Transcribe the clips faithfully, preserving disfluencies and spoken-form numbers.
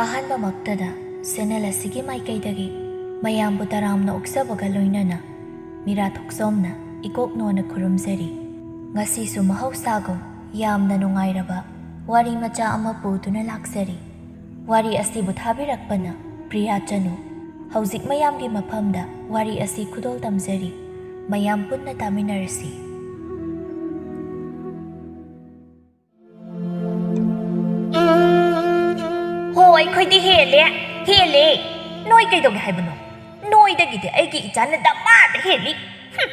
ꯑꯍꯥꯟꯕꯃꯛꯇꯗ channel ꯑꯁꯤꯒꯤ ꯃꯥꯏꯀꯩꯗꯒꯤ ꯃꯌꯥꯝꯕꯨ ꯇꯔꯥꯝꯅ ꯑꯣꯛꯆꯕꯒ ꯂꯣꯏꯅꯅ ꯃꯤꯔꯥ ꯊꯣꯛꯆꯣꯝꯅ ꯏꯀꯣꯛ ꯅꯣꯟꯅ ꯈꯨꯔꯨꯝꯖꯔꯤ꯫ ꯉꯁꯤꯁꯨ ꯃꯍꯧꯁꯥꯒꯨꯝ ꯌꯥꯝꯅ ꯅꯨꯡꯉꯥꯏꯔꯕ ꯋꯥꯔꯤ ꯃꯆꯥ ꯑꯃ ꯄꯨꯗꯨꯅ ꯂꯥꯛꯆꯔꯤ꯫ ꯋꯥꯔꯤ ꯑꯁꯤꯕꯨ ꯊꯥꯕꯤꯔꯛꯄꯅ ꯄ꯭ꯔꯤꯌꯥ ꯆꯅꯨ꯫ ꯍꯧꯖꯤꯛ ꯃꯌꯥꯝꯒꯤ ꯃꯐꯝꯗ ꯋꯥꯔꯤ ꯑꯁꯤ ꯈꯨꯗꯣꯜ ꯇꯝꯖꯔꯤ꯫ ꯃꯌꯥꯝ ꯄꯨꯟꯅ ꯇꯥꯃꯤꯟꯅꯔꯁꯤ꯫ ꯍꯣ, ꯑꯩꯈꯣꯏꯗꯤ ꯍꯦꯜꯂꯦ, ꯍꯦꯜꯂꯦ꯫ ꯅꯣꯏ ꯀꯩꯗꯧꯒꯦ ꯍꯥꯏꯕꯅꯣ? ꯅꯣꯏꯗꯒꯤꯗꯤ ꯑꯩꯒꯤ ꯏꯆꯥꯅ ꯗꯃꯥꯗ ꯍꯦꯜꯂꯤ꯫ ꯍꯨꯝ,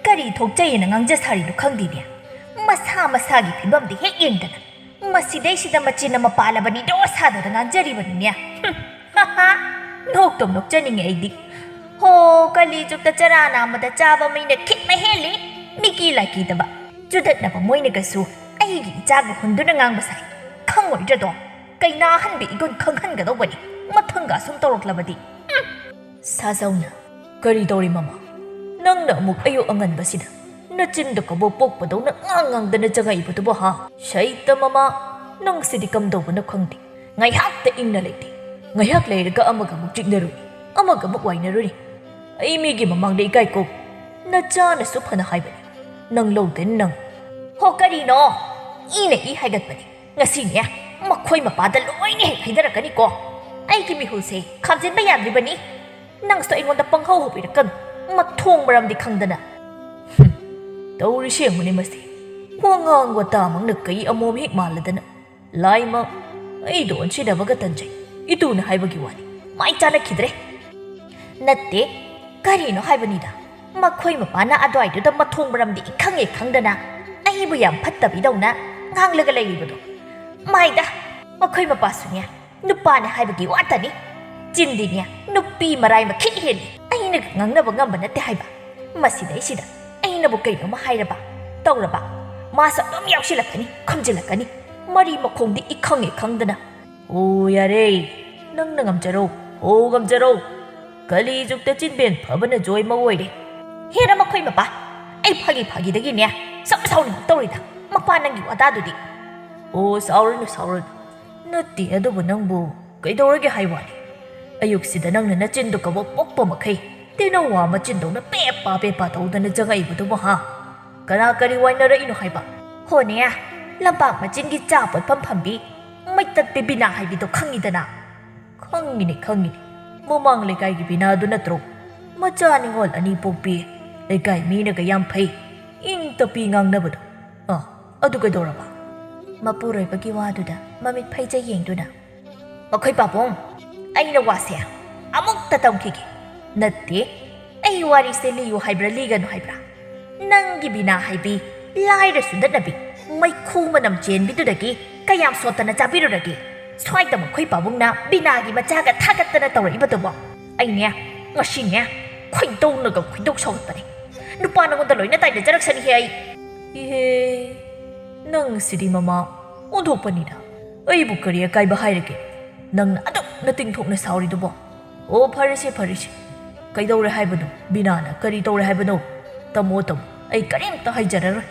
ꯀꯔꯤ ꯊꯣꯛꯆꯩꯌꯦꯅ ꯉꯥꯡꯖ ꯁꯥꯔꯤꯅꯣ ꯈꯪꯗꯦꯅꯦ꯫ ꯃꯁꯥ ꯃꯁꯥꯒꯤ ꯐꯤꯕꯝꯗꯤ ꯍꯦꯛ ꯌꯦꯡꯗꯅ ꯃꯁꯤꯗꯩꯁꯤꯗ ꯃꯆꯤꯟ ꯑꯃ ꯄꯥꯜꯂꯕꯅꯤꯗꯣ ꯁꯥꯗꯅ ꯉꯥꯡꯖꯔꯤꯕꯅꯤꯅꯦ꯫ ꯍꯨꯝ, ꯍꯥ ꯍꯥ, ꯅꯣꯛꯇꯨꯝ ꯅꯣꯛꯆꯅꯤꯡꯉꯦ ꯑꯩꯗꯤ꯫ ꯍꯣ, ꯀꯂꯤ ꯖꯨꯛꯇ ꯆꯔꯥ ꯅꯥꯝꯃꯗ ꯆꯥꯕ ꯃꯤꯅ ꯈꯤꯠ ꯃꯍꯦꯜꯂꯤ꯫ ꯃꯤꯀꯤ ꯂꯥꯏꯀꯤꯗꯕ ꯆꯨꯗꯠꯅꯕ ꯃꯣꯏꯅꯒꯁꯨ ꯑꯩꯒꯤ ꯏꯆꯥꯕꯨ ꯍꯨꯟꯗꯨꯅ ꯉꯥꯡꯕ ꯁꯥꯏ꯫ ꯈꯪꯉꯣꯏꯗ꯭ꯔꯗꯣ? ꯀꯩꯅꯥ ꯑꯍꯟꯕꯤ ꯏꯒꯨꯟ ꯈꯪꯍꯟꯒꯗꯧꯕꯅꯤ꯫ ꯃꯊꯪꯒ ꯑꯁꯨꯝ ꯇꯧꯔꯛꯂꯕꯗꯤ꯫ ꯎꯝ꯫ ꯁꯥꯖꯧꯅ, "ꯀꯔꯤ ꯇꯧꯔꯤ ꯃꯃꯥ? ꯅꯪꯅ ꯑꯃꯨꯛ ꯑꯌꯨꯛ ꯑꯉꯟꯕꯁꯤꯗ ꯅꯆꯤꯟꯗ ꯀꯕꯣꯛ ꯄꯣꯛꯄꯗꯧꯅ ꯉꯥꯡ ꯉꯥꯡꯗꯅ ꯆꯪꯉꯛꯏꯕꯗꯨꯕꯨ ꯍꯥ? ꯁꯩꯇ ꯃꯃꯥ, ꯅꯪꯁꯤꯗꯤ ꯀꯝꯗꯧꯕꯅꯣ ꯈꯪꯗꯦ꯫ ꯉꯥꯏꯍꯥꯛꯇ ꯏꯪꯅ ꯂꯩꯇꯦ꯫ ꯉꯥꯏꯍꯥꯛ ꯂꯩꯔꯒ ꯑꯃꯒ ꯑꯃꯨꯛ ꯆꯤꯛꯅꯔꯨꯅꯤ, ꯑꯃꯒ ꯑꯃꯨꯛ ꯋꯥꯏꯅꯔꯨꯅꯤ꯫ ꯑꯩ ꯃꯤꯒꯤ ꯃꯃꯥꯡꯗ ꯏꯀꯥꯏꯀꯣ꯫ ꯅꯆꯥꯅꯁꯨ ꯐꯅ ꯍꯥꯏꯕꯅꯤ꯫ ꯅꯪ ꯂꯧꯗꯦ ꯅꯪ꯫ ꯍꯣ, ꯀꯔꯤꯅꯣ? ꯏꯅ ꯏ ꯍꯥꯏꯒꯠꯄꯅꯤ꯫ ꯉꯁꯤꯅꯦ, ꯃꯈꯣꯏ ꯃꯄꯥꯗ ꯂꯣꯏꯅ ꯍꯦꯛ ꯍꯩꯊꯔꯛꯀꯅꯤꯀꯣ꯫ ꯑꯩꯒꯤ ꯃꯤꯍꯨꯜꯁꯦ ꯈꯥꯝꯖꯤꯟꯕ ꯌꯥꯗ꯭ꯔꯤꯕꯅꯤ꯫ ꯅꯪꯁꯨ ꯑꯩꯉꯣꯟꯗ ꯄꯪꯍꯧ ꯍꯧꯕꯤꯔꯛꯀꯅꯨ꯫ ꯃꯊꯣꯡ ꯃꯔꯝꯗꯤ ꯈꯪꯗꯅ꯫ ꯍꯨꯝ, ꯇꯧꯔꯤꯁꯦ ꯌꯦꯡꯉꯨꯅꯦ ꯃꯁꯤ꯫ ꯋꯥꯉꯥꯡ ꯋꯥꯇꯥꯃꯛꯅ ꯀꯩ ꯑꯃꯣꯝ ꯍꯦꯛ ꯃꯥꯜꯂꯗꯅ꯫ ꯂꯥꯏꯃ, ꯑꯩꯗꯣ ꯑꯣꯟꯁꯤꯟꯅꯕꯒ ꯇꯟꯖꯩ꯫ ꯏꯇꯨꯅ ꯍꯥꯏꯕꯒꯤ ꯋꯥꯅꯤ꯫ ꯃꯥꯏ ꯆꯥꯅꯈꯤꯗ꯭ꯔꯦ꯫ ꯅꯠꯇꯦ, ꯀꯔꯤꯅꯣ ꯍꯥꯏꯕꯅꯤꯗ꯫ ꯃꯈꯣꯏ ꯃꯄꯥꯅ ꯑꯗ꯭ꯋꯥꯏꯗꯨꯗ ꯃꯊꯣꯡ ꯃꯔꯝꯗꯤ ꯏꯈꯪ ꯍꯦꯛ ꯈꯪꯗꯅ ꯑꯩꯕꯨ ꯌꯥꯝ ꯐꯠꯇꯕꯤꯗꯧꯅ ꯉꯥꯡꯂꯒ ꯂꯩꯔꯤꯕꯗꯣ꯫ ꯃꯥꯏꯗ, ꯃꯈꯣꯏ ꯃꯄꯥꯁꯨꯅꯦ, ꯅꯨꯄꯥꯅ ꯍꯥꯏꯕꯒꯤ ꯋꯥꯇꯅꯤ꯫ ꯆꯤꯟꯗꯤꯅꯦ, ꯅꯨꯄꯤ ꯃꯔꯥꯏ ꯃꯈꯤꯠ ꯍꯦꯜꯂꯤ꯫ ꯑꯩꯅꯒ ꯉꯥꯡꯅꯕ ꯉꯝꯕ ꯅꯠꯇꯦ ꯍꯥꯏꯕ꯫ ꯃꯁꯤꯗꯩꯁꯤꯗ ꯑꯩꯅꯕꯨ ꯀꯩꯅꯣꯝꯃ ꯍꯥꯏꯔꯕ, ꯇꯧꯔꯕ, ꯃꯥꯁꯨ ꯑꯗꯨꯝ ꯌꯥꯎꯁꯤꯜꯂꯛꯀꯅꯤ, ꯈꯨꯝꯖꯤꯜꯂꯛꯀꯅꯤ꯫ ꯃꯔꯤ ꯃꯈꯣꯡꯗꯤ ꯏꯈꯪ ꯍꯦꯛ ꯈꯪꯗꯅ꯫ ꯑꯣ, ꯌꯥꯔꯦ꯫ ꯅꯪꯅ ꯉꯝꯖꯔꯣ꯫ ꯑꯣ, ꯉꯝꯖꯔꯣ꯫ ꯀꯂꯤ ꯖꯨꯛꯇ ꯆꯤꯟꯕꯦꯟ ꯐꯕꯅ ꯖꯣꯏꯃ ꯑꯣꯏꯔꯦ꯫ ꯍꯦꯔ ꯃꯈꯣꯏ ꯃꯄꯥ꯫ ꯑꯩ ꯐꯥꯒꯤ ꯐꯥꯒꯤꯗꯒꯤꯅꯦ ꯁꯨꯝ ꯁꯥꯎꯅꯤꯡꯉꯛꯇꯧꯔꯤꯗ꯫ ꯃꯄꯥ ꯅꯪꯒꯤ ꯋꯥꯇꯥꯗꯨꯗꯤ꯫ ꯑꯣ, ꯁꯥꯎꯔꯅꯨ, ꯁꯥꯎꯔꯅꯨ꯫ ꯅꯠꯇꯦ, ꯑꯗꯨꯕꯨ ꯅꯪꯕꯨ ꯀꯩꯗꯧꯔꯒꯦ ꯍꯥꯏ ꯋꯥꯅꯤ? ꯑꯌꯨꯛꯁꯤꯗ ꯅꯪꯅ ꯅꯆꯤꯟꯗꯣ ꯀꯕꯣꯛ ꯄꯣꯛꯄ ꯃꯈꯩ ꯇꯦꯅꯧꯋꯥ ꯃꯆꯤꯟꯗꯧꯅ ꯄꯦꯄꯥ ꯄꯦꯄꯥ ꯇꯧꯗꯅ ꯆꯪꯉꯛꯏꯕꯗꯨꯕꯨ ꯍꯥ? ꯀꯅꯥ ꯀꯔꯤ ꯋꯥꯏꯅꯔꯛꯏꯅꯣ ꯍꯥꯏꯕ? ꯍꯣꯅꯦ, ꯂꯝꯄꯥꯛ ꯃꯆꯤꯟꯒꯤ ꯆꯥ ꯄꯣꯠꯐꯝ ꯐꯝꯕꯤ ꯃꯩꯇꯠꯄꯤ ꯕꯤꯅꯥ ꯍꯥꯏꯕꯤꯗꯣ ꯈꯪꯉꯤꯗꯅ? ꯈꯪꯉꯤꯅꯦ, ꯈꯪꯉꯤꯅꯦ꯫ ꯃꯃꯥꯡ ꯂꯩꯀꯥꯏꯒꯤ ꯕꯤꯅꯥꯗꯨ ꯅꯠꯇ꯭ꯔꯣ? ꯃꯆꯥ ꯅꯤꯉꯣꯜ ꯑꯅꯤ ꯄꯣꯛꯄꯤ, ꯂꯩꯀꯥꯏ ꯃꯤꯅꯒ ꯌꯥꯝ ꯐꯩ, ꯏꯪ ꯇꯞꯄꯤ ꯉꯥꯡꯅꯕꯗꯣ꯫ ꯑꯥ, ꯑꯗꯨ ꯀꯩꯗꯧꯔꯕ? ꯃꯄꯨꯔꯣꯏꯕꯒꯤ ꯋꯥꯗꯨꯗ ꯃꯃꯤꯠ ꯐꯩꯖꯩ ꯌꯦꯡꯗꯨꯅ, "ꯃꯈꯣꯏ ꯄꯥꯕꯨꯡ, ꯑꯩꯅ ꯋꯥꯁꯦ ꯑꯃꯨꯛꯇ ꯇꯝꯈꯤꯒꯦ꯫ ꯅꯠꯇꯦ, ꯑꯩ ꯋꯥꯔꯤꯁꯦ ꯂꯤꯌꯨ ꯍꯥꯏꯕ꯭ꯔꯥ ꯂꯤꯒꯅꯨ ꯍꯥꯏꯕ꯭ꯔꯥ? ꯅꯪꯒꯤ ꯕꯤꯅꯥ ꯍꯥꯏꯕꯤ ꯂꯥꯏꯔꯁꯨ ꯅꯠꯅꯕꯤ, ꯃꯩꯈꯨ ꯃꯅꯝ ꯆꯦꯟꯕꯤꯗꯨꯗꯒꯤ ꯀꯌꯥꯝ ꯁꯣꯠꯇꯅ ꯆꯥꯕꯤꯔꯨꯔꯒꯦ? ꯁ꯭ꯋꯥꯏꯗ ꯃꯈꯣꯏ ꯄꯥꯕꯨꯡꯅ ꯕꯤꯅꯥꯒꯤ ꯃꯆꯥꯒ ꯊꯥꯒꯠꯇꯅ ꯇꯧꯔꯛꯏꯕꯗꯨꯕꯣ? ꯑꯩꯅꯦ, ꯉꯁꯤꯅꯦ, ꯈꯣꯏꯗꯧꯅꯒ ꯈꯣꯏꯗꯧ ꯁꯧꯒꯠꯄꯅꯦ꯫ ꯅꯨꯄꯥ ꯅꯉꯣꯟꯗ ꯂꯣꯏꯅ ꯇꯥꯏꯅꯖꯔꯛꯁꯅꯤꯍꯦ ꯑꯩ꯫" ꯏꯍꯦ, ꯅꯪ ꯁꯤꯗꯤ ꯃꯃꯥ ꯑꯣꯟꯊꯣꯛꯄꯅꯤꯗ꯫ ꯑꯩꯕꯨ ꯀꯔꯤ ꯑꯀꯥꯏꯕ ꯍꯥꯏꯔꯒꯦ? ꯅꯪꯅ ꯑꯗꯨꯛ ꯅꯇꯤꯡ ꯊꯣꯛꯅ ꯁꯥꯎꯔꯤꯗꯨꯕꯣ? ꯑꯣ, ꯐꯔꯦꯁꯦ, ꯐꯔꯦꯁꯦ꯫ ꯀꯩꯗꯧꯔꯦ ꯍꯥꯏꯕꯅꯣ? ꯕꯤꯅꯥꯅ ꯀꯔꯤ ꯇꯧꯔꯦ ꯍꯥꯏꯕꯅꯣ? ꯇꯝꯃꯣ, ꯇꯝꯃꯣ꯫ ꯑꯩ ꯀꯔꯤꯝꯇ ꯍꯥꯏꯖꯔꯔꯣꯏ꯫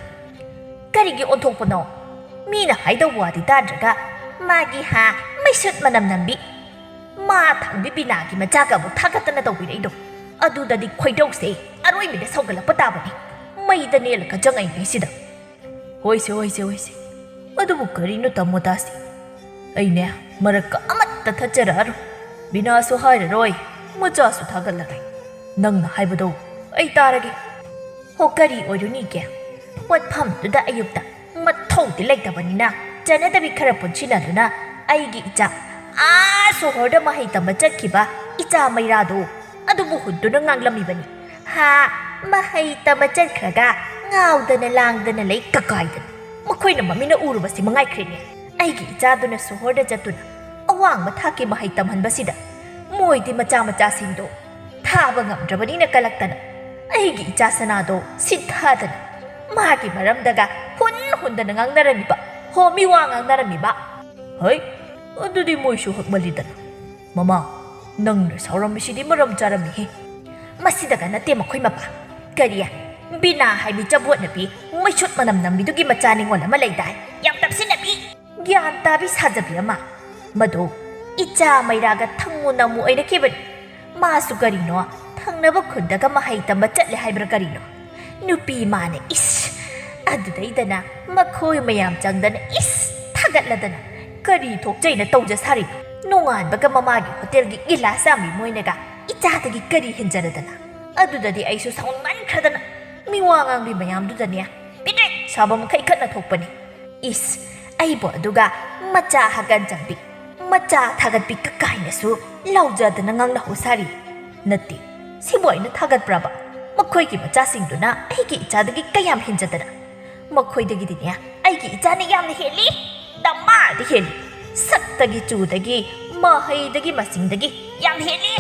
ꯀꯔꯤꯒꯤ ꯑꯣꯟꯊꯣꯛꯄꯅꯣ? ꯃꯤꯅ ꯍꯥꯏꯗꯧꯕ ꯋꯥꯗꯤ ꯇꯥꯗ꯭ꯔꯒ ꯃꯥꯒꯤ ꯍꯥ ꯃꯩꯁꯨꯠ ꯃꯅꯝ ꯅꯝꯕꯤ꯫ ꯃꯥ ꯊꯥꯡꯕꯤ ꯕꯤꯅꯥꯒꯤ ꯃꯆꯥꯒ ꯑꯃꯨꯛ ꯊꯥꯒꯠꯇꯅ ꯇꯧꯕꯤꯔꯛꯏꯗꯣ꯫ ꯑꯗꯨꯗꯗꯤ ꯈꯣꯏꯗꯧꯁꯦ ꯑꯔꯣꯏꯕꯤꯗ ꯁꯧꯒꯠꯂꯛꯄ ꯇꯥꯕꯅꯤ꯫ ꯃꯩꯗ ꯅꯦꯜꯂꯒ ꯆꯪꯉꯛꯏꯉꯩꯁꯤꯗ꯫ ꯍꯣꯏꯁꯦ, ꯍꯣꯏꯁꯦ, ꯍꯣꯏꯁꯦ꯫ ꯑꯗꯨꯕꯨ ꯀꯔꯤꯅꯣ ꯇꯥꯃꯣ ꯇꯥꯁꯤ? ꯑꯩꯅꯦ ꯃꯔꯛꯀ ꯑꯃꯠꯇ ꯊꯠꯆꯔꯛꯑꯔꯣꯏ꯫ ꯕꯤꯅꯥꯁꯨ ꯍꯥꯏꯔꯔꯣꯏ, ꯃꯆꯥꯁꯨ ꯊꯥꯒꯠꯂꯔꯣꯏ꯫ ꯅꯪꯅ ꯍꯥꯏꯕꯗꯣ ꯑꯩ ꯇꯥꯔꯒꯦ꯫ ꯍꯣ, ꯀꯔꯤ ꯑꯣꯏꯔꯨꯅꯤꯒꯦ? ꯄꯣꯠꯐꯝꯗꯨꯗ ꯑꯌꯨꯛꯇ ꯃꯊꯧꯗꯤ ꯂꯩꯇꯕꯅꯤꯅ ꯆꯠꯅꯗꯕꯤ ꯈꯔ ꯄꯨꯟꯁꯤꯟꯅꯗꯨꯅ ꯑꯩꯒꯤ ꯏꯆꯥ ꯑꯥ ꯁꯣꯍꯣꯔꯗ ꯃꯍꯩ ꯇꯝꯕ ꯆꯠꯈꯤꯕ ꯏꯆꯥ ꯃꯩꯔꯥꯗꯣ ꯑꯗꯨꯕꯨ ꯍꯨꯟꯗꯨꯅ ꯉꯥꯡꯂꯝꯃꯤꯕꯅꯤ꯫ ꯍꯥ, ꯃꯍꯩ ꯇꯝꯕ ꯆꯠꯈ꯭ꯔꯒ ꯉꯥꯎꯗꯅ ꯂꯥꯡꯗꯅ ꯂꯩ ꯀꯀꯥꯏꯗꯅ꯫ ꯃꯈꯣꯏꯅ ꯃꯃꯤꯠꯅ ꯎꯔꯨꯕꯁꯤ ꯃꯉꯥꯏꯈ꯭ꯔꯦꯅꯦ꯫ ꯑꯩꯒꯤ ꯏꯆꯥꯗꯨꯅ ꯁꯣꯍꯣꯔꯗ ꯆꯠꯇꯨꯅ ꯑꯋꯥꯡꯕ ꯊꯥꯛꯀꯤ ꯃꯍꯩ ꯇꯝꯍꯟꯕꯁꯤꯗ ꯃꯣꯏꯗꯤ ꯃꯆꯥ ꯃꯆꯥꯁꯤꯡꯗꯣ ꯊꯥꯕ ꯉꯝꯗ꯭ꯔꯕꯅꯤꯅ ꯀꯂꯛꯇꯅ ꯑꯩꯒꯤ ꯏꯆꯥ ꯁꯅꯥꯗꯣ ꯁꯤꯠꯊꯗꯅ ꯃꯥꯒꯤ ꯃꯔꯝꯗꯒ ꯍꯨꯟ ꯍꯨꯟꯗꯅ ꯉꯥꯡꯅꯔꯝꯃꯤꯕ꯫ ꯍꯣ, ꯃꯤ ꯋꯥ ꯉꯥꯡꯅꯔꯝꯃꯤꯕ꯫ ꯍꯩ, ꯑꯗꯨꯗꯤ ꯃꯣꯏꯁꯨ ꯍꯛꯃꯜꯂꯤꯗꯅ꯫ ꯃꯃꯥ, ꯅꯪꯅ ꯁꯥꯎꯔꯝꯃꯤꯁꯤꯗꯤ ꯃꯔꯝ ꯆꯥꯔꯝꯃꯤꯍꯦ꯫ ꯃꯁꯤꯗꯒ ꯅꯠꯇꯦ ꯃꯈꯣꯏ ꯃꯄꯥ꯫ ꯀꯔꯤ? ꯕꯤꯅꯥ ꯍꯥꯏꯕꯤ ꯆꯕꯣꯠꯅꯕꯤ, ꯃꯩꯁꯨꯠ ꯃꯅꯝ ꯅꯝꯕꯤꯗꯨꯒꯤ ꯃꯆꯥ ꯅꯤꯉꯣꯜ ꯑꯃ ꯂꯩꯗꯥꯏ? ꯌꯥꯝ ꯇꯞꯁꯤꯟꯅꯕꯤ! ꯒ꯭ꯌꯥꯟ ꯇꯥꯕꯤ ꯁꯥꯖꯕꯤ ꯑꯃ꯫ ꯃꯗꯨ ꯏꯆꯥ ꯃꯩꯔꯥꯒ ꯊꯪꯃꯨ ꯅꯝꯃꯨ ꯑꯣꯏꯔꯛꯈꯤꯕꯅꯤ꯫ ꯃꯥꯁꯨ ꯀꯔꯤꯅꯣ, ꯊꯪꯅꯕ ꯈꯨꯟꯗꯒ ꯃꯍꯩ ꯇꯝꯕ ꯆꯠꯂꯦ ꯍꯥꯏꯕ꯭ꯔꯥ ꯀꯔꯤꯅꯣ? ꯅꯨꯄꯤ ꯃꯥꯅ, ꯏꯁ! ꯑꯗꯨꯗꯩꯗꯅ ꯃꯈꯣꯏ ꯃꯌꯥꯝ ꯆꯪꯗꯅ, ꯏꯁ! ꯊꯥꯒꯠꯂꯗꯅ ꯀꯔꯤ ꯊꯣꯛꯆꯩꯅ ꯇꯧꯖ ꯁꯥꯔꯤꯅꯣ? ꯅꯣꯡꯉꯥꯟꯕꯒ ꯃꯃꯥꯒꯤ ꯍꯣꯇꯦꯜꯒꯤ ꯒꯤꯂꯥꯁ ꯆꯥꯝꯃꯤ ꯃꯣꯏꯅꯒ ꯏꯆꯥꯗꯒꯤ ꯀꯔꯤ ꯍꯦꯟꯖꯔꯗꯅ? ꯑꯗꯨꯗꯗꯤ ꯑꯩꯁꯨ ꯁꯥꯎꯅꯤꯡꯃꯟꯈ꯭ꯔꯗꯅ ꯃꯤꯋꯥ ꯉꯥꯡꯕꯤ ꯃꯌꯥꯝꯗꯨꯗꯅꯦ ꯄꯤꯗ꯭ꯔꯤꯛ ꯁꯥꯕ ꯃꯈꯩ ꯈꯠꯅ ꯊꯣꯛꯄꯅꯤ꯫ ꯏꯁ! ꯑꯩꯕꯨ ꯑꯗꯨꯒ ꯃꯆꯥ ꯍꯒꯟ ꯆꯟꯕꯤ, ꯃꯆꯥ ꯊꯥꯒꯠꯄꯤ ꯀꯀꯥꯏꯅꯁꯨ ꯂꯥꯎꯖꯗꯅ ꯉꯥꯡꯅꯍꯧ ꯁꯥꯔꯤ꯫ ꯅꯠꯇꯦ, ꯁꯤꯕꯨ ꯑꯩꯅ ꯊꯥꯒꯠꯄ꯭ꯔꯕ? ꯃꯈꯣꯏꯒꯤ ꯃꯆꯥꯁꯤꯡꯗꯨꯅ ꯑꯩꯒꯤ ꯏꯆꯥꯗꯒꯤ ꯀꯌꯥꯝ ꯍꯦꯟꯖꯗꯅ? ꯃꯈꯣꯏꯗꯒꯤꯗꯤꯅꯦ ꯑꯩꯒꯤ ꯏꯆꯥꯅ ꯌꯥꯝꯅ ꯍꯦꯜꯂꯤ, ꯗꯃꯥꯗꯤ ꯍꯦꯜꯂꯤ꯫ ꯁꯛꯇꯒꯤ ꯆꯨꯗꯒꯤ ꯃꯍꯩꯗꯒꯤ ꯃꯁꯤꯡꯗꯒꯤ ꯌꯥꯝ ꯍꯦꯜꯂꯤ꯫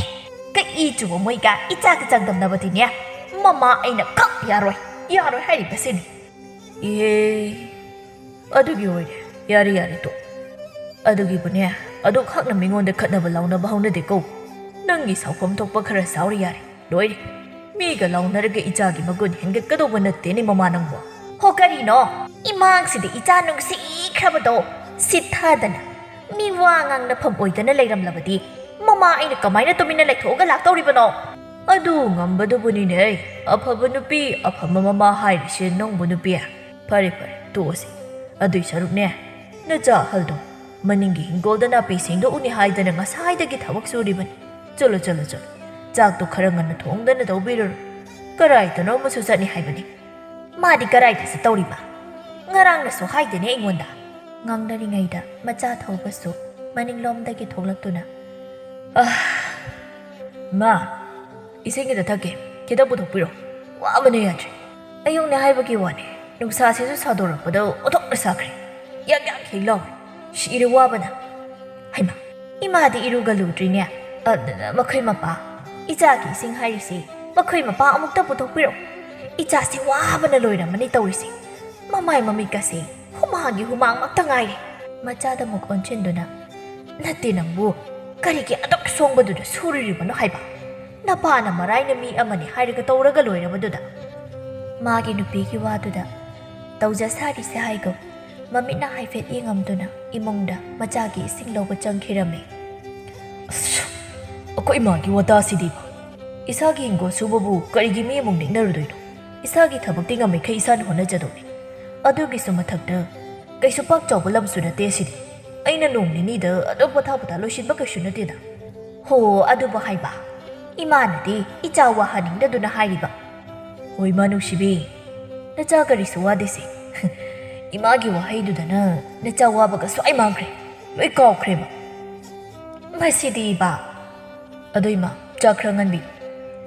ꯀꯛꯏ ꯆꯨꯕ ꯃꯣꯏꯒ ꯏꯆꯥꯒ ꯆꯥꯡꯗꯝꯅꯕꯗꯤꯅꯦ ꯃꯃꯥ ꯑꯩꯅ ꯈꯛ ꯌꯥꯔꯣꯏ, ꯌꯥꯔꯣꯏ ꯍꯥꯏꯔꯤꯕꯁꯤꯅꯤ꯫ ꯏꯍꯦ, ꯑꯗꯨꯒꯤ ꯑꯣꯏꯔꯦ꯫ ꯌꯥꯔꯦ, ꯌꯥꯔꯦ, ꯇꯣꯛ꯫ ꯑꯗꯨꯒꯤꯕꯨꯅꯦ, ꯑꯗꯨꯛ ꯍꯛꯅ ꯃꯤꯉꯣꯟꯗ ꯈꯠꯅꯕ ꯂꯥꯎꯅꯕ ꯍꯧꯅꯗꯦꯀꯣ꯫ ꯅꯪꯒꯤ ꯁꯥꯎꯐꯝ ꯊꯣꯛꯄ ꯈꯔ ꯁꯥꯎꯔꯤ ꯌꯥꯔꯦ꯫ ꯂꯣꯏꯔꯦ꯫ ꯃꯤꯒ ꯂꯥꯎꯅꯔꯒ ꯏꯆꯥꯒꯤ ꯃꯒꯨꯟ ꯍꯦꯟꯒꯠꯀꯗꯧꯕ ꯅꯠꯇꯦꯅꯦ ꯃꯃꯥ ꯅꯪꯕꯣ꯫ ꯍꯣ ꯀꯔꯤꯅꯣ? ꯏꯃꯥꯡꯁꯤꯗ ꯏꯆꯥ ꯅꯨꯡꯁꯤꯈ꯭ꯔꯕꯗꯣ ꯁꯤꯠꯊꯗꯅ ꯃꯤ ꯋꯥ ꯉꯥꯡꯅꯐꯝ ꯑꯣꯏꯗꯅ ꯂꯩꯔꯝꯂꯕꯗꯤ ꯃꯃꯥ ꯑꯩꯅ ꯀꯃꯥꯏꯅ ꯇꯨꯃꯤꯟꯅ ꯂꯩꯊꯣꯛꯑꯒ ꯂꯥꯛꯇꯧꯔꯤꯕꯅꯣ? ꯑꯗꯨ ꯉꯝꯕꯗꯨꯕꯨꯅꯤꯅꯦ ꯑꯐꯕ ꯅꯨꯄꯤ, ꯑꯐꯕ ꯃꯃꯥ ꯍꯥꯏꯔꯤꯁꯦ ꯅꯪꯕꯨ ꯅꯨꯄꯤ꯫ ꯐꯔꯦ, ꯐꯔꯦ, ꯇꯣꯛꯑꯁꯤ꯫ ꯑꯗꯨꯏ ꯁꯔꯨꯛꯅꯦ, ꯅꯆꯥ ꯑꯍꯜꯗꯣ ꯃꯅꯤꯡꯒꯤ ꯍꯤꯡꯒꯣꯜꯗ ꯅꯥꯄꯤ ꯁꯦꯡꯗꯣꯛꯎꯅꯤ ꯍꯥꯏꯗꯅ ꯉꯁꯥꯏꯗꯒꯤ ꯊꯕꯛ ꯁꯨꯔꯤꯕꯅꯤ꯫ ꯆꯠꯂꯣ, ꯆꯠꯂꯣ, ꯆꯠꯂꯣ꯫ ꯆꯥꯛꯇꯣ ꯈꯔ ꯉꯟꯅ ꯊꯣꯡꯗꯅ ꯇꯧꯕꯤꯔꯨꯔꯣ꯫ ꯀꯔꯥꯏꯗꯅꯣ ꯑꯃꯁꯨ ꯆꯠꯅꯤ ꯍꯥꯏꯕꯅꯤ꯫ ꯃꯥꯗꯤ ꯀꯔꯥꯏꯗ ꯆꯠꯇꯧꯔꯤꯕ? ꯉꯔꯥꯡꯅꯁꯨ ꯍꯥꯏꯗꯦꯅꯦ ꯑꯩꯉꯣꯟꯗ꯫ ꯉꯥꯡꯅꯔꯤꯉꯩꯗ ꯃꯆꯥ ꯊꯧꯕꯁꯨ ꯃꯅꯤꯡꯂꯣꯝꯗꯒꯤ ꯊꯣꯛꯂꯛꯇꯨꯅ, "ꯑꯥ, ꯃꯥ, ꯏꯁꯤꯡ ꯈꯤꯇ ꯊꯛꯀꯦ, ꯈꯤꯇ ꯄꯨꯊꯣꯛꯄꯤꯔꯣ꯫ ꯋꯥꯕꯅ ꯌꯥꯗ꯭ꯔꯦ꯫ ꯑꯌꯨꯛꯅꯦ ꯍꯥꯏꯕꯒꯤ ꯋꯥꯅꯤ, ꯅꯨꯡꯁꯥꯁꯤꯁꯨ ꯁꯥꯗꯣꯔꯛꯄꯗ ꯑꯣꯟꯊꯣꯛꯅ ꯁꯥꯈ꯭ꯔꯦ꯫ ꯌꯥꯛ ꯌꯥꯛ ꯍꯦꯛ ꯂꯥꯎꯔꯦ꯫ ꯁꯤꯔꯦ ꯋꯥꯕꯅ꯫" ꯍꯩꯃꯥ, ꯏꯃꯥꯗꯤ ꯏꯔꯨꯒ ꯂꯨꯗ꯭ꯔꯤꯅꯦ꯫ ꯑꯗꯨꯅ ꯃꯈꯣꯏ ꯃꯄꯥ, ꯏꯆꯥꯒꯤ ꯏꯁꯤꯡ ꯍꯥꯏꯔꯤꯁꯤ ꯃꯈꯣꯏ ꯃꯄꯥ ꯑꯃꯨꯛꯇ ꯄꯨꯊꯣꯛꯄꯤꯔꯣ꯫ ꯏꯆꯥꯁꯤ ꯋꯥꯕꯅ ꯂꯣꯏꯔꯝꯃꯅꯤ ꯇꯧꯔꯤꯁꯦ꯫ ꯃꯃꯥꯏ ꯃꯃꯤꯠꯀꯁꯦ ꯍꯨꯃꯥꯡꯒꯤ ꯍꯨꯃꯥꯡꯃꯛꯇ ꯉꯥꯏꯔꯦ꯫ ꯃꯆꯥꯗ ꯑꯃꯨꯛ ꯑꯣꯟꯁꯤꯟꯗꯨꯅ, "ꯅꯠꯇꯦ ꯅꯪꯕꯨ, ꯀꯔꯤꯒꯤ ꯑꯗꯨꯛ ꯁꯣꯡꯕꯗꯨꯗ ꯁꯨꯔꯨꯔꯤꯕꯅꯣ ꯍꯥꯏꯕ? ꯅꯄꯥꯅ ꯃꯔꯥꯏꯅ ꯃꯤ ꯑꯃꯅꯤ ꯍꯥꯏꯔꯒ ꯇꯧꯔꯒ ꯂꯣꯏꯔꯕꯗꯨꯗ?" ꯃꯥꯒꯤ ꯅꯨꯄꯤꯒꯤ ꯋꯥꯗꯨꯗ ꯇꯧꯖ ꯁꯥꯔꯤꯁꯦ ꯍꯥꯏꯒꯨꯝ ꯃꯃꯤꯠꯅ ꯍꯥꯏꯐꯦꯠ ꯌꯦꯡꯉꯝꯗꯨꯅ ꯏꯃꯨꯡꯗ ꯃꯆꯥꯒꯤ ꯏꯁꯤꯡ ꯂꯧꯕ ꯆꯪꯈꯤꯔꯝꯃꯤ꯫ ꯑꯩꯈꯣꯏ ꯏꯃꯥꯒꯤ ꯋꯥꯇꯥꯁꯤꯗꯤꯕ꯫ ꯏꯁꯥꯒꯤ ꯍꯤꯡꯒꯣꯜ ꯁꯨꯕꯕꯨ ꯀꯔꯤꯒꯤ ꯃꯤ ꯑꯃꯨꯛ ꯅꯦꯛꯅꯔꯨꯗꯣꯏꯅꯣ? ꯏꯁꯥꯒꯤ ꯊꯕꯛꯇꯤ ꯉꯝꯃꯤꯈꯩ ꯏꯁꯥꯅ ꯍꯣꯠꯅꯖꯗꯧꯅꯤ꯫ ꯑꯗꯨꯒꯤꯁꯨ ꯃꯊꯛꯇ ꯀꯩꯁꯨ ꯄꯥꯛ ꯆꯥꯎꯕ ꯂꯝꯁꯨ ꯅꯠꯇꯦ ꯁꯤꯗꯤ꯫ ꯑꯩꯅ ꯅꯣꯡ ꯅꯤꯅꯤꯗ ꯑꯗꯨꯝ ꯄꯣꯊꯥ ꯄꯣꯊꯥ ꯂꯣꯏꯁꯤꯟꯕ ꯀꯩꯁꯨ ꯅꯠꯇꯦꯗ꯫ ꯍꯣ, ꯑꯗꯨꯕꯨ ꯍꯥꯏꯕ꯫ ꯏꯃꯥꯅꯗꯤ ꯏꯆꯥ ꯋꯥꯍꯟꯅꯤꯡꯗꯗꯨꯅ ꯍꯥꯏꯔꯤꯕ꯫ ꯍꯣꯏ, ꯏꯃꯥ ꯅꯨꯡꯁꯤꯕꯤ, ꯅꯆꯥ ꯀꯔꯤꯁꯨ ꯋꯥꯗꯦꯁꯦ꯫ ꯏꯃꯥꯒꯤ ꯋꯥꯍꯩꯗꯨꯗꯅ ꯅꯆꯥ ꯋꯥꯕꯒ ꯁ꯭ꯋꯥꯏ ꯃꯥꯡꯈ꯭ꯔꯦ꯫ ꯂꯣꯏ ꯀꯥꯎꯈ꯭ꯔꯦꯕ꯫ ꯃꯁꯤꯗꯤ ꯏꯕꯥ꯫ ꯑꯗꯣ ꯏꯃꯥ, ꯆꯥꯛ ꯈꯔ ꯉꯟꯕꯤꯌꯨ꯫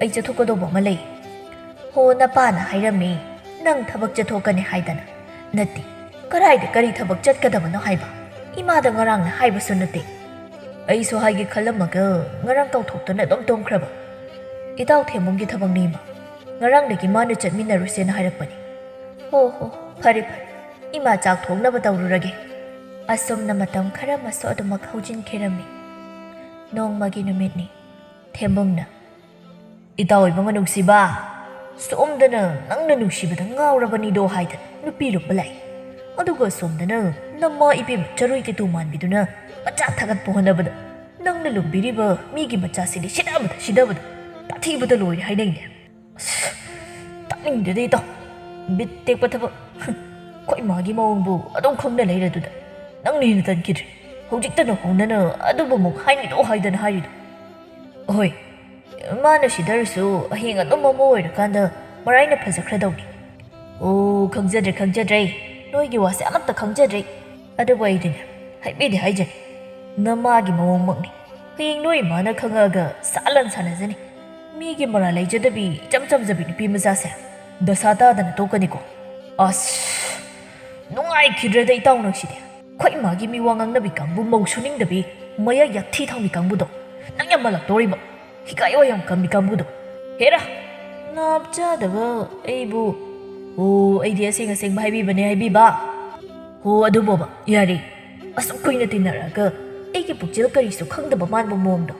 ꯑꯩ ꯆꯠꯊꯣꯛꯀꯗꯧꯕ ꯑꯃ ꯂꯩ꯫ ꯍꯣ, ꯅꯄꯥꯅ ꯍꯥꯏꯔꯝꯃꯤ, ꯅꯪ ꯊꯕꯛ ꯆꯠꯊꯣꯛꯀꯅꯤ ꯍꯥꯏꯗꯅ꯫ ꯅꯠꯇꯦ, ꯀꯗꯥꯏꯗ ꯀꯔꯤ ꯊꯕꯛ ꯆꯠꯀꯗꯕꯅꯣ ꯍꯥꯏꯕ? ꯏꯃꯥꯗ ꯉꯔꯥꯡꯅ ꯍꯥꯏꯕꯁꯨ ꯅꯠꯇꯦ꯫ ꯑꯩꯁꯨ ꯍꯥꯏꯒꯦ ꯈꯜꯂꯝꯃꯒ ꯉꯔꯥꯡ ꯀꯥꯎꯊꯣꯛꯇꯅ ꯑꯗꯨꯝ ꯇꯨꯝꯈ꯭ꯔꯕ꯫ ꯏꯇꯥꯎ ꯊꯦꯝꯕꯨꯡꯒꯤ ꯊꯕꯛꯅꯤ ꯏꯃꯥ꯫ ꯉꯔꯥꯡꯗꯒꯤ ꯃꯥꯅ ꯆꯠꯃꯤꯟꯅꯔꯨꯁꯦꯅ ꯍꯥꯏꯔꯛꯄꯅꯤ꯫ ꯍꯣ ꯍꯣ, ꯐꯔꯦ ꯐꯔꯦ꯫ ꯏꯃꯥ ꯆꯥꯛ ꯊꯣꯡꯅꯕ ꯇꯧꯔꯨꯔꯒꯦ꯫ ꯑꯁꯨꯝꯅ ꯃꯇꯝ ꯈꯔ ꯑꯃꯁꯨ ꯑꯗꯨꯃꯛ ꯍꯧꯖꯤꯟꯈꯤꯔꯝꯃꯤ꯫ ꯅꯣꯡꯃꯒꯤ ꯅꯨꯃꯤꯠꯅꯤ꯫ ꯊꯦꯝꯕꯨꯡꯅ, "ꯏꯇꯥꯎ ꯏꯕꯨꯡꯉꯣ ꯅꯨꯡꯁꯤꯕ, ꯁꯣꯝꯗꯅ ꯅꯪꯅ ꯅꯨꯡꯁꯤꯕꯗ ꯉꯥꯎꯔꯕꯅꯤꯗꯣ ꯍꯥꯏꯗꯅ ꯅꯨꯄꯤ ꯂꯨꯝꯕ ꯂꯥꯛꯏ꯫ ꯑꯗꯨꯒ ꯁꯣꯝꯗꯅ ꯅꯃꯥ ꯏꯕꯦꯝꯃ ꯆꯔꯣꯏ ꯇꯦꯇꯨ ꯃꯥꯟꯕꯤꯗꯨꯅ ꯃꯆꯥ ꯊꯥꯒꯠꯄ ꯍꯣꯠꯅꯕꯗ ꯅꯪꯅ ꯂꯨꯝꯕꯤꯔꯤꯕ ꯃꯤꯒꯤ ꯃꯆꯥꯁꯤꯗꯤ ꯁꯤꯗꯕꯗ ꯁꯤꯗꯕꯗ ꯇꯥꯊꯤꯕꯗ ꯂꯣꯏꯔꯦ ꯍꯥꯏꯅꯩꯅꯦ꯫ ꯑꯁ, ꯇꯥꯅꯤꯡꯗꯦꯗ ꯏꯇꯥꯎ꯫ ꯕꯤꯠ ꯇꯦꯛꯄ ꯊꯕꯛ꯫ ꯑꯩꯈꯣꯏ ꯃꯥꯒꯤ ꯃꯑꯣꯡꯕꯨ ꯑꯗꯨꯝ ꯈꯪꯅ ꯂꯩꯔꯗꯨꯗ ꯅꯪꯅ ꯍꯦꯟꯅ ꯇꯟꯈꯤꯗ꯭ꯔꯦ꯫ ꯍꯧꯖꯤꯛꯇ ꯅꯧꯍꯧꯅꯅ ꯑꯗꯨꯕꯨ ꯑꯃꯨꯛ ꯍꯥꯏꯅꯤꯗꯣ ꯍꯥꯏꯗꯅ ꯍꯥꯏꯔꯤꯗꯣ꯫ ꯍꯣꯏ, ꯃꯥꯅ ꯁꯤꯗꯔꯁꯨ ꯍꯌꯦꯡ ꯑꯗꯨꯝ ꯃꯃꯧ ꯑꯣꯏꯔꯀꯥꯟꯗ ꯃꯔꯥꯏꯅ ꯐꯖꯈ꯭ꯔꯗꯧꯅꯤ꯫ ꯑꯣ, ꯈꯪꯖꯗ꯭ꯔꯦ, ꯈꯪꯖꯗ꯭ꯔꯦ꯫ ꯅꯣꯏꯒꯤ ꯋꯥꯁꯦ ꯑꯃꯠꯇ ꯈꯪꯖꯗ꯭ꯔꯦ꯫ ꯑꯗꯨꯕꯨ ꯑꯩꯗꯤꯅꯦ, ꯍꯥꯏꯕꯤꯗꯤ ꯍꯥꯏꯖꯅꯤ꯫ ꯅꯃꯥꯒꯤ ꯃꯑꯣꯡꯃꯛꯅꯤ꯫ ꯍꯌꯦꯡ ꯅꯣꯏ ꯏꯃꯥꯅ ꯈꯪꯉꯛꯑꯒ ꯁꯥꯂꯟ ꯁꯥꯟꯅꯖꯅꯤ꯫ ꯃꯤꯒꯤ ꯃꯔꯥꯜ ꯂꯩꯖꯗꯕꯤ ꯏꯆꯝ ꯆꯝꯖꯕꯤ ꯅꯨꯄꯤ ꯃꯆꯥꯁꯦ ꯗꯁꯥ ꯇꯥꯗꯅ ꯇꯣꯛꯀꯅꯤꯀꯣ꯫ ꯑꯁ, ꯅꯨꯡꯉꯥꯏꯈꯤꯗ꯭ꯔꯦꯗ ꯏꯇꯥꯎ ꯅꯪꯁꯤꯗꯤ꯫ ꯑꯩꯈꯣꯏ ꯏꯃꯥꯒꯤ ꯃꯤꯋꯥ ꯉꯥꯡꯅꯕꯤ ꯀꯥꯡꯕꯨ, ꯃꯧ ꯁꯨꯅꯤꯡꯗꯕꯤ, ꯃꯌꯥ ꯌꯥꯊꯤ ꯊꯥꯡꯕꯤ ꯀꯥꯡꯕꯨꯗꯣ ꯅꯪ ꯌꯥꯝ ꯃꯥꯜꯂꯛꯇꯣꯔꯤꯕ꯫ ꯍꯤꯀꯥꯏ ꯋꯥ ꯌꯥꯝ ꯀꯟꯕꯤ ꯀꯥꯡꯕꯨꯗꯣ꯫ ꯍꯦꯔꯥ, ꯅꯥꯞ ꯆꯥꯗꯕ ꯑꯩꯕꯨ꯫ ꯑꯣ, ꯑꯩꯗꯤ ꯑꯁꯦꯡ ꯑꯁꯦꯡꯕ ꯍꯥꯏꯕꯤꯕꯅꯦ ꯍꯥꯏꯕꯤꯕ꯫ ꯍꯣ, ꯑꯗꯨꯕꯣꯕ, ꯌꯥꯔꯦ꯫ ꯑꯁꯨꯛ ꯀꯨꯏꯅ ꯇꯤꯟꯅꯔꯛꯑꯒ ꯑꯩꯒꯤ ꯄꯨꯛꯆꯦꯜ ꯀꯔꯤꯁꯨ ꯈꯪꯗꯕ ꯃꯥꯟꯕ ꯃꯑꯣꯡꯗꯣ꯫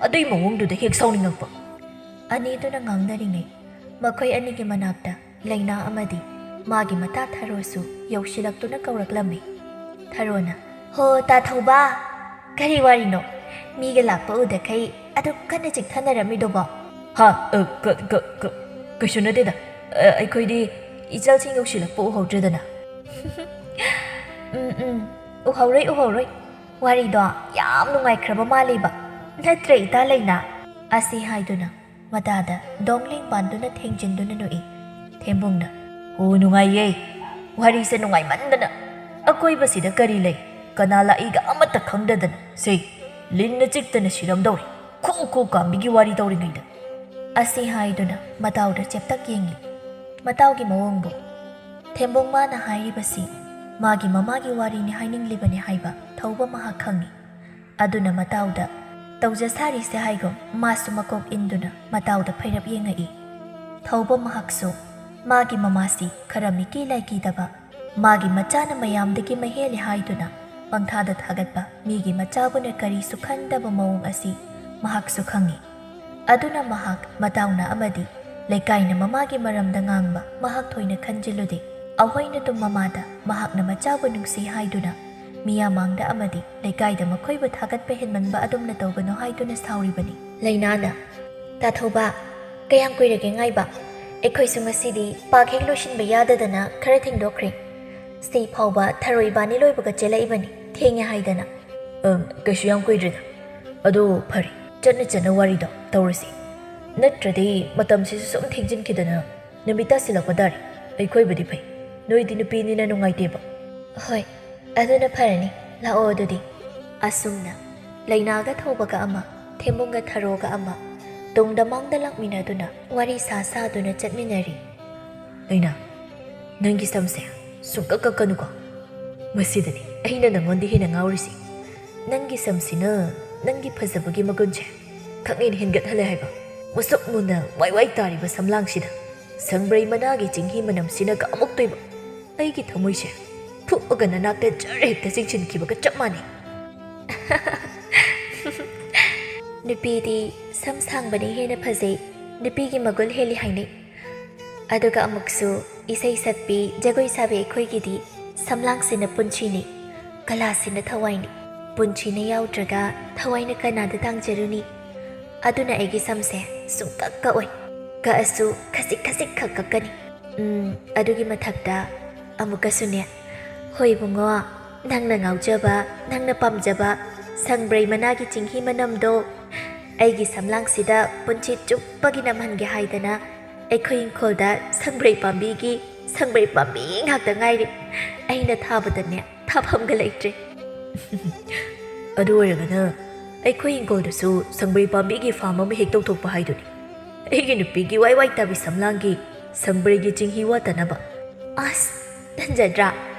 ꯑꯗꯨꯏ ꯃꯑꯣꯡꯗꯨꯗ ꯍꯦꯛ ꯁꯥꯎꯅꯤꯡꯉꯛꯄ꯫ ꯑꯅꯤꯗꯨꯅ ꯉꯥꯡꯅꯔꯤꯉꯩ ꯃꯈꯣꯏ ꯑꯅꯤꯒꯤ ꯃꯅꯥꯛꯇ ꯂꯩꯅꯥ ꯑꯃꯗꯤ ꯃꯥꯒꯤ ꯃꯇꯥ ꯊꯔꯣꯁꯨ ꯌꯧꯁꯤꯜꯂꯛꯇꯨꯅ ꯀꯧꯔꯛꯂꯝꯃꯤ꯫ ꯊꯔꯣꯅ, "ꯍꯣ, ꯇꯥ ꯊꯧꯕ, ꯀꯔꯤ ꯋꯥꯔꯤꯅꯣ? ꯃꯤꯒ ꯂꯥꯛꯄ ꯎꯗꯈꯩ ꯑꯗꯨꯛ ꯀꯟꯅ ꯆꯤꯛꯊꯅꯔꯝꯃꯤꯗꯨꯕꯣ? ꯍꯥ? ꯑ, ꯀ-, ꯀ-, ꯀ-, ꯀꯩꯁꯨ ꯅꯠꯇꯦꯗ꯫ ꯑ, ꯑꯩꯈꯣꯏꯗꯤ ꯏꯆꯜꯁꯤꯡ ꯌꯧꯁꯤꯜꯂꯛꯄ ꯎꯍꯧꯗ꯭ꯔꯦꯗꯅ꯫ ꯎꯝ, ꯎꯝ, ꯎꯍꯧꯔꯣꯏ, ꯎꯍꯧꯔꯣꯏ꯫ ꯋꯥꯔꯤꯗꯣ ꯌꯥꯝ ꯅꯨꯡꯉꯥꯏꯈ꯭ꯔꯕ ꯃꯥꯜꯂꯤꯕ, ꯅꯠꯇ꯭ꯔ, ꯏꯇꯥ ꯂꯩꯅꯥ? ꯑꯁꯤ ꯍꯥꯏꯗꯨꯅ ꯃꯇꯥꯗ ꯗꯣꯡꯂꯤꯡ ꯄꯥꯟꯗꯨꯅ ꯊꯦꯡꯖꯤꯟꯗꯨꯅ ꯅꯣꯛꯏ꯫ ꯊꯦꯝꯕꯨꯡꯅ, "ꯑꯣ, ꯅꯨꯡꯉꯥꯏꯌꯦ꯫ ꯋꯥꯔꯤꯁꯦ ꯅꯨꯡꯉꯥꯏꯃꯟꯗꯅ꯫ ꯑꯀꯣꯏꯕꯁꯤꯗ ꯀꯔꯤ ꯂꯩ? ꯀꯅꯥ ꯂꯥꯛꯏꯒ ꯑꯃꯠꯇ ꯈꯪꯗꯗꯅ꯫ ꯁꯦ, ꯂꯤꯟꯅ ꯆꯤꯛꯇꯅ ꯁꯤꯔꯝꯗꯧꯔꯦ꯫ ꯈꯨ ꯈꯨ ꯀꯥꯝꯕꯤꯒꯤ ꯋꯥꯔꯤ ꯇꯧꯔꯤꯉꯩꯗ"꯫ ꯑꯁꯤ ꯍꯥꯏꯗꯨꯅ ꯃꯇꯥꯎꯗ ꯆꯦꯞꯇꯛ ꯌꯦꯡꯉꯤ꯫ ꯃꯇꯥꯎꯒꯤ ꯃꯑꯣꯡꯕꯨ꯫ ꯊꯦꯝꯕꯨꯡ ꯃꯥꯅ ꯍꯥꯏꯔꯤꯕꯁꯤ ꯃꯥꯒꯤ ꯃꯃꯥꯒꯤ ꯋꯥꯔꯤꯅꯤ ꯍꯥꯏꯅꯤꯡꯂꯤꯕꯅꯤ ꯍꯥꯏꯕ ꯊꯧꯕ ꯃꯍꯥꯛ ꯈꯪꯉꯤ꯫ ꯑꯗꯨꯅ ꯃꯇꯥꯎꯗ ꯇꯧꯖ ꯁꯥꯔꯤꯁꯦ ꯍꯥꯏꯒꯨꯝ ꯃꯥꯁꯨ ꯃꯀꯣꯛ ꯏꯟꯗꯨꯅ ꯃꯇꯥꯎꯗ ꯐꯩꯔꯞ ꯌꯦꯡꯉꯛꯏ꯫ ꯊꯧꯕ ꯃꯍꯥꯛꯁꯨ ꯃꯥꯒꯤ ꯃꯃꯥꯁꯤ ꯈꯔ ꯃꯤꯀꯤ ꯂꯥꯏꯀꯤꯗꯕ, ꯃꯥꯒꯤ ꯃꯆꯥꯅ ꯃꯌꯥꯝꯗꯒꯤ ꯃꯍꯦꯜꯂꯤ ꯍꯥꯏꯗꯨꯅ ꯄꯪꯊꯥꯗ ꯊꯥꯒꯠꯄ ꯃꯤꯒꯤ ꯃꯆꯥꯕꯨꯅ ꯀꯔꯤꯁꯨ ꯈꯟꯗꯕ ꯃꯑꯣꯡ ꯑꯁꯤ ꯃꯍꯥꯛꯁꯨ ꯈꯪꯉꯤ꯫ ꯑꯗꯨꯅ ꯃꯍꯥꯛ ꯃꯇꯥꯎꯅ ꯑꯃꯗꯤ ꯂꯩꯀꯥꯏꯅ ꯃꯃꯥꯒꯤ ꯃꯔꯝꯗ ꯉꯥꯡꯕ ꯃꯍꯥꯛ ꯊꯣꯏꯅ ꯈꯟꯖꯤꯜꯂꯨꯗꯦ꯫ ꯑꯍꯣꯏꯅꯗꯨꯝ ꯃꯃꯥꯗ ꯃꯍꯥꯛꯅ ꯃꯆꯥꯕꯨ ꯅꯨꯡꯁꯤ ꯍꯥꯏꯗꯨꯅ ꯃꯤꯌꯥꯝꯃꯥꯡꯗ ꯑꯃꯗꯤ ꯂꯩꯀꯥꯏꯗ ꯃꯈꯣꯏꯕꯨ ꯊꯥꯒꯠꯄ ꯍꯦꯟꯃꯟꯕ ꯑꯗꯨꯝꯅ ꯇꯧꯒꯅꯨ ꯍꯥꯏꯗꯨꯅ ꯁꯥꯎꯔꯤꯕꯅꯤ꯫ ꯂꯩꯅꯥꯅ, "ꯇꯥ ꯊꯧꯕ, ꯀꯌꯥꯝ ꯀꯨꯏꯔꯒꯦ ꯉꯥꯏꯕ? ꯑꯩꯈꯣꯏꯁꯨ ꯉꯁꯤꯗꯤ ꯄꯥꯛ ꯍꯦꯛ ꯂꯣꯏꯁꯤꯟꯕ ꯌꯥꯗꯗꯅ ꯈꯔ ꯊꯦꯡꯗꯣꯛꯈ꯭ꯔꯦ꯫ ꯁꯤ ꯐꯥꯎꯕ ꯊꯔꯣꯏ ꯏꯕꯥꯅꯤ ꯂꯣꯏꯕꯒ ꯆꯦꯜꯂꯛꯏꯕꯅꯤ, ꯊꯦꯡꯉꯦ ꯍꯥꯏꯗꯅ"꯫ "ꯑꯪ, ꯀꯩꯁꯨ ꯌꯥꯝ ꯀꯨꯏꯗ꯭ꯔꯤꯗ꯫ ꯑꯗꯣ ꯐꯔꯦ, ꯆꯠꯅ ꯆꯠꯅ ꯋꯥꯔꯤꯗꯣ ꯇꯧꯔꯁꯤ꯫ ꯅꯠꯇ꯭ꯔꯗꯤ ꯃꯇꯝꯁꯤꯁꯨ ꯁꯨꯝ ꯊꯦꯡꯖꯤꯟꯈꯤꯗꯅ ꯅꯨꯃꯤꯠ ꯇꯥꯁꯤꯜꯂꯛꯄ ꯇꯥꯔꯦ꯫ ꯑꯩꯈꯣꯏꯕꯨꯗꯤ ꯐꯩ, ꯅꯣꯏꯗꯤ ꯅꯨꯄꯤꯅꯤꯅ ꯅꯨꯡꯉꯥꯏꯇꯦꯕ"꯫ "ꯍꯣꯏ, ꯑꯗꯨꯅ ꯐꯔꯅꯤ꯫ ꯂꯥꯛꯑꯣ ꯑꯗꯨꯗꯤ"꯫ ꯑꯁꯨꯝꯅ ꯂꯩꯅꯥꯒ ꯊꯧꯕꯒ ꯑꯃ, ꯊꯦꯝꯕꯨꯡꯒ ꯊꯔꯣꯒ ꯑꯃ, ꯇꯨꯡꯗ ꯃꯥꯡꯗ ꯂꯥꯛꯃꯤꯟꯅꯗꯨꯅ ꯋꯥꯔꯤ ꯁꯥ ꯁꯥꯗꯨꯅ ꯆꯠꯃꯤꯟꯅꯔꯤ꯫ "ꯂꯩꯅꯥ, ꯅꯪꯒꯤ ꯁꯝꯁꯦ ꯁꯨꯡꯀꯛ ꯀꯛꯀꯅꯨꯀꯣ꯫ ꯃꯁꯤꯗꯅꯤ ꯑꯩꯅ ꯅꯪꯉꯣꯟꯗ ꯍꯦꯟꯅ ꯉꯥꯎꯔꯤꯁꯤ꯫ ꯅꯪꯒꯤ ꯁꯝꯁꯤꯅ ꯅꯪꯒꯤ ꯐꯖꯕꯒꯤ ꯃꯒꯨꯟꯁꯦ ꯈꯪꯍꯦꯟ ꯍꯦꯟꯒꯠꯍꯜꯂꯦ ꯍꯥꯏꯕ꯫ ꯃꯨꯁꯨꯛ ꯃꯨꯅ ꯋꯥꯏ ꯋꯥꯏ ꯇꯥꯔꯤꯕ ꯁꯝꯂꯥꯡꯁꯤꯗ ꯁꯪꯕ꯭ꯔꯩ ꯃꯅꯥꯒꯤ ꯆꯤꯡꯍꯤ ꯃꯅꯝꯁꯤꯅ ꯀꯥꯃꯨꯛꯇꯣꯏꯕ꯫ ꯑꯩꯒꯤ ꯊꯃꯣꯏꯁꯦ ꯐꯨꯛꯑꯒ ꯅꯅꯥꯛꯇ ꯖꯔ ꯍꯦꯛꯇ ꯆꯤꯡꯁꯤꯟꯈꯤꯕꯒ ꯆꯞ ꯃꯥꯟꯅꯩ"꯫ "ꯅꯨꯄꯤꯗꯤ ꯁꯝ ꯁꯥꯡꯕꯅ ꯍꯦꯟꯅ ꯐꯖꯩ, ꯅꯨꯄꯤꯒꯤ ꯃꯒꯨꯟ ꯍꯦꯜꯂꯤ ꯍꯥꯏꯅꯩ꯫ ꯑꯗꯨꯒ ꯑꯃꯨꯛꯁꯨ ꯏꯁꯩ ꯁꯛꯄꯤ, ꯖꯒꯣꯏ ꯁꯥꯕꯤ ꯑꯩꯈꯣꯏꯒꯤꯗꯤ ꯁꯝꯂꯥꯡꯁꯤꯅ ꯄꯨꯟꯁꯤꯅꯤ, ꯀꯂꯥꯁꯤꯅ ꯊꯋꯥꯏꯅꯤ꯫ ꯄꯨꯟꯁꯤꯅ ꯌꯥꯎꯗ꯭ꯔꯒ ꯊꯋꯥꯏꯅ ꯀꯅꯥꯗ ꯇꯥꯡꯖꯔꯨꯅꯤ? ꯑꯗꯨꯅ ꯑꯩꯒꯤ ꯁꯝꯁꯦ ꯁꯨꯡꯀꯛ ꯀꯛꯑꯣꯏ꯫ ꯀꯛꯑꯁꯨ ꯈꯖꯤꯛ ꯈꯖꯤꯛ ꯈꯛ ꯀꯛꯀꯅꯤ꯫ ꯎꯝ, ꯑꯗꯨꯒꯤ ꯃꯊꯛꯇ ꯑꯃꯨꯛꯀꯁꯨꯅꯦ, ꯍꯣꯏ ꯏꯕꯨꯡꯉꯣ, ꯅꯪꯅ ꯉꯥꯎꯖꯕ, ꯅꯪꯅ ꯄꯥꯝꯖꯕ ꯁꯪꯕ꯭ꯔꯩ ꯃꯅꯥꯒꯤ ꯆꯤꯡꯍꯤ ꯃꯅꯝꯗꯣ ꯑꯩꯒꯤ ꯁꯝꯂꯥꯡꯁꯤꯗ ꯄꯨꯟꯁꯤ ꯆꯨꯞꯄꯒꯤ ꯅꯝꯍꯟꯒꯦ ꯍꯥꯏꯗꯅ ꯑꯩꯈꯣꯏ ꯏꯪꯈꯣꯜꯗ ꯁꯪꯕ꯭ꯔꯩ ꯄꯥꯝꯕꯤꯒꯤ ꯁꯪꯕ꯭ꯔꯩ ꯄꯥꯝꯕꯤ ꯉꯥꯛꯇ ꯉꯥꯏꯔꯦ꯫ ꯑꯩꯅ ꯊꯥꯕꯗꯅꯦ, ꯊꯥꯐꯝꯒ ꯂꯩꯇ꯭ꯔꯦ꯫ ꯑꯗꯨ ꯑꯣꯏꯔꯒꯅ ꯑꯩꯈꯣꯏ ꯏꯪꯈꯣꯜꯗꯁꯨ ꯁꯪꯕ꯭ꯔꯩ ꯄꯥꯝꯕꯤꯒꯤ ꯐꯥꯔꯝ ꯑꯃ ꯍꯦꯛ ꯇꯧꯊꯣꯛꯄ ꯍꯥꯏꯗꯨꯅꯤ꯫ ꯑꯩꯒꯤ ꯅꯨꯄꯤꯒꯤ ꯋꯥꯏ ꯋꯥꯏ ꯇꯥꯕꯤ ꯁꯝꯂꯥꯡꯒꯤ ꯁꯪꯕ꯭ꯔꯩꯒꯤ ꯆꯤꯡꯍꯤ ꯋꯥꯠꯇꯅꯕ꯫ ꯑꯁ, ꯇꯟꯖꯗ꯭ꯔꯥ?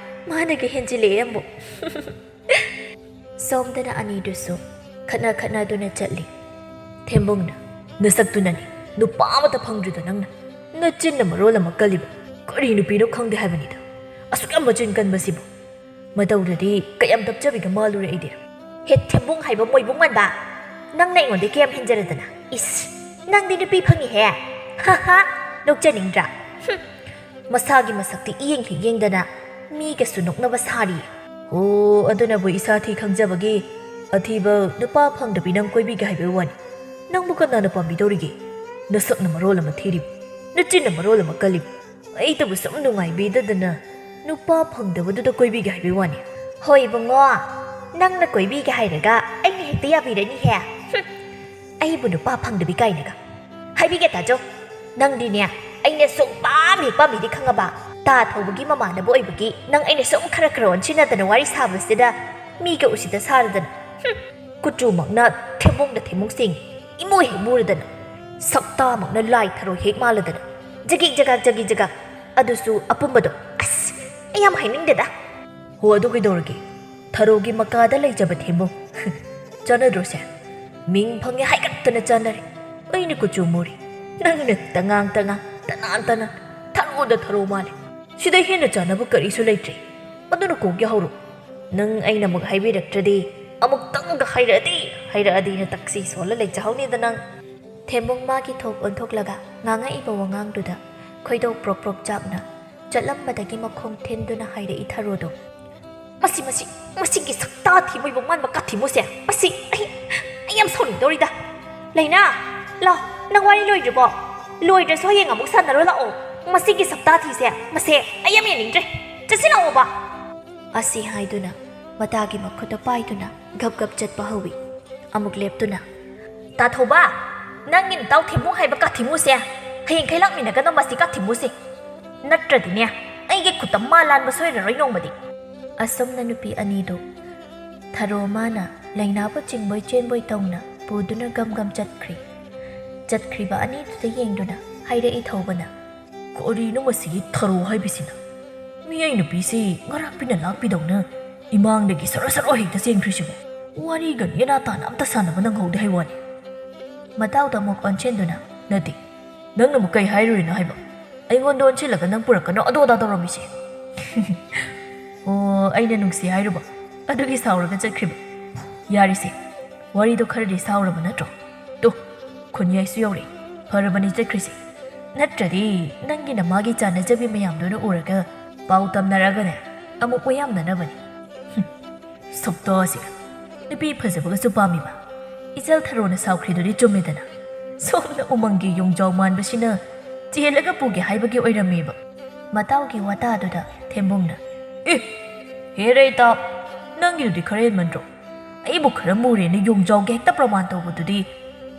ꯃꯥꯅꯒ ꯍꯦꯟꯖꯤꯜꯂꯛꯑꯦ ꯑꯃꯨꯛ꯫ ꯁꯣꯝꯗꯅ ꯑꯅꯤꯗꯨꯁꯨ ꯈꯠꯅ ꯈꯠꯅꯗꯨꯅ ꯆꯠꯂꯤ꯫ ꯊꯦꯝꯕꯨꯡꯅ, "ꯅꯁꯛꯇꯨꯅꯅꯤ ꯅꯨꯄꯥ ꯑꯃꯠꯇ ꯐꯪꯗ꯭ꯔꯤꯗꯣ ꯅꯪꯅ꯫ ꯅꯆꯤꯟꯅ ꯃꯔꯣꯜ ꯑꯃ ꯀꯜꯂꯤꯕ꯫ ꯀꯔꯤ ꯅꯨꯄꯤꯅꯣ ꯈꯪꯗꯦ ꯍꯥꯏꯕꯅꯤꯗ꯫ ꯑꯁꯨꯛ ꯌꯥꯝ ꯃꯆꯤꯟ ꯀꯟꯕꯁꯤꯕꯨ꯫ ꯃꯇꯧꯗꯗꯤ ꯀꯌꯥꯝ ꯇꯞꯆꯕꯤꯒ ꯃꯥꯜꯂꯨꯔꯦ ꯑꯩꯗꯤ꯫" "ꯍꯦ ꯊꯦꯝꯕꯨꯡ ꯍꯥꯏꯕ ꯃꯣꯏꯕꯨꯡ ꯃꯥꯟꯕ! ꯅꯪꯅ ꯑꯩꯉꯣꯟꯗ ꯀꯌꯥꯝ ꯍꯦꯟꯖꯔꯗꯅ? ꯏꯁ! ꯅꯪꯗꯤ ꯅꯨꯄꯤ ꯐꯪꯉꯤꯍꯦ! ꯍꯥ ꯍꯥ! ꯅꯣꯛꯆꯅꯤꯡꯗ꯭ꯔꯥ? ꯍꯨꯝ! ꯃꯁꯥꯒꯤ ꯃꯁꯛꯇꯤ ꯏꯌꯦꯡ ꯍꯦꯛ ꯌꯦꯡꯗꯅ ꯃꯤꯒꯁꯨ ꯅꯣꯛꯅꯕ ꯁꯥꯔꯤ꯫" "ꯑꯣ, ꯑꯗꯨꯅꯕꯨ ꯏꯁꯥ ꯊꯤ ꯈꯪꯖꯕꯒꯤ ꯑꯊꯤꯕ ꯅꯨꯄꯥ ꯐꯪꯗꯕꯤ ꯅꯪ ꯀꯣꯏꯕꯤꯒꯦ ꯍꯥꯏꯕꯩ ꯋꯥꯅꯤ꯫ ꯅꯪꯕꯨ ꯀꯅꯥꯅ ꯄꯥꯝꯕꯤꯗꯧꯔꯤꯒꯦ? ꯅꯁꯛꯅ ꯃꯔꯣꯜ ꯑꯃ ꯊꯤꯔꯤꯕ, ꯅꯆꯤꯟꯅ ꯃꯔꯣꯜ ꯑꯃ ꯀꯜꯂꯤꯕ꯫ ꯑꯩꯇꯕꯨ ꯁꯨꯝ ꯅꯨꯡꯉꯥꯏꯕꯤꯗꯗꯅ ꯅꯨꯄꯥ ꯐꯪꯗꯕꯗꯨꯗ ꯀꯣꯏꯕꯤꯒꯦ ꯍꯥꯏꯕꯩ ꯋꯥꯅꯤ꯫" "ꯍꯣꯏ ꯏꯕꯨꯡꯉꯣ, ꯅꯪꯅ ꯀꯣꯏꯕꯤꯒꯦ ꯍꯥꯏꯔꯒ ꯑꯩꯅ ꯍꯦꯛꯇ ꯌꯥꯕꯤꯔꯅꯤꯍꯦ꯫ ꯍꯨꯝ, ꯑꯩꯕꯨ ꯅꯨꯄꯥ ꯐꯪꯗꯕꯤ ꯀꯥꯏꯅꯒ꯫ ꯍꯥꯏꯕꯤꯒꯦ ꯇꯥꯖꯧ, ꯅꯪꯗꯤꯅꯦ ꯑꯩꯅ ꯁꯨꯝ ꯄꯥꯝꯃꯤ ꯄꯥꯝꯃꯤꯗꯤ ꯈꯪꯉꯕ? ꯇꯥ ꯊꯧꯕꯒꯤ ꯃꯃꯥꯟꯅꯕ ꯑꯣꯏꯕꯒꯤ ꯅꯪ ꯑꯩꯅ ꯁꯨꯝ ꯈꯔ ꯈꯔ ꯑꯣꯟꯁꯤꯟꯅꯗꯅ ꯋꯥꯔꯤ ꯁꯥꯕꯁꯤꯗ ꯃꯤꯒ ꯎꯁꯤꯠꯇ ꯁꯥꯔꯗꯅ꯫ ꯍꯨꯝ, ꯀꯨꯆꯨꯃꯛꯅ ꯊꯦꯝꯕꯣꯡꯗ ꯊꯦꯝꯕꯣꯡ ꯁꯦꯡꯉꯤ, ꯏꯃꯨ ꯍꯦꯛ ꯃꯨꯔꯗꯅ꯫ ꯁꯛꯇꯥꯃꯛꯅ ꯂꯥꯏ ꯊꯔꯣ ꯍꯦꯛ ꯃꯥꯜꯂꯗꯅ꯫ ꯖꯒꯤꯛ ꯖꯒꯥꯛ ꯖꯒꯤꯛ ꯖꯒꯥꯛ꯫ ꯑꯗꯨꯁꯨ ꯑꯄꯨꯝꯕꯗꯣ꯫ ꯑꯁ, ꯑꯩ ꯌꯥꯝ ꯍꯥꯏꯅꯤꯡꯗꯦꯗ꯫" "ꯍꯣ, ꯑꯗꯨ ꯀꯩꯗꯧꯔꯒꯦ? ꯊꯔꯣꯒꯤ ꯃꯀꯥꯗ ꯂꯩꯖꯕ ꯊꯦꯝꯕꯨꯡ꯫ ꯆꯥꯟꯅꯗ꯭ꯔꯣꯁꯦ? ꯃꯤꯡ ꯐꯪꯉꯦ ꯍꯥꯏꯒꯠꯇꯅ ꯆꯥꯟꯅꯔꯦ꯫ ꯑꯩꯅ ꯀꯨꯆꯨ ꯃꯨꯔꯤ, ꯅꯪꯅ ꯇꯉꯥꯡ ꯇꯉꯥꯡ, ꯇꯅꯥꯟ ꯇꯅꯥꯟ, ꯊꯔꯣꯗ ꯊꯔꯣ ꯃꯥꯜꯂꯦ꯫ ꯁꯤꯗꯩ ꯍꯦꯟꯅ ꯆꯥꯟꯅꯕ ꯀꯔꯤꯁꯨ ꯂꯩꯇ꯭ꯔꯦ꯫ ꯑꯗꯨꯅ ꯀꯣꯛ ꯌꯥꯍꯧꯔꯣ꯫ ꯅꯪ ꯑꯩꯅ ꯑꯃꯨꯛ ꯍꯥꯏꯕꯤꯔꯛꯇ꯭ꯔꯗꯤ, ꯑꯃꯨꯛꯇꯪꯒ ꯍꯥꯏꯔꯛꯑꯗꯤ, ꯍꯥꯏꯔꯛꯑꯗꯤꯅ ꯇꯛꯁꯤ ꯁꯣꯜꯂ ꯂꯩꯖꯍꯧꯅꯤꯗ ꯅꯪ꯫" ꯊꯦꯝꯕꯨꯡ ꯃꯥꯒꯤ ꯊꯣꯛ ꯑꯣꯟꯊꯣꯛꯂꯒ ꯉꯥꯡꯉꯛꯏꯕ ꯋꯥꯉꯥꯡꯗꯨꯗ ꯈꯣꯏꯗꯧ ꯄ꯭ꯔꯣꯛ ꯄ꯭ꯔꯣꯛ ꯆꯥꯛꯅ ꯆꯠꯂꯝꯕꯗꯒꯤ ꯃꯈꯣꯡ ꯊꯤꯟꯗꯨꯅ ꯍꯥꯏꯔꯛꯏ ꯊꯔꯣꯗꯣ꯫ "ꯃꯁꯤ, ꯃꯁꯤ, ꯃꯁꯤꯒꯤ ꯁꯛꯇꯥ ꯊꯤꯃꯣꯏꯕꯨ ꯃꯥꯟꯕ ꯀꯥꯊꯤꯃꯨꯁꯦ! ꯃꯁꯤ ꯑꯩ, ꯑꯩ ꯌꯥꯝ ꯁꯥꯎꯅꯤꯡꯗꯧꯔꯤꯗ꯫" ꯂꯩꯅꯥ, ꯂꯥꯎ, ꯅꯪ ꯋꯥꯔꯤ ꯂꯣꯏꯗ꯭ꯔꯤꯕꯣ? ꯂꯣꯏꯗ꯭ꯔꯁꯨ ꯍꯌꯦꯡ ꯑꯃꯨꯛ ꯁꯥꯟꯅꯔꯣ ꯂꯥꯛꯑꯣ꯫ ꯃꯁꯤꯒꯤ ꯁꯛꯇꯥꯊꯤꯁꯦ, ꯃꯁꯦ ꯑꯩ ꯌꯥꯝ ꯌꯦꯡꯅꯤꯡꯗ꯭ꯔꯦ꯫ ꯆꯠꯁꯤ ꯂꯥꯛꯑꯣꯕ꯫ ꯑꯁꯤ ꯍꯥꯏꯗꯨꯅ ꯃꯇꯥꯒꯤ ꯃꯈꯨꯠꯇ ꯄꯥꯏꯗꯨꯅ ꯒꯞ ꯒꯞ ꯆꯠꯄ ꯍꯧꯏ꯫ ꯑꯃꯨꯛ ꯂꯦꯞꯇꯨꯅ, "ꯇꯥꯊꯧꯕ, ꯅꯪꯒꯤ ꯅꯇꯥꯎ ꯊꯦꯝꯕꯨꯡ ꯍꯥꯏꯕ ꯀꯥꯊꯤꯃꯨꯁꯦ ꯍꯌꯦꯡꯈꯩ ꯂꯥꯛꯃꯤꯟꯅꯒꯅꯣ, ꯃꯁꯤ ꯀꯥꯊꯤꯃꯨꯁꯦ꯫ ꯅꯠꯇ꯭ꯔꯗꯤꯅꯦ, ꯑꯩꯒꯤ ꯈꯨꯠꯇ ꯃꯥ ꯂꯥꯟꯕ ꯁꯣꯏꯔꯔꯣꯏ ꯅꯣꯡꯃꯗꯤ"꯫ ꯑꯁꯨꯝꯅ ꯅꯨꯄꯤ ꯑꯅꯤꯗꯨ ꯊꯔꯣ ꯃꯥꯅ ꯂꯩꯅꯥꯕꯨ ꯆꯤꯡꯕꯣꯏ ꯆꯦꯟꯕꯣꯏ ꯇꯧꯅ ꯄꯨꯗꯨꯅ ꯒꯝ ꯒꯝ ꯆꯠꯈ꯭ꯔꯤ꯫ ꯆꯠꯈ꯭ꯔꯤꯕ ꯑꯅꯤꯗꯨꯗ ꯌꯦꯡꯗꯨꯅ ꯍꯥꯏꯔꯛꯏ ꯊꯧꯕꯅ, "ꯀꯔꯤꯅꯣ ꯃꯁꯤꯒꯤ ꯊꯔꯣ ꯍꯥꯏꯕꯁꯤꯅ? ꯃꯤꯌꯥꯏ ꯅꯨꯄꯤꯁꯤ ꯉꯔꯥꯛꯄꯤꯅ ꯂꯥꯛꯄꯤꯗꯧꯅ ꯏꯃꯥꯡꯗꯒꯤ ꯁꯔꯣ ꯁꯔꯣ ꯍꯦꯛꯇ ꯆꯦꯟꯈ꯭ꯔꯤꯁꯤꯕꯣ? ꯋꯥꯔꯤꯒ ꯅꯦꯅꯥ ꯇꯥꯅ ꯑꯝꯇ ꯁꯥꯟꯅꯕ ꯅꯪꯍꯧꯗꯦ ꯍꯥꯏ ꯋꯥꯅꯤ"꯫ ꯃꯇꯥꯎꯗ ꯑꯃꯨꯛ ꯑꯣꯟꯁꯤꯟꯗꯨꯅ, "ꯅꯠꯇꯦ, ꯅꯪꯅ ꯑꯃꯨꯛ ꯀꯩ ꯍꯥꯏꯔꯨꯔꯤꯅꯣ ꯍꯥꯏꯕ? ꯑꯩꯉꯣꯟꯗ ꯑꯣꯟꯁꯤꯜꯂꯒ ꯅꯪ ꯄꯨꯔꯛꯀꯅꯣ ꯑꯗꯣ ꯑꯗꯥ ꯇꯧꯔꯝꯃꯤꯁꯦ?" "ꯑꯣ, ꯑꯩꯅ ꯅꯨꯡꯁꯤ ꯍꯥꯏꯔꯨꯕ, ꯑꯗꯨꯒꯤ ꯁꯥꯎꯔꯒ ꯆꯠꯈ꯭ꯔꯤꯕ꯫ ꯌꯥꯔꯤꯁꯦ, ꯋꯥꯔꯤꯗꯣ ꯈꯔꯗꯤ ꯁꯥꯎꯔꯕ ꯅꯠꯇ꯭ꯔꯣ? ꯇꯨ, ꯈꯨꯟꯌꯥꯏꯁꯨ ꯌꯧꯔꯛꯑꯦ꯫ ꯐꯔꯕꯅꯤ ꯆꯠꯈ꯭ꯔꯤꯁꯦ꯫ ꯅꯠꯇ꯭ꯔꯗꯤ ꯅꯪꯒꯤ ꯅꯃꯥꯒꯤ ꯆꯥꯟꯅꯖꯕꯤ ꯃꯌꯥꯝꯗꯨꯅ ꯎꯔꯒ ꯄꯥꯎ ꯇꯝꯅꯔꯒꯅꯦ, ꯑꯃꯨꯛ ꯃꯌꯥꯝꯅꯅꯕꯅꯤ꯫ ꯍꯨꯝ, ꯁꯛꯇꯥꯁꯤꯒ꯫ ꯅꯨꯄꯤ ꯐꯖꯕꯒꯁꯨ ꯄꯥꯝꯃꯤꯕ꯫ ꯏꯆꯜ ꯊꯔꯣꯅ ꯁꯥꯎꯈ꯭ꯔꯤꯗꯨꯗꯤ ꯆꯨꯝꯃꯦꯗꯅ꯫ ꯁꯣꯝꯗ ꯎꯃꯪꯒꯤ ꯌꯣꯡꯖꯥꯎ ꯃꯥꯟꯕꯁꯤꯅ ꯆꯦꯜꯂꯒ ꯄꯨꯒꯦ ꯍꯥꯏꯕꯒꯤ ꯑꯣꯏꯔꯝꯃꯦꯕ"꯫ ꯃꯇꯥꯎꯒꯤ ꯋꯥꯇꯥꯗꯨꯗ ꯊꯦꯝꯕꯨꯡꯅ, "ꯑꯦ, ꯍꯦꯔꯦ ꯏꯇꯥꯎ, ꯅꯪꯒꯤꯗꯨꯗꯤ ꯈꯔ ꯍꯦꯟꯃꯟꯗ꯭ꯔꯣ? ꯑꯩꯕꯨ ꯈꯔ ꯃꯨꯔꯦꯅ ꯌꯣꯡꯖꯥꯎꯒꯤ ꯍꯦꯛꯇ ꯄ꯭ꯔꯃꯥꯟ ꯇꯧꯕꯗꯨꯗꯤ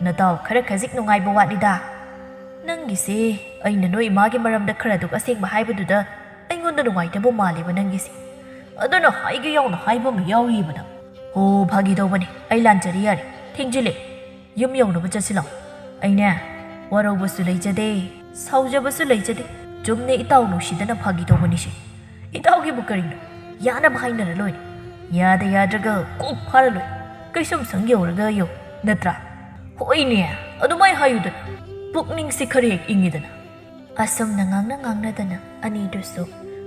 ꯅꯇꯥꯎ ꯈꯔ ꯈꯖꯤꯛ ꯅꯨꯡꯉꯥꯏꯕ ꯋꯥꯠꯂꯤꯗ꯫ ꯅꯪꯒꯤꯁꯦ ꯑꯩꯅ ꯅꯣꯏ ꯏꯃꯥꯒꯤ ꯃꯔꯝꯗ ꯈꯔ ꯑꯗꯨꯛ ꯑꯁꯦꯡꯕ ꯍꯥꯏꯕꯗꯨꯗ ꯑꯩꯉꯣꯟꯗ ꯅꯨꯡꯉꯥꯏꯇꯕ ꯃꯥꯜꯂꯦꯕ ꯅꯪꯒꯤꯁꯦ꯫ ꯑꯗꯨꯅ ꯍꯥꯏꯒꯦ ꯌꯥꯎꯅ ꯍꯥꯏꯕ ꯑꯃ ꯌꯥꯎꯔꯤꯕ ꯅꯪ꯫ ꯍꯣ, ꯐꯥꯒꯤ ꯇꯧꯕꯅꯦ, ꯑꯩ ꯂꯥꯟꯖꯔꯦ, ꯌꯥꯔꯦ, ꯊꯦꯡꯖꯤꯜꯂꯦ꯫ ꯌꯨꯝ ꯌꯧꯅꯕ ꯆꯠꯁꯤ ꯂꯥꯛꯑꯣ꯫ ꯑꯩꯅꯦ, ꯋꯥꯔꯧꯕꯁꯨ ꯂꯩꯖꯗꯦ, ꯁꯥꯎꯖꯕꯁꯨ ꯂꯩꯖꯗꯦ꯫ ꯆꯨꯝꯅ ꯏꯇꯥꯎ ꯅꯨꯡꯁꯤꯗꯅ ꯐꯥꯒꯤ ꯇꯧꯕꯅꯤꯁꯦ꯫ ꯏꯇꯥꯎꯒꯤꯕꯨ ꯀꯔꯤꯅꯣ? ꯌꯥꯅꯕ ꯍꯥꯏꯅꯔ ꯂꯣꯏꯔꯦ꯫ ꯌꯥꯗ ꯌꯥꯗ꯭ꯔꯒ ꯀꯣꯛ ꯐꯥꯔ ꯂꯣꯏꯔꯦ꯫ ꯀꯩꯁꯨꯝꯁꯪ ꯌꯧꯔꯒ ꯌꯧ, ꯅꯠꯇ꯭ꯔꯥ? ꯍꯣꯏꯅꯦ, ꯑꯗꯨꯃꯥꯏ ꯍꯥꯏꯌꯨꯗꯅ꯫ ꯄꯨꯛꯅꯤꯡꯁꯤ ꯈꯔ ꯍꯦꯛ ꯏꯪꯉꯤꯗꯅ꯫ ꯑꯁꯨꯝꯅ ꯉꯥꯡꯅ ꯉꯥꯡꯅꯗꯅ ꯑꯅꯤꯗꯨꯁꯨ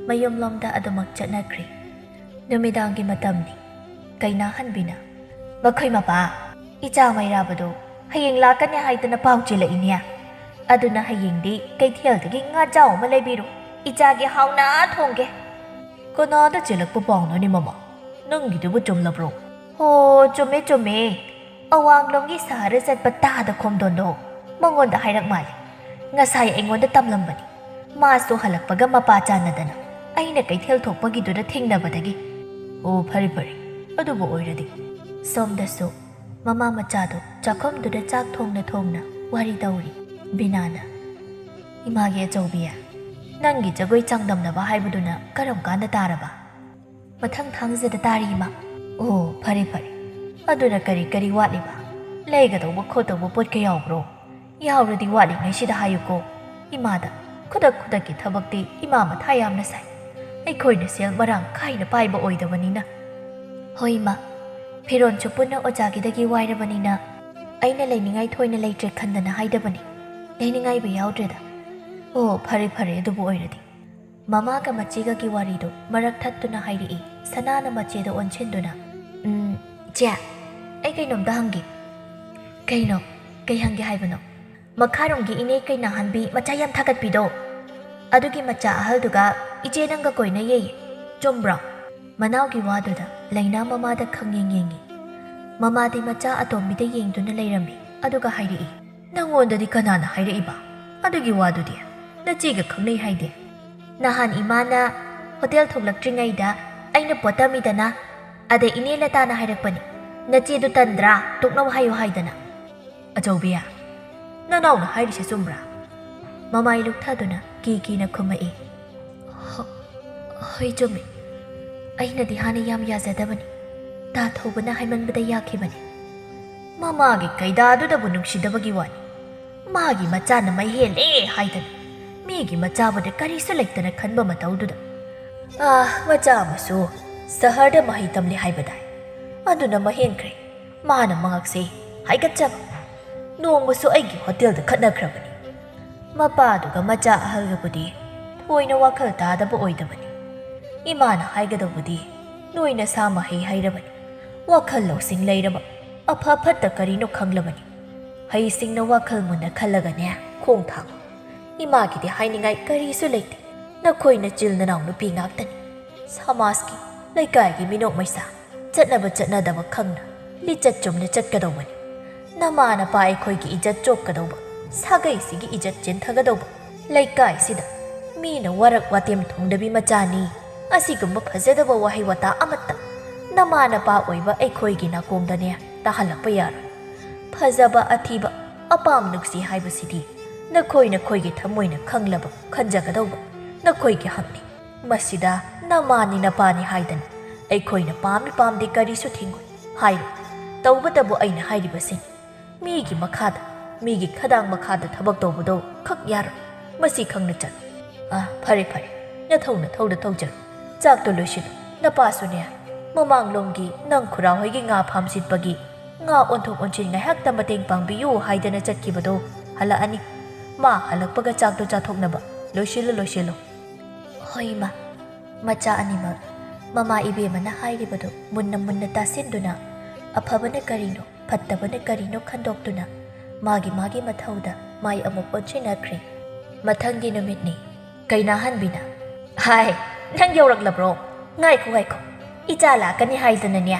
ꯃꯌꯨꯝꯂꯣꯝꯗ ꯑꯗꯨꯃꯛ ꯆꯠꯅꯈ꯭ꯔꯤ꯫ ꯅꯨꯃꯤꯗꯥꯡꯒꯤ ꯃꯇꯝꯅꯤ꯫ ꯀꯩꯅꯥꯍꯟꯕꯤꯅ, "ꯃꯈꯣꯏ ꯃꯄꯥ, ꯏꯆꯥ ꯃꯩꯔꯥꯕꯗꯣ ꯍꯌꯦꯡ ꯂꯥꯛꯀꯅꯤ ꯍꯥꯏꯗꯅ ꯄꯥꯎ ꯆꯦꯜꯂꯛꯏꯅꯦ꯫ ꯑꯗꯨꯅ ꯍꯌꯦꯡꯗꯤ ꯀꯩꯊꯦꯜꯗꯒꯤ ꯉꯥꯖꯥꯎ ꯑꯃ ꯂꯩꯕꯤꯔꯨ꯫ ꯏꯆꯥꯒꯤ ꯍꯥꯎꯅ ꯊꯣꯡꯒꯦ"꯫ "ꯀꯅꯥꯗ ꯆꯦꯜꯂꯛꯄ ꯄꯥꯎꯅꯣꯅꯦ ꯃꯃꯥ? ꯅꯪꯒꯤꯗꯨꯕꯨ ꯆꯨꯝꯂꯕ꯭ꯔꯣ?" "ꯍꯣ, ꯆꯨꯝꯃꯦ, ꯆꯨꯝꯃꯦ꯫ ꯑꯋꯥꯡꯂꯣꯝꯒꯤ ꯁꯍꯔ ꯆꯠꯄ ꯇꯥꯗ ꯈꯣꯝꯗꯣꯟꯗꯣ ꯃꯉꯣꯟꯗ ꯍꯥꯏꯔꯛ ꯃꯥꯜꯂꯦ꯫ ꯉꯁꯥꯏ ꯑꯩꯉꯣꯟꯗ ꯇꯝꯂꯝꯕꯅꯤ꯫ ꯃꯥꯁꯨ ꯍꯜꯂꯛꯄꯒ ꯃꯄꯥ ꯆꯥꯟꯅꯗꯅ ꯑꯩꯅ ꯀꯩꯊꯦꯜ ꯊꯣꯛꯄꯒꯤꯗꯨꯗ ꯊꯦꯡꯅꯕꯗꯒꯤ꯫ ꯑꯣ, ꯐꯔꯦ ꯐꯔꯦ, ꯑꯗꯨꯕꯨ ꯑꯣꯏꯔꯗꯤ꯫ ꯁꯣꯝꯗꯁꯨ ꯃꯃꯥ ꯃꯆꯥꯗꯣ ꯆꯥꯛꯈꯨꯝꯗꯨꯗ ꯆꯥꯛ ꯊꯣꯡꯅ ꯊꯣꯡꯅ ꯋꯥꯔꯤ ꯇꯧꯔꯤ꯫ ꯕꯤꯅꯥꯅ, "ꯏꯃꯥꯒꯤ ꯑꯆꯧꯕꯤ, ꯅꯪꯒꯤ ꯖꯒꯣꯏ ꯆꯥꯡꯗꯝꯅꯕ ꯍꯥꯏꯕꯗꯨꯅ ꯀꯔꯝ ꯀꯥꯟꯗ ꯇꯥꯔꯕ?" "ꯃꯊꯪ ꯊꯥꯡꯖꯗ ꯇꯥꯔꯤ, ꯏꯃꯥ꯫" "ꯑꯣ, ꯐꯔꯦ ꯐꯔꯦ꯫ ꯑꯗꯨꯅ ꯀꯔꯤ ꯀꯔꯤ ꯋꯥꯠꯂꯤꯕ? ꯂꯩꯒꯗꯧꯕ ꯈꯣꯠꯇꯧꯕ ꯄꯣꯠꯀ ꯌꯥꯎꯕ꯭ꯔꯣ? ꯌꯥꯎꯔꯗꯤ ꯋꯥꯠꯂꯤꯉꯩꯁꯤꯗ ꯍꯥꯏꯌꯨꯀꯣ꯫ ꯏꯃꯥꯗ ꯈꯨꯗꯛ ꯈꯨꯗꯛꯀꯤ ꯊꯕꯛꯇꯤ ꯏꯃꯥ ꯃꯊꯥ ꯌꯥꯝꯅ ꯁꯥꯏ꯫ ꯑꯩꯈꯣꯏꯅ ꯁꯦꯜ ꯃꯔꯥꯡ ꯀꯥꯏꯅ ꯄꯥꯏꯕ ꯑꯣꯏꯗꯕꯅꯤꯅ꯫" "ꯍꯣꯏ, ꯏꯃꯥ꯫ ꯐꯤꯔꯣꯟꯁꯨ ꯄꯨꯟꯅ ꯑꯣꯖꯥꯒꯤꯗꯒꯤ ꯋꯥꯏꯔꯕꯅꯤꯅ ꯑꯩꯅ ꯂꯩꯅꯤꯡꯉꯥꯏ ꯊꯣꯏꯅ ꯂꯩꯇ꯭ꯔꯦ ꯈꯟꯗꯅ ꯍꯥꯏꯗꯕꯅꯤ꯫ ꯂꯩꯅꯤꯡꯉꯥꯏꯕꯨ ꯌꯥꯎꯗ꯭ꯔꯦꯗ꯫" "ꯑꯣ, ꯐꯔꯦ ꯐꯔꯦ, ꯑꯗꯨꯕꯨ ꯑꯣꯏꯔꯗꯤ꯫" ꯃꯃꯥꯒ ꯃꯆꯦꯒꯒꯤ ꯋꯥꯔꯤꯗꯨ ꯃꯔꯛ ꯊꯠꯇꯨꯅ ꯍꯥꯏꯔꯛꯏ ꯁꯅꯥꯅ ꯃꯆꯦꯗ ꯑꯣꯟꯁꯤꯟꯗꯨꯅ꯫ "ꯎꯝ, ꯆꯦ, ꯑꯩ ꯀꯩꯅꯣꯝꯇ ꯍꯪꯒꯦ꯫" "ꯀꯩꯅꯣ? ꯀꯩ ꯍꯪꯒꯦ ꯍꯥꯏꯕꯅꯣ?" "ꯃꯈꯥꯔꯣꯝꯒꯤ ꯏꯅꯦ ꯀꯩꯅꯥꯍꯟꯕꯤ ꯃꯆꯥ ꯌꯥꯝ ꯊꯥꯒꯠꯄꯤꯗꯣ, ꯑꯗꯨꯒꯤ ꯃꯆꯥ ꯑꯍꯜꯗꯨꯒ ꯏꯆꯦ ꯅꯪꯒ ꯀꯣꯏꯅꯩꯌꯦ, ꯆꯨꯝꯕ꯭ꯔꯣ?" ꯃꯅꯥꯎꯒꯤ ꯋꯥꯗꯨꯗ ꯂꯩꯅꯥ ꯃꯃꯥꯗ ꯈꯪꯌꯦꯡ ꯌꯦꯡꯉꯤ꯫ ꯃꯃꯥꯗꯤ ꯃꯆꯥ ꯑꯇꯣꯝꯕꯤꯗ ꯌꯦꯡꯗꯨꯅ ꯂꯩꯔꯝꯃꯤ, ꯑꯗꯨꯒ ꯍꯥꯏꯔꯛꯏ, "ꯅꯪꯉꯣꯟꯗꯗꯤ ꯀꯅꯥꯅ ꯍꯥꯏꯔꯛꯏꯕ ꯑꯗꯨꯒꯤ ꯋꯥꯗꯨꯗꯤ? ꯅꯆꯦꯒ ꯈꯪꯅꯩ ꯍꯥꯏꯗꯦ?" "ꯅꯍꯥꯟ ꯏꯃꯥꯅ ꯍꯣꯇꯦꯜ ꯊꯣꯛꯂꯛꯇ꯭ꯔꯤꯉꯩꯗ ꯑꯩꯅ ꯄꯣꯠꯇꯝꯃꯤꯗꯅ, ꯑꯗ ꯏꯅꯦ ꯂꯇꯥꯅ ꯍꯥꯏꯔꯛꯄꯅꯤ, 'ꯅꯆꯦꯗꯨ ꯇꯟꯗ꯭ꯔꯥ? ꯇꯣꯛꯅꯧ ꯍꯥꯏꯌꯨ' ꯍꯥꯏꯗꯅ꯫" "ꯑꯆꯧꯕꯤ, ꯅꯅꯥꯎꯅ ꯍꯥꯏꯔꯤꯁꯦ ꯆꯨꯝꯕ꯭ꯔꯥ?" ꯃꯃꯥꯏ ꯂꯨꯛꯊꯗꯨꯅ ꯀꯤ ꯀꯤꯅ ꯈꯨꯝꯃꯛꯏ꯫ "ꯍꯣ-, ꯍꯣꯏ, ꯆꯨꯝꯃꯤ꯫ ꯑꯩꯅꯗꯤ ꯍꯥꯟꯅ ꯌꯥꯝ ꯌꯥꯖꯗꯕꯅꯤ꯫ ꯇꯥ ꯊꯧꯕꯅ ꯍꯥꯏꯃꯟꯕꯗ ꯌꯥꯈꯤꯕꯅꯤ꯫" "ꯃꯃꯥꯒꯤ ꯀꯩꯗꯥꯗꯨꯗꯕꯨ ꯅꯨꯡꯁꯤꯗꯕꯒꯤ ꯋꯥꯅꯤ꯫ ꯃꯥꯒꯤ ꯃꯆꯥꯅ ꯃꯩ ꯍꯦꯜꯂꯦ ꯍꯥꯏꯗꯅ ꯃꯤꯒꯤ ꯃꯆꯥꯕꯨꯗꯤ ꯀꯔꯤꯁꯨ ꯂꯩꯇꯅ ꯈꯟꯕ ꯃꯇꯧꯗꯨꯗ꯫ ꯑꯥ, ꯃꯆꯥ ꯑꯃꯁꯨ ꯁꯍꯔꯗ ꯃꯍꯩ ꯇꯝꯂꯦ ꯍꯥꯏꯕꯗꯥꯏ? ꯑꯗꯨꯅ ꯃꯍꯦꯟꯈ꯭ꯔꯦ꯫ ꯃꯥꯅ ꯃꯉꯛꯁꯦ ꯍꯥꯏꯒꯠꯆꯕ꯫ ꯅꯣꯡꯃꯁꯨ ꯑꯩꯒꯤ ꯍꯣꯇꯦꯜꯗ ꯈꯠꯅꯈ꯭ꯔꯕꯅꯤ꯫ ꯃꯄꯥꯗꯨꯒ ꯃꯆꯥ ꯑꯍꯜꯒꯕꯨꯗꯤ ꯊꯣꯏꯅ ꯋꯥꯈꯜ ꯇꯥꯗꯕ ꯑꯣꯏꯗꯕꯅꯤ꯫ ꯏꯃꯥꯅ ꯍꯥꯏꯒꯗꯧꯕꯗꯤ ꯅꯣꯏ ꯅꯁꯥ ꯃꯍꯩ ꯍꯩꯔꯕꯅꯤ, ꯋꯥꯈꯜ ꯂꯧꯁꯤꯡ ꯂꯩꯔꯕ, ꯑꯐ ꯐꯠꯇ ꯀꯔꯤꯅꯣ ꯈꯪꯂꯕꯅꯤ꯫ ꯍꯩꯁꯤꯡꯅ ꯋꯥꯈꯜ ꯃꯨꯟꯅ ꯈꯜꯂꯒꯅꯦ ꯈꯣꯡ ꯊꯥꯡꯉꯨ꯫ ꯏꯃꯥꯒꯤꯗꯤ ꯍꯥꯏꯅꯤꯡꯉꯥꯏ ꯀꯔꯤꯁꯨ ꯂꯩꯇꯦ꯫ ꯅꯈꯣꯏ ꯅꯆꯤꯜ ꯅꯅꯥꯎ ꯅꯨꯄꯤ ꯉꯥꯛꯇꯅꯤ꯫ ꯁꯃꯥꯖꯀꯤ, ꯂꯩꯀꯥꯏꯒꯤ ꯃꯤꯅꯣꯛ ꯃꯩꯁꯥ, ꯆꯠꯅꯕ ꯆꯠꯅꯗꯕ ꯈꯪꯅ ꯂꯤꯆꯠ ꯆꯨꯝꯅ ꯆꯠꯀꯗꯧꯕꯅꯤ꯫ ꯅꯃꯥ ꯅꯄꯥ ꯑꯩꯈꯣꯏꯒꯤ ꯏꯖꯠ ꯆꯣꯛꯀꯗꯧꯕ, ꯁꯥꯒꯩꯁꯤꯒꯤ ꯏꯖꯠ ꯆꯦꯟꯊꯒꯗꯧꯕ, ꯂꯩꯀꯥꯏꯁꯤꯗ ꯃꯤꯅ ꯋꯥꯔꯛ ꯋꯥꯇꯦꯝ ꯊꯣꯡꯗꯕꯤ ꯃꯆꯥꯅꯤ꯫ ꯑꯁꯤꯒꯨꯝꯕ ꯐꯖꯗꯕ ꯋꯥꯍꯩ ꯋꯥꯇꯥ ꯑꯃꯠꯇ ꯅꯃꯥ ꯅꯄꯥ ꯑꯣꯏꯕ ꯑꯩꯈꯣꯏꯒꯤ ꯅꯥꯀꯣꯡꯗꯅꯦ ꯇꯥꯍꯜꯂꯛꯄ ꯌꯥꯔꯣꯏ꯫ ꯐꯖꯕ ꯑꯊꯤꯕ, ꯑꯄꯥꯝ ꯅꯨꯡꯁꯤ ꯍꯥꯏꯕꯁꯤꯗꯤ ꯅꯈꯣꯏ ꯅꯈꯣꯏꯒꯤ ꯊꯃꯣꯏꯅ ꯈꯪꯂꯕ ꯈꯟꯖꯒꯗꯧꯕ ꯅꯈꯣꯏꯒꯤ ꯍꯛꯅꯤ꯫ ꯃꯁꯤꯗ ꯅꯃꯥꯅꯤ ꯅꯄꯥꯅꯤ ꯍꯥꯏꯗꯅ ꯑꯩꯈꯣꯏꯅ ꯄꯥꯝꯃꯤ ꯄꯥꯝꯗꯦ ꯀꯔꯤꯁꯨ ꯊꯤꯡꯉꯣꯏ ꯍꯥꯏꯔꯣꯏ꯫ ꯇꯧꯕꯇꯕꯨ ꯑꯩꯅ ꯍꯥꯏꯔꯤꯕꯁꯤ ꯃꯤꯒꯤ ꯃꯈꯥꯗ, ꯃꯤꯒꯤ ꯈꯗꯥꯡ ꯃꯈꯥꯗ ꯊꯕꯛ ꯇꯧꯕꯗꯣ ꯈꯛ ꯌꯥꯔꯣꯏ꯫ ꯃꯁꯤ ꯈꯪꯅ ꯆꯠꯂꯨ꯫ ꯑꯥ, ꯐꯔꯦ, ꯐꯔꯦ, ꯅꯊꯧ ꯅꯊꯧꯗ ꯇꯧꯖꯔꯣ꯫ ꯆꯥꯛꯇꯣ ꯂꯣꯏꯁꯤꯜꯂꯨ꯫ ꯅꯄꯥꯁꯨꯅꯦ, ꯃꯃꯥꯡꯂꯣꯝꯒꯤ ꯅꯪ ꯈꯨꯔꯥ ꯍꯣꯏꯒꯤ ꯉꯥ ꯐꯥꯝ ꯁꯤꯠꯄꯒꯤ ꯉꯥ ꯑꯣꯟꯊꯣꯛ ꯑꯣꯟꯁꯤꯟ ꯉꯥꯏꯍꯥꯛꯇ ꯃꯇꯦꯡ ꯄꯥꯡꯕꯤꯌꯨ ꯍꯥꯏꯗꯅ ꯆꯠꯈꯤꯕꯗꯣ ꯍꯜꯂꯛꯑꯅꯤ꯫ ꯃꯥ ꯍꯜꯂꯛꯄꯒ ꯆꯥꯛꯇꯣ ꯆꯥꯊꯣꯛꯅꯕ ꯂꯣꯏꯁꯤꯜꯂꯨ, ꯂꯣꯏꯁꯤꯜꯂꯨ꯫ ꯍꯣꯏ, ꯏꯃꯥ꯫ ꯃꯆꯥ ꯑꯅꯤꯃꯛ ꯃꯃꯥ ꯏꯕꯦꯝꯃꯅ ꯍꯥꯏꯔꯤꯕꯗꯨ ꯃꯨꯟꯅ ꯃꯨꯟꯅ ꯇꯥꯁꯤꯟꯗꯨꯅ ꯑꯐꯕꯅ ꯀꯔꯤꯅꯣ, ꯐꯠꯇꯕꯅ ꯀꯔꯤꯅꯣ ꯈꯟꯗꯣꯛꯇꯨꯅ ꯃꯥꯒꯤ ꯃꯥꯒꯤ ꯃꯊꯧꯗ ꯃꯥꯏ ꯑꯃꯨꯛ ꯑꯣꯟꯁꯤꯟꯅꯈ꯭ꯔꯦ꯫ ꯃꯊꯪꯒꯤ ꯅꯨꯃꯤꯠꯅꯤ꯫ ꯀꯩꯅꯥꯍꯟꯕꯤꯅ, "ꯍꯥꯏ, ꯅꯪ ꯌꯧꯔꯛꯂꯕ꯭ꯔꯣ? ꯉꯥꯏꯈꯣ, ꯉꯥꯏꯈꯣ꯫ ꯏꯆꯥ ꯂꯥꯛꯀꯅꯤ ꯍꯥꯏꯗꯅꯅꯦ,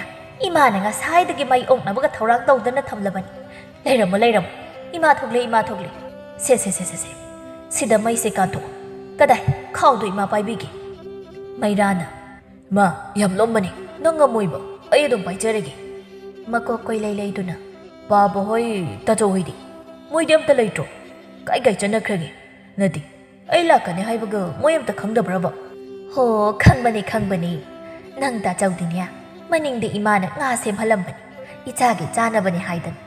ꯏꯃꯥꯅ ꯉꯁꯥꯏꯗꯒꯤ ꯃꯩ ꯑꯣꯛꯅꯕꯒ ꯊꯧꯔꯥꯡ ꯇꯧꯗꯅ ꯊꯝꯂꯕꯅꯤ꯫ ꯂꯩꯔꯝꯃꯣ, ꯂꯩꯔꯝꯃꯣ꯫ ꯏꯃꯥ ꯊꯣꯛꯂꯦ, ꯏꯃꯥ ꯊꯣꯛꯂꯦ꯫ ꯁꯦ, ꯁꯦ, ꯁꯦ, ꯁꯦ, ꯁꯦ꯫ ꯁꯤꯗ ꯃꯩꯁꯦ ꯀꯥꯟꯊꯣꯛꯑꯣ꯫ ꯀꯗꯥꯏ? ꯈꯥꯎꯗꯣ ꯏꯃꯥ ꯄꯥꯏꯕꯤꯒꯦ꯫" ꯃꯩꯔꯥꯅ, "ꯃꯥ, ꯌꯥꯝ ꯂꯨꯝꯕꯅꯤ꯫ ꯅꯪ ꯉꯝꯃꯣꯏꯕ꯫ ꯑꯩ ꯑꯗꯨꯝ ꯄꯥꯏꯖꯔꯒꯦ꯫" ꯃꯀꯣꯛ ꯀꯣꯏꯂꯩ ꯂꯩꯗꯨꯅ, "ꯄꯥꯕ ꯍꯣꯏ, ꯇꯥꯆꯧ ꯍꯣꯏꯗꯤ? ꯃꯣꯏꯗꯤ ꯑꯝꯇ ꯂꯩꯇ꯭ꯔꯣ? ꯀꯥꯏ ꯀꯥꯏ ꯆꯠꯅꯈ꯭ꯔꯒꯦ? ꯅꯠꯇꯦ, ꯑꯩ ꯂꯥꯛꯀꯅꯤ ꯍꯥꯏꯕꯒ ꯃꯣꯏ ꯑꯝꯇ ꯈꯪꯗꯕ꯭ꯔꯕ?" "ꯍꯣ, ꯈꯪꯕꯅꯤ, ꯈꯪꯕꯅꯤ꯫ ꯅꯪ ꯇꯥꯆꯧꯗꯤꯅꯦ, ꯃꯅꯤꯡꯗ ꯏꯃꯥꯅ ꯉꯥ ꯁꯦꯝꯍꯜꯂꯝꯕꯅꯤ, ꯏꯆꯥꯒꯤ ꯆꯥꯅꯕꯅꯤ ꯍꯥꯏꯗꯅ꯫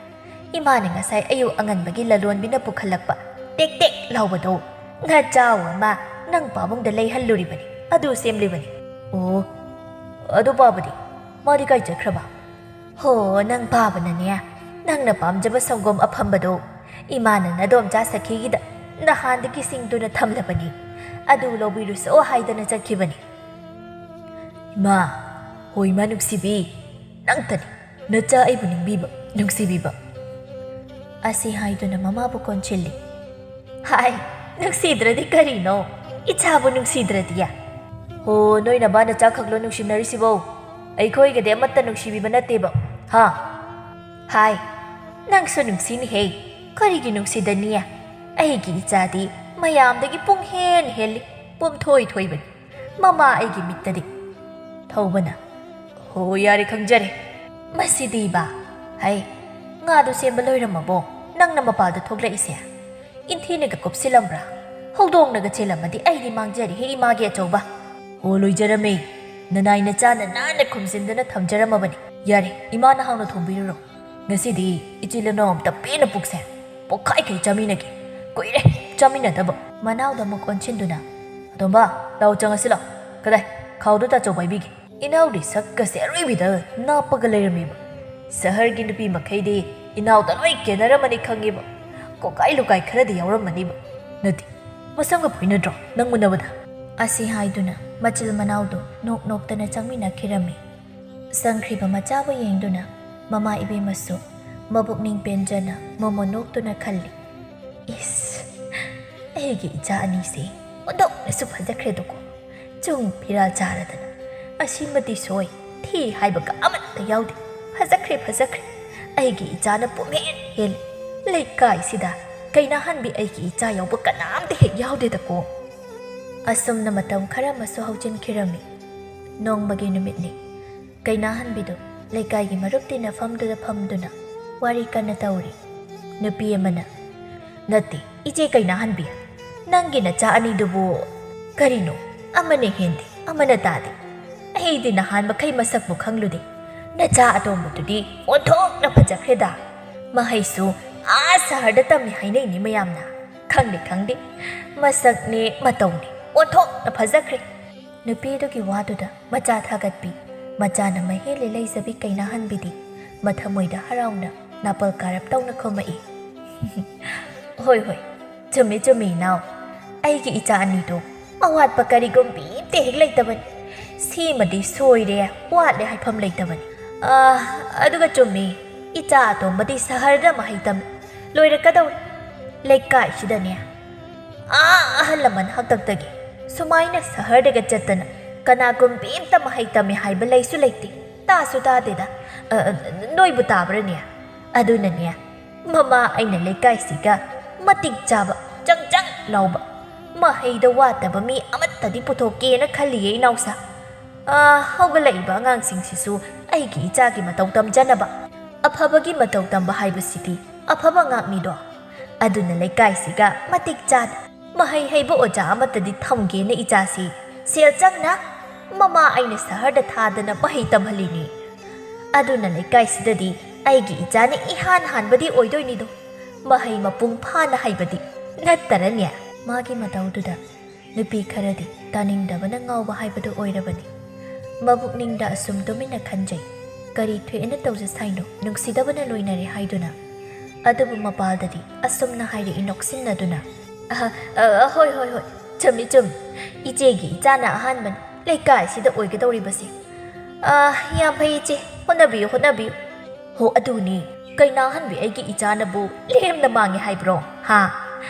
ꯏꯃꯥꯅ ꯉꯁꯥꯏ ꯑꯌꯨꯛ ꯑꯉꯟꯕꯒꯤ ꯂꯂꯣꯟꯕꯤꯅ ꯄꯨꯈꯠꯂꯛꯄ ꯇꯦꯛ ꯇꯦꯛ ꯂꯥꯎꯕꯗꯣ ꯉꯥꯆꯥꯎ ꯑꯃ ꯅꯪ ꯄꯥꯕꯨꯡꯗ ꯂꯩꯍꯜꯂꯨꯔꯤꯕꯅꯤ, ꯑꯗꯨ ꯁꯦꯝꯂꯤꯕꯅꯤ꯫" "ꯑꯣ, ꯑꯗꯨ ꯄꯥꯕꯗꯤ? ꯃꯥꯗꯤ ꯀꯥꯏ ꯆꯠꯈ꯭ꯔꯕ?" "ꯍꯣ, ꯅꯪ ꯄꯥꯕꯅꯅꯦ, ꯅꯪꯅ ꯄꯥꯝꯖꯕ ꯁꯪꯒꯣꯝ ꯑꯐꯝꯕꯗꯣ ꯏꯃꯥꯅ ꯅꯗꯣꯝꯆꯥ ꯁꯈꯤꯒꯤꯗ ꯅꯍꯥꯟꯗꯒꯤ ꯁꯤꯡꯗꯨꯅ ꯊꯝꯂꯕꯅꯤ꯫ ꯑꯗꯨ ꯂꯧꯕꯤꯔꯨꯁꯣ ꯍꯥꯏꯗꯅ ꯆꯠꯈꯤꯕꯅꯤ꯫" "ꯏꯃꯥ, ꯍꯣ ꯏꯃꯥ ꯅꯨꯡꯁꯤꯕꯤ, ꯅꯪꯇꯅꯤ ꯅꯆꯥ ꯑꯩꯕꯨ ꯅꯤꯡꯕꯤꯕ, ꯅꯨꯡꯁꯤꯕꯤꯕ꯫" ꯑꯁꯤ ꯍꯥꯏꯗꯨꯅ ꯃꯃꯥꯕꯨ ꯀꯣꯟꯁꯤꯜꯂꯤ꯫ "ꯍꯥꯏ, ꯅꯨꯡꯁꯤꯗ꯭ꯔꯗꯤ ꯀꯔꯤꯅꯣ? ꯏꯆꯥꯕꯨ ꯅꯨꯡꯁꯤꯗ꯭ꯔꯗꯤ?" "ꯍꯣ, ꯅꯣꯏ ꯅꯕꯥ ꯅꯆꯥ ꯈꯛꯂꯣ ꯅꯨꯡꯁꯤꯅꯔꯤꯁꯤꯕꯣ? ꯑꯩꯈꯣꯏꯒꯗꯤ ꯑꯃꯠꯇ ꯅꯨꯡꯁꯤꯕꯤꯕ ꯅꯠꯇꯦꯕ꯫ ꯍꯥ? ꯍꯥꯏ, ꯅꯪꯁꯨ ꯅꯨꯡꯁꯤꯅꯤꯍꯦ꯫ ꯀꯔꯤꯒꯤ ꯅꯨꯡꯁꯤꯗꯅꯤ? ꯑꯩꯒꯤ ꯏꯆꯥꯗꯤ ꯃꯌꯥꯝꯗꯒꯤ ꯄꯨꯡ ꯍꯦꯟ ꯍꯦꯜꯂꯤ, ꯄꯨꯝꯊꯣꯏ ꯊꯣꯏꯕꯅꯤ꯫ ꯃꯃꯥ ꯑꯩꯒꯤ ꯃꯤꯠꯇꯗꯤ꯫ ꯊꯧꯕꯅ, ꯍꯣ, ꯌꯥꯔꯦ, ꯈꯪꯖꯔꯦ꯫ ꯃꯁꯤꯗꯤꯕ꯫ ꯍꯩ, ꯉꯥꯗꯨ ꯁꯦꯝꯕ ꯂꯣꯏꯔꯝꯃꯕꯣ? ꯅꯪꯅ ꯃꯄꯥꯜꯗ ꯊꯣꯛꯂꯛꯏꯁꯦ? ꯏꯟꯊꯤꯅꯒ ꯀꯨꯞꯁꯤꯜꯂꯝꯕ꯭ꯔꯥ? ꯍꯧꯗꯣꯡꯅꯒ ꯆꯦꯜꯂꯝꯃꯗꯤ ꯑꯩꯗꯤ ꯃꯥꯡꯖꯔꯦꯍꯦ, ꯏꯃꯥꯒꯤ ꯑꯆꯧꯕ꯫ ꯍꯣ, ꯂꯣꯏꯖꯔꯝꯃꯦ꯫ ꯅꯅꯥꯏ ꯅꯆꯥꯅ ꯅꯥꯟꯅ ꯈꯨꯝꯖꯤꯟꯗꯨꯅ ꯊꯝꯖꯔꯝꯃꯕꯅꯤ꯫ ꯌꯥꯔꯦ, ꯏꯃꯥꯅ ꯍꯥꯎꯅ ꯊꯣꯡꯕꯤꯔꯨꯔꯣ꯫ ꯉꯁꯤꯗꯤ ꯏꯆꯤꯜ ꯏꯅꯥꯎ ꯑꯝꯇ ꯄꯦꯟꯅ ꯄꯨꯛꯁꯦ ꯄꯣꯛꯈꯥꯏꯈꯩ ꯆꯥꯃꯤꯟꯅꯒꯦ꯫ ꯀꯨꯏꯔꯦ ꯆꯥꯃꯤꯟꯅꯗꯕ꯫ ꯃꯅꯥꯎꯗ ꯑꯃꯨꯛ ꯑꯣꯟꯁꯤꯟꯗꯨꯅ, "ꯑꯇꯣꯝꯕ, ꯂꯥꯎ ꯆꯪꯉꯁꯤ ꯂꯥꯎ꯫ ꯀꯗꯥꯏ, ꯈꯥꯎꯗꯨ ꯇꯥꯆꯧ ꯄꯥꯏꯕꯤꯒꯦ꯫" ꯏꯅꯥꯎꯗꯤ ꯁꯛꯀꯁꯦ ꯑꯔꯣꯏꯕꯤꯗ ꯅꯥꯞꯄꯒ ꯂꯩꯔꯝꯃꯤꯕ꯫ ꯁꯍꯔꯒꯤ ꯅꯨꯄꯤ ꯃꯈꯩꯗꯤ ꯏꯅꯥꯎꯗ ꯂꯣꯏ ꯀꯦꯟꯅꯔꯝꯃꯅꯤ ꯈꯪꯉꯤꯕ꯫ ꯀꯣꯀꯥꯏ ꯂꯨꯀꯥꯏ ꯈꯔꯗꯤ ꯌꯥꯎꯔꯝꯃꯅꯤꯕ꯫ ꯅꯠꯇꯦ, ꯃꯁꯝꯒ ꯐꯣꯏꯅꯗ꯭ꯔꯣ ꯅꯪ ꯎꯅꯕꯗ? ꯑꯁꯤ ꯍꯥꯏꯗꯨꯅ ꯃꯆꯤꯜ ꯃꯅꯥꯎꯗꯨ ꯅꯣꯛ ꯅꯣꯛꯇꯅ ꯆꯪꯃꯤꯟꯅꯈꯤꯔꯝꯃꯤ꯫ ꯆꯪꯈ꯭ꯔꯤꯕ ꯃꯆꯥꯕꯨ ꯌꯦꯡꯗꯨꯅ ꯃꯃꯥ ꯏꯕꯦꯝꯃꯁꯨ ꯃꯕꯨꯛꯅꯤꯡ ꯄꯦꯟꯖꯅ ꯃꯣꯃꯣꯟ ꯅꯣꯛꯇꯨꯅ ꯈꯜꯂꯤ, "ꯏꯁ, ꯑꯩꯒꯤ ꯏꯆꯥ ꯑꯅꯤꯁꯦ ꯑꯣꯟꯊꯣꯛꯅꯁꯨ ꯐꯖꯈ꯭ꯔꯦꯗꯀꯣ꯫ ꯆꯨꯡ ꯐꯤꯔꯥꯜ ꯆꯥꯔꯗꯅ ꯑꯁꯤꯃꯗꯤ ꯁꯣꯏ, ꯊꯤ ꯍꯥꯏꯕꯒ ꯑꯃꯠꯇ ꯌꯥꯎꯗꯦ꯫ ꯐꯖꯈ꯭ꯔꯦ, ꯐꯖꯈ꯭ꯔꯦ꯫ ꯑꯩꯒꯤ ꯏꯆꯥꯅ ꯄꯨꯝꯍꯦꯟ ꯍꯦꯜꯂꯤ꯫ ꯂꯩꯀꯥꯏꯁꯤꯗ ꯀꯩꯅꯥꯍꯟꯕꯤ ꯑꯩꯒꯤ ꯏꯆꯥ ꯌꯥꯎꯕ ꯀꯅꯥꯝꯇ ꯍꯦꯛ ꯌꯥꯎꯗꯦꯗꯀꯣ꯫" ꯑꯁꯨꯝꯅ ꯃꯇꯝ ꯈꯔ ꯑꯃꯁꯨ ꯍꯧꯖꯤꯟꯈꯤꯔꯝꯃꯤ꯫ ꯅꯣꯡꯃꯒꯤ ꯅꯨꯃꯤꯠꯅꯤ꯫ ꯀꯩꯅꯥꯍꯟꯕꯤꯗꯨ ꯂꯩꯀꯥꯏꯒꯤ ꯃꯔꯨꯞ ꯇꯤꯟꯅꯐꯝꯗꯨꯗ ꯐꯝꯗꯨꯅ ꯋꯥꯔꯤ ꯀꯟꯅ ꯇꯧꯔꯤ꯫ ꯅꯨꯄꯤ ꯑꯃꯅ, "ꯅꯠꯇꯦ, ꯏꯆꯦ ꯀꯩꯅꯥꯍꯟꯕꯤ, ꯅꯪꯒꯤ ꯅꯆꯥ ꯑꯅꯤꯗꯨꯕꯨ ꯀꯔꯤꯅꯣ? ꯑꯃꯅ ꯍꯦꯟꯗꯦ, ꯑꯃꯅ ꯇꯥꯗꯦ꯫ ꯑꯩꯗꯤ ꯅꯍꯥꯟ ꯃꯈꯩ ꯃꯁꯛꯄꯨ ꯈꯪꯂꯨꯗꯦ꯫ ꯅꯆꯥ ꯑꯇꯣꯝꯕꯗꯨꯗꯤ ꯑꯣꯟꯊꯣꯛꯅ ꯐꯖꯈ꯭ꯔꯦꯗ꯫ ꯃꯍꯩꯁꯨ ꯑꯥ ꯁꯍꯔꯗ ꯇꯝꯃꯤ ꯍꯥꯏꯅꯩꯅꯤ ꯃꯌꯥꯝꯅ꯫ ꯈꯪꯗꯦ, ꯈꯪꯗꯦ꯫ ꯃꯁꯛꯅꯦ ꯃꯇꯧꯅꯦ ꯑꯣꯟꯊꯣꯛꯅ ꯐꯖꯈ꯭ꯔꯦ꯫" ꯅꯨꯄꯤꯗꯨꯒꯤ ꯋꯥꯗꯨꯗ ꯃꯆꯥ ꯊꯥꯒꯠꯄꯤ, ꯃꯆꯥꯅ ꯃꯍꯦꯜꯂꯤ ꯂꯩꯖꯕꯤ ꯀꯩꯅꯥꯍꯟꯕꯤꯗꯤ ꯃꯊꯃꯣꯏꯗ ꯍꯔꯥꯎꯅ ꯅꯥꯄꯜ ꯀꯥꯔꯞ ꯇꯧꯅ ꯈꯨꯝꯃꯛꯏ, "ꯍꯣꯏ, ꯍꯣꯏ, ꯆꯨꯝꯃꯤ, ꯆꯨꯝꯃꯤ, ꯏꯅꯥꯎ꯫ ꯑꯩꯒꯤ ꯏꯆꯥ ꯑꯅꯤꯗꯨ ꯑꯋꯥꯠꯄ ꯀꯔꯤꯒꯨꯝꯕꯤ ꯑꯝꯇ ꯍꯦꯛ ꯂꯩꯇꯕꯅꯤ꯫ ꯁꯤꯃꯗꯤ ꯁꯣꯏꯔꯦ, ꯋꯥꯠꯂꯦ ꯍꯥꯏꯐꯝ ꯂꯩꯇꯕꯅꯤ꯫ ꯑꯥ, ꯑꯗꯨꯒ ꯆꯨꯝꯃꯤ, ꯏꯆꯥ ꯑꯇꯣꯝꯕꯗꯤ ꯁꯍꯔꯗ ꯃꯍꯩ ꯇꯝꯃꯤ, ꯂꯣꯏꯔꯛꯀꯗꯧꯔꯦ꯫ ꯂꯩꯀꯥꯏꯁꯤꯗꯅꯦ, ꯑꯥ, ꯑꯍꯜ ꯂꯃꯟ ꯍꯥꯛꯇꯛꯇꯒꯤ ꯁꯨꯃꯥꯏꯅ ꯁꯍꯔꯗꯒ ꯆꯠꯇꯅ ꯀꯅꯥꯒꯨꯝꯕꯤ ꯑꯝꯇ ꯃꯍꯩ ꯇꯝꯃꯤ ꯍꯥꯏꯕ ꯂꯩꯁꯨ ꯂꯩꯇꯦ꯫ ꯇꯥꯁꯨ ꯇꯥꯗꯦꯗ꯫ ꯑ, ꯑ, ꯅꯣꯏꯕꯨ ꯇꯥꯕ꯭ꯔꯅꯦ? ꯑꯗꯨꯅꯅꯦ, ꯃꯃꯥ ꯑꯩꯅ ꯂꯩꯀꯥꯏꯁꯤꯒ ꯃꯇꯤꯛ ꯆꯥꯕ, ꯆꯪ ꯆꯪ ꯂꯥꯎꯕ, ꯃꯍꯩꯗ ꯋꯥꯠꯇꯕ ꯃꯤ ꯑꯃꯠꯇꯗꯤ ꯄꯨꯊꯣꯛꯀꯦꯅ ꯈꯜꯂꯤꯌꯦ, ꯏꯅꯥꯎꯁꯥ꯫ ꯑ, ꯍꯧꯒꯠꯂꯛꯏꯕ ꯑꯉꯥꯡꯁꯤꯡꯁꯤꯁꯨ ꯑꯩꯒꯤ ꯏꯆꯥꯒꯤ ꯃꯇꯧ ꯇꯝꯖꯅꯕ꯫ ꯑꯐꯕꯒꯤ ꯃꯇꯧ ꯇꯝꯕ ꯍꯥꯏꯕꯁꯤꯗꯤ ꯑꯐꯕ ꯉꯥꯛꯅꯤꯗꯣ꯫ ꯑꯗꯨꯅ ꯂꯩꯀꯥꯏꯁꯤꯒ ꯃꯇꯤꯛ ꯆꯥꯅ ꯃꯍꯩ ꯍꯩꯕ ꯑꯣꯖꯥ ꯑꯃꯠꯇꯗꯤ ꯊꯝꯒꯦꯅ ꯏꯆꯥꯁꯤ ꯁꯦꯜ ꯆꯪꯅ ꯃꯃꯥ ꯑꯩꯅ ꯁꯍꯔꯗ ꯊꯥꯗꯅ ꯃꯍꯩ ꯇꯝꯍꯜꯂꯤꯅꯤ꯫ ꯑꯗꯨꯅ ꯂꯩꯀꯥꯏꯁꯤꯗꯗꯤ ꯑꯩꯒꯤ ꯏꯆꯥꯅ ꯏꯍꯥꯟ ꯍꯥꯟꯕꯗꯤ ꯑꯣꯏꯗꯣꯏꯅꯤꯗꯣ, ꯃꯍꯩ ꯃꯄꯨꯡ ꯐꯥꯅ ꯍꯩꯕꯗꯤ ꯅꯠꯇꯔꯅꯦ? ꯃꯥꯒꯤ ꯃꯇꯧꯗꯨꯗ ꯅꯨꯄꯤ ꯈꯔꯗꯤ ꯇꯥꯅꯤꯡꯗꯕꯅ ꯉꯥꯎꯕ ꯍꯥꯏꯕꯗꯨ ꯑꯣꯏꯔꯕꯅꯤ꯫ ꯃꯕꯨꯛꯅꯤꯡꯗ ꯑꯁꯨꯝ ꯇꯨꯃꯤꯟꯅ ꯈꯟꯖꯩ, ꯀꯔꯤ ꯊꯣꯛꯑꯦꯅ ꯇꯧꯖꯁꯥꯏꯅꯣ, ꯅꯨꯡꯁꯤꯗꯕꯅ ꯂꯣꯏꯅꯔꯦ ꯍꯥꯏꯗꯨꯅ꯫ ꯑꯗꯨꯕꯨ ꯃꯄꯥꯜꯗꯗꯤ ꯑꯁꯨꯝꯅ ꯍꯥꯏꯔꯛꯏ ꯅꯣꯛꯁꯤꯟꯅꯗꯨꯅ, "ꯑꯍ, ꯑ, ꯍꯣꯏ, ꯍꯣꯏ, ꯍꯣꯏ, ꯆꯨꯝꯃꯤ, ꯆꯨꯝꯃꯤ꯫ ꯏꯆꯦꯒꯤ ꯏꯆꯥꯅ ꯑꯍꯥꯟꯕꯅꯤ ꯂꯩꯀꯥꯏꯁꯤꯗ ꯑꯣꯏꯒꯗꯧꯔꯤꯕꯁꯦ꯫ ꯑ, ꯌꯥꯝ ꯐꯩ ꯏꯆꯦ, ꯍꯣꯠꯅꯕꯤꯌꯨ, ꯍꯣꯠꯅꯕꯤꯌꯨ꯫" "ꯍꯣ, ꯑꯗꯨꯅꯤ, ꯀꯩꯅꯥꯍꯟꯕꯤ ꯑꯩꯒꯤ ꯏꯆꯥꯅꯕꯨ ꯂꯦꯝꯅ ꯃꯥꯡꯉꯦ ꯍꯥꯏꯕ꯭ꯔꯣ, ꯍꯥ?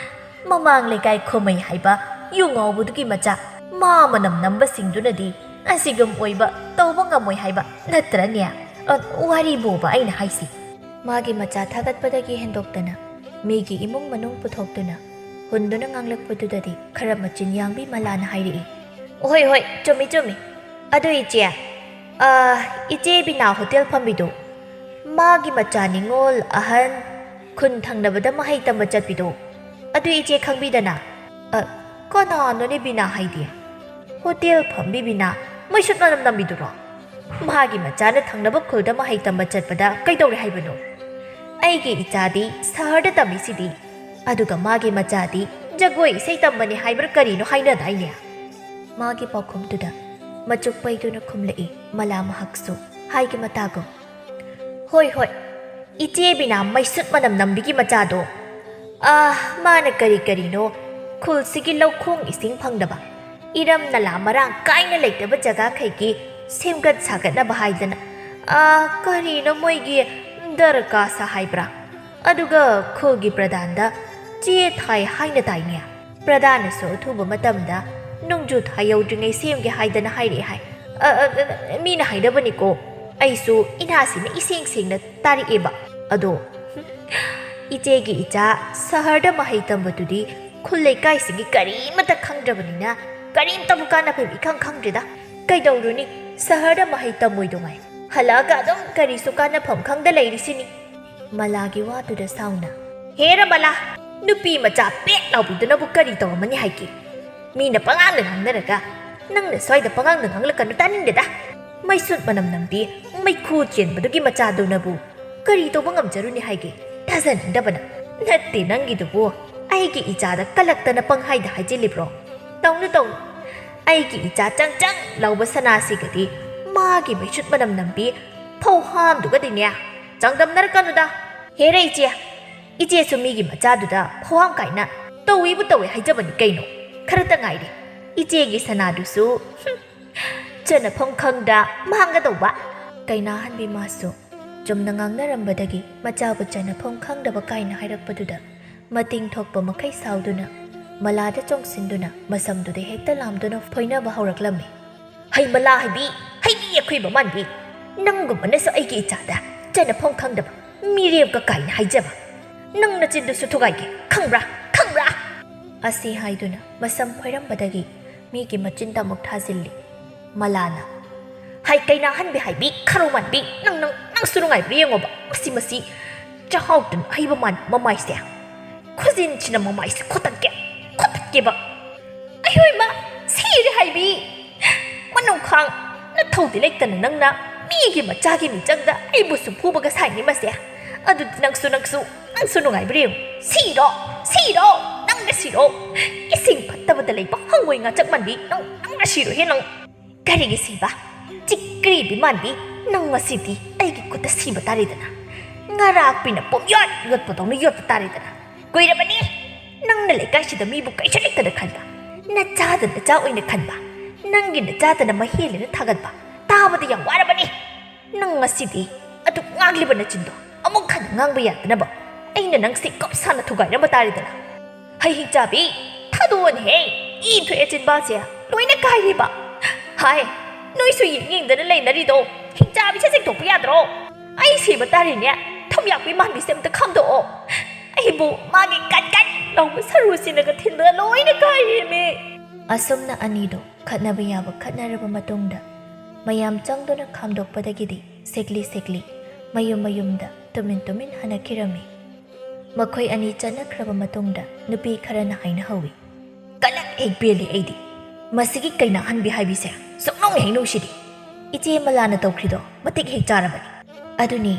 ꯃꯃꯥꯡ ꯂꯩꯀꯥꯏ ꯈꯨꯃꯩ ꯍꯥꯏꯕ ꯌꯨ ꯉꯥꯎꯕꯗꯨꯒꯤ ꯃꯆꯥ, ꯃꯥ ꯃꯅꯝ ꯅꯝꯕꯁꯤꯡꯗꯨꯅꯗꯤ ꯑꯁꯤꯒꯨꯝ ꯑꯣꯏꯕ ꯇꯧꯕ ꯉꯝꯃꯣꯏ ꯍꯥꯏꯕ ꯅꯠꯇ꯭ꯔꯅꯦ? ꯑ, ꯋꯥꯔꯤꯕꯣꯕ ꯑꯩꯅ ꯍꯥꯏꯁꯤ꯫" ꯃꯥꯒꯤ ꯃꯆꯥ ꯊꯥꯒꯠꯄꯗꯒꯤ ꯍꯦꯟꯗꯣꯛꯇꯅ ꯃꯤꯒꯤ ꯏꯃꯨꯡ ꯃꯅꯨꯡ ꯄꯨꯊꯣꯛꯇꯨꯅ ꯍꯨꯟꯗꯨꯅ ꯉꯥꯡꯂꯛꯄꯗꯨꯗꯗꯤ ꯈꯔ ꯃꯆꯤꯟ ꯌꯥꯡꯕꯤ ꯃꯂꯥꯅ ꯍꯥꯏꯔꯛꯏ, "ꯍꯣꯏ, ꯍꯣꯏ, ꯆꯨꯝꯃꯤ, ꯆꯨꯝꯃꯤ꯫ ꯑꯗꯨ ꯏꯆꯦ, ꯑ, ꯏꯆꯦ ꯕꯤꯅꯥ ꯍꯣꯇꯦꯜ ꯐꯝꯕꯤꯗꯣ, ꯃꯥꯒꯤ ꯃꯆꯥ ꯅꯤꯉꯣꯜ ꯑꯍꯟ ꯈꯨꯟ ꯊꯪꯅꯕꯗ ꯃꯍꯩ ꯇꯝꯕ ꯆꯠꯄꯤꯗꯣ, ꯑꯗꯨ ꯏꯆꯦ ꯈꯪꯕꯤꯗꯅ?" "ꯑ, ꯀꯅꯥꯅꯣꯅꯦ ꯕꯤꯅꯥ ꯍꯥꯏꯗꯤ? ꯍꯣꯇꯦꯜ ꯐꯝꯕꯤ ꯕꯤꯅꯥ, ꯃꯩꯁꯨꯠ ꯃꯅꯝ ꯅꯝꯕꯤꯗꯨꯔꯣ? ꯃꯥꯒꯤ ꯃꯆꯥꯅ ꯊꯪꯅꯕ ꯈꯨꯜꯗ ꯃꯍꯩ ꯇꯝꯕ ꯆꯠꯄꯗ ꯀꯩꯗꯧꯔꯦ ꯍꯥꯏꯕꯅꯣ? ꯑꯩꯒꯤ ꯏꯆꯥꯗꯤ ꯁꯍꯔꯗ ꯇꯝꯃꯤꯁꯤꯗꯤ, ꯑꯗꯨꯒ ꯃꯥꯒꯤ ꯃꯆꯥꯗꯤ ꯖꯒꯣꯏ ꯏꯁꯩ ꯇꯝꯕꯅꯤ ꯍꯥꯏꯕ꯭ꯔꯥ ꯀꯔꯤꯅꯣ ꯍꯥꯏꯅꯗꯥꯏꯅꯦ?" ꯃꯥꯒꯤ ꯄꯥꯎꯈꯨꯝꯗꯨꯗ ꯃꯆꯨꯛ ꯄꯩꯗꯨꯅ ꯈꯨꯝꯂꯛꯏ ꯃꯂꯥ ꯃꯍꯥꯛꯁꯨ ꯍꯥꯏꯒꯤ ꯃꯇꯥꯒꯨꯝ꯫ "ꯍꯣꯏ, ꯍꯣꯏ, ꯏꯆꯦ ꯕꯤꯅꯥ ꯃꯩꯁꯨꯠ ꯃꯅꯝ ꯅꯝꯕꯤꯒꯤ ꯃꯆꯥꯗꯣ꯫ ꯑꯥ, ꯃꯥꯅ ꯀꯔꯤ ꯀꯔꯤꯅꯣ ꯈꯨꯜꯁꯤꯒꯤ ꯂꯧꯈꯣꯡ ꯏꯁꯤꯡ ꯐꯪꯗꯕ, ꯏꯔꯝ ꯅꯂꯥ ꯃꯔꯥꯡ ꯀꯥꯏꯅ ꯂꯩꯇꯕ ꯖꯒꯥꯈꯩꯒꯤ ꯁꯦꯝꯒꯠ ꯁꯥꯒꯠꯅꯕ ꯍꯥꯏꯗꯅ, ꯑꯥ, ꯀꯔꯤꯅꯣ ꯃꯣꯏꯒꯤ ꯗꯔꯀꯥꯁ ꯍꯥꯏꯕ꯭ꯔꯥ? ꯑꯗꯨꯒ ꯈꯨꯜꯒꯤ ꯄ꯭ꯔꯙꯥꯟꯗ ꯆꯦ ꯊꯥꯏ ꯍꯥꯏꯅ ꯇꯥꯏꯅꯦ꯫ ꯄ꯭ꯔꯙꯥꯟꯅꯁꯨ ꯑꯊꯨꯕ ꯃꯇꯝꯗ ꯅꯣꯡꯖꯨ ꯊꯥ ꯌꯧꯗ꯭ꯔꯤꯉꯩ ꯁꯦꯝꯒꯦ ꯍꯥꯏꯗꯅ ꯍꯥꯏꯔꯛꯑꯦ ꯍꯥꯏ꯫ ꯑ, ꯑ, ꯑ, ꯃꯤꯅ ꯍꯥꯏꯅꯕꯅꯤꯀꯣ꯫ ꯑꯩꯁꯨ ꯏꯅꯥꯁꯤꯅ ꯏꯁꯦꯡ ꯁꯦꯡꯅ ꯇꯥꯔꯛꯑꯦꯕ꯫ ꯑꯗꯣ ꯏꯆꯦꯒꯤ ꯏꯆꯥ ꯁꯍꯔꯗ ꯃꯍꯩ ꯇꯝꯕꯗꯨꯗꯤ ꯈꯨꯜ ꯂꯩꯀꯥꯏꯁꯤꯒꯤ ꯀꯔꯤꯃꯠꯇ ꯈꯪꯗ꯭ꯔꯕꯅꯤꯅ ꯀꯔꯤꯝꯇꯕꯨ ꯀꯥꯟꯅꯐꯝ ꯏꯈꯪ ꯈꯪꯗ꯭ꯔꯦꯗ꯫ ꯀꯩꯗꯧꯔꯨꯅꯤ, ꯁꯍꯔꯗ ꯃꯍꯩ ꯇꯝꯃꯣꯏꯗꯉꯥꯏ ꯍꯜꯂꯛꯑꯒ ꯑꯗꯨꯝ ꯀꯔꯤꯁꯨ ꯀꯥꯟꯅꯐꯝ ꯈꯪꯗ ꯂꯩꯔꯤꯁꯤꯅꯤ꯫ ꯃꯂꯥꯒꯤ ꯋꯥꯗꯨꯗ ꯁꯥꯎꯅ, "ꯍꯦꯔ ꯃꯂꯥ, ꯅꯨꯄꯤ ꯃꯆꯥ ꯄꯦꯠ ꯂꯥꯎꯕꯤꯗꯨꯅꯕꯨ ꯀꯔꯤ ꯇꯧꯔꯝꯃꯅꯤ ꯍꯥꯏꯒꯦ? ꯃꯤꯅ ꯄꯉꯥꯡꯗ ꯉꯥꯡꯅꯔꯒ ꯅꯪꯅ ꯁ꯭ꯋꯥꯏꯗ ꯄꯉꯥꯡꯗ ꯉꯥꯡꯂꯛꯀꯅꯨ, ꯇꯥꯅꯤꯡꯗꯦꯗ꯫ ꯃꯩꯁꯨꯠ ꯃꯅꯝ ꯅꯝꯕꯤ ꯃꯩꯈꯨ ꯆꯦꯟꯕꯗꯨꯒꯤ ꯃꯆꯥꯗꯨꯅꯕꯨ ꯀꯔꯤ ꯇꯧꯕ ꯉꯝꯖꯔꯨꯅꯤ ꯍꯥꯏꯒꯦ? ꯊꯥꯖꯅꯤꯡꯗꯕꯅ꯫ ꯅꯠꯇꯦ ꯅꯪꯒꯤꯗꯨꯕꯨ ꯑꯩꯒꯤ ꯏꯆꯥꯗ ꯀꯂꯛꯇꯅ ꯄꯪꯍꯥꯏꯗ ꯍꯥꯏꯖꯤꯜꯂꯤꯕ꯭ꯔꯣ? ꯇꯧꯅꯨ ꯇꯧꯅꯨ꯫ ꯑꯩꯒꯤ ꯏꯆꯥ ꯆꯪ ꯆꯪ ꯂꯥꯎꯕ ꯁꯅꯥꯁꯤꯒꯗꯤ ꯃꯥꯒꯤ ꯃꯩꯁꯨꯠ ꯃꯅꯝ ꯅꯝꯕꯤ ꯐꯧꯍꯥꯝꯗꯨꯒꯗꯤꯅꯦ ꯆꯥꯡꯗꯝꯅꯔꯛꯀꯅꯨꯗ꯫ ꯍꯦꯔꯦ ꯏꯆꯦ, ꯏꯆꯦꯁꯨ ꯃꯤꯒꯤ ꯃꯆꯥꯗꯨꯗ ꯐꯧꯍꯥꯝ ꯀꯥꯏꯅ ꯇꯧꯏꯕꯨ ꯇꯧꯏ ꯍꯥꯏꯖꯕꯅꯤ ꯀꯩꯅꯣ꯫ ꯈꯔꯇ ꯉꯥꯏꯔꯦ ꯏꯆꯦꯒꯤ ꯁꯅꯥꯗꯨꯁꯨ, ꯍꯨꯝ, ꯆꯟꯅꯐꯝ ꯈꯪꯗ ꯃꯥꯡꯒꯗꯧꯕ"꯫ ꯀꯩꯅꯥꯍꯟꯕꯤ ꯃꯥꯁꯨ ꯆꯨꯝꯅ ꯉꯥꯡꯅꯔꯝꯕꯗꯒꯤ ꯃꯆꯥꯕꯨ ꯆꯟꯅꯐꯝ ꯈꯪꯗꯕ ꯀꯥꯏꯅ ꯍꯥꯏꯔꯛꯄꯗꯨꯗ ꯃꯇꯤꯡ ꯊꯣꯛꯄ ꯃꯈꯩ ꯁꯥꯎꯗꯨꯅ ꯃꯂꯥꯗ ꯆꯣꯡꯁꯤꯟꯗꯨꯅ ꯃꯁꯝꯗꯨꯗ ꯍꯦꯛꯇ ꯂꯥꯝꯗꯨꯅ ꯐꯣꯏꯅꯕ ꯍꯧꯔꯛꯂꯝꯃꯤ꯫ "ꯍꯩ ꯃꯂꯥ ꯍꯩꯕꯤ, ꯍꯩꯕꯤ ꯑꯩꯈꯣꯏ ꯃꯃꯥꯟꯕꯤ, ꯅꯪꯒꯨꯝꯕꯅꯁꯨ ꯑꯩꯒꯤ ꯏꯆꯥꯗ ꯆꯟꯅꯐꯝ ꯈꯪꯗꯕ, ꯃꯤꯔꯦꯝꯀ ꯀꯥꯏꯅ ꯍꯥꯏꯖꯕ꯫ ꯅꯪ ꯅꯆꯤꯟꯗꯨꯁꯨ ꯊꯨꯒꯥꯏꯒꯦ, ꯈꯪꯕ꯭ꯔꯥ? ꯈꯪꯕ꯭ꯔꯥ?" ꯑꯁꯤ ꯍꯥꯏꯗꯨꯅ ꯃꯁꯝ ꯐꯣꯏꯔꯝꯕꯗꯒꯤ ꯃꯤꯒꯤ ꯃꯆꯤꯟꯗ ꯑꯃꯨꯛ ꯊꯥꯖꯤꯜꯂꯤ꯫ ꯃꯂꯥꯅ, "ꯍꯩ ꯀꯩꯅꯥꯍꯟꯕꯤ ꯍꯥꯏꯕꯤ, ꯈꯔꯧ ꯃꯥꯟꯕꯤ, ꯅꯪ, ꯅꯪ, ꯅꯪꯁꯨ ꯅꯨꯡꯉꯥꯏꯕ꯭ꯔꯥ ꯌꯦꯡꯉꯣꯕ꯫ ꯃꯁꯤ, ꯃꯁꯤ ꯆꯥꯛꯍꯥꯎꯇꯟ ꯑꯍꯩꯕ ꯃꯥꯟꯕ ꯃꯃꯥꯏꯁꯦ꯫ ꯈꯨꯖꯤꯟꯁꯤꯅ ꯃꯃꯥꯏꯁꯦ ꯈꯣꯠꯇꯠꯀꯦ, ꯈꯣꯠꯇꯠꯀꯦꯕ꯫ ꯑꯌꯣꯏꯃ, ꯁꯤꯔꯦ ꯍꯥꯏꯕꯤ꯫ ꯃꯅꯨꯡꯈꯥꯡ ꯅꯊꯧꯗꯤ ꯂꯩꯇꯅ ꯅꯪꯅ ꯃꯤꯒꯤ ꯃꯆꯥꯒꯤ ꯃꯤꯆꯪꯗ ꯑꯩꯕꯨꯁꯨ ꯐꯨꯕꯒ ꯁꯥꯏꯅꯤ ꯃꯁꯦ꯫ ꯑꯗꯨꯗꯤ ꯅꯪꯁꯨ, ꯅꯪꯁꯨ, ꯅꯪꯁꯨ ꯅꯨꯡꯉꯥꯏꯕ꯭ꯔꯥ ꯌꯦꯡꯉꯨ꯫ ꯁꯤꯔꯣ, ꯁꯤꯔꯣ, ꯅꯪꯅ ꯁꯤꯔꯣ꯫ ꯏꯁꯤꯡ ꯐꯠꯇꯕꯗ ꯂꯩꯕ ꯍꯪꯉꯣꯏ ꯉꯥꯆꯛ ꯃꯥꯟꯕꯤ, ꯅꯪ, ꯅꯪꯅ ꯁꯤꯔꯣꯍꯦ ꯅꯪ꯫ ꯀꯔꯤꯒꯤ ꯁꯤꯕ? ꯆꯤꯛꯀ꯭ꯔꯤꯕꯤ ꯃꯥꯟꯕꯤ, ꯅꯪ ꯉꯁꯤꯗꯤ ꯑꯩꯒꯤ ꯈꯨꯠꯇ ꯁꯤꯕ ꯇꯥꯔꯦꯗꯅ꯫ ꯉꯔꯥꯛꯄꯤꯅ ꯄꯨꯝꯌꯣꯠ ꯌꯣꯠꯄꯗꯧꯅ ꯌꯣꯠꯄ ꯇꯥꯔꯦꯗꯅ꯫ ꯀꯨꯏꯔꯕꯅꯤ ꯅꯪꯅ ꯂꯩꯀꯥꯏꯁꯤꯗ ꯃꯤꯕꯨ ꯀꯩꯁꯨ ꯂꯩꯇꯅ ꯈꯟꯕ꯫ ꯅꯆꯥꯗ ꯅꯆꯥ ꯑꯣꯏꯅ ꯈꯟꯕ꯫ ꯅꯪꯒꯤ ꯅꯆꯥꯗꯅ ꯃꯍꯦꯜꯂꯦꯅ ꯊꯥꯒꯠꯄ꯫ ꯇꯥꯕꯗ ꯌꯥꯝ ꯋꯥꯔꯕꯅꯤ꯫ ꯅꯪ ꯉꯁꯤꯗꯤ ꯑꯗꯨꯛ ꯉꯥꯡꯂꯤꯕ ꯅꯆꯤꯟꯗꯣ ꯑꯃꯨꯛ ꯍꯟꯅ ꯉꯥꯡꯕ ꯌꯥꯗꯅꯕ ꯑꯩꯅ ꯅꯪ ꯁꯤ ꯀꯨꯞ ꯁꯥꯅ ꯊꯨꯒꯥꯏꯔꯝꯕ ꯇꯥꯔꯦꯗꯅ꯫ ꯍꯩ ꯍꯤꯡꯆꯥꯕꯤ, ꯊꯥꯗꯣꯛꯑꯣꯅꯦꯍꯦ꯫ ꯏ ꯊꯣꯛꯑꯦ ꯆꯤꯟꯕꯥꯜꯁꯦ ꯂꯣꯏꯅ ꯀꯥꯏꯔꯦꯕ꯫ ꯍꯥꯏ, ꯅꯣꯏꯁꯨ ꯌꯦꯡ ꯌꯦꯡꯗꯅ ꯂꯩꯅꯔꯤꯗꯣ? ꯍꯤꯡꯆꯥꯕꯤꯁꯦ ꯆꯤꯡꯊꯣꯛꯄ ꯌꯥꯗ꯭ꯔꯣ? ꯑꯩ ꯁꯤꯕ ꯇꯥꯔꯦꯅꯦ꯫ ꯊꯨꯝꯌꯥꯛꯄꯤ ꯃꯥꯟꯕꯤꯁꯦ ꯑꯝꯇ ꯈꯥꯝꯗꯣꯛꯑꯣ꯫ ꯑꯩꯕꯨ ꯃꯥꯒꯤ ꯀꯟ ꯀꯟ ꯂꯥꯎꯕ ꯁꯔꯨꯁꯤꯅꯒ ꯊꯤꯟꯕꯗ ꯂꯣꯏꯅ ꯀꯥꯏꯔꯦꯃꯤ꯫ ꯑꯁꯨꯝꯅ ꯑꯅꯤꯗꯣ ꯈꯠꯅꯕ ꯌꯥꯕ ꯈꯠꯅꯔꯕ ꯃꯇꯨꯡꯗ, ꯃꯌꯥꯝ ꯆꯪꯗꯨꯅ ꯈꯥꯝꯗꯣꯛꯄꯗꯒꯤꯗꯤ ꯁꯦꯛꯂꯤ ꯁꯦꯛꯂꯤ ꯃꯌꯨꯝ ꯃꯌꯨꯝꯗ ꯇꯨꯃꯤꯟ ꯇꯨꯃꯤꯟ ꯍꯟꯅꯈꯤꯔꯝꯃꯤ꯫ ꯃꯈꯣꯏ ꯑꯅꯤ ꯆꯠꯅꯈ꯭ꯔꯕ ꯃꯇꯨꯡꯗ ꯅꯨꯄꯤ ꯈꯔꯅ ꯍꯥꯏꯅꯍꯧꯏ, "ꯀꯂꯛ ꯍꯦꯛ ꯄꯦꯜꯂꯤ ꯑꯩꯗꯤ꯫ ꯃꯁꯤꯒꯤ ꯀꯩꯅꯥꯍꯟꯕꯤ ꯍꯥꯏꯕꯤꯁꯦ ꯁꯨꯛꯅꯨꯡ ꯍꯦꯛ ꯅꯨꯡꯁꯤꯗꯦ꯫ ꯏꯆꯦ ꯃꯂꯥꯅ ꯇꯧꯈ꯭ꯔꯤꯗꯣ ꯃꯇꯤꯛ ꯍꯦꯛ ꯆꯥꯔꯕꯅꯤ꯫ ꯑꯗꯨꯅꯤ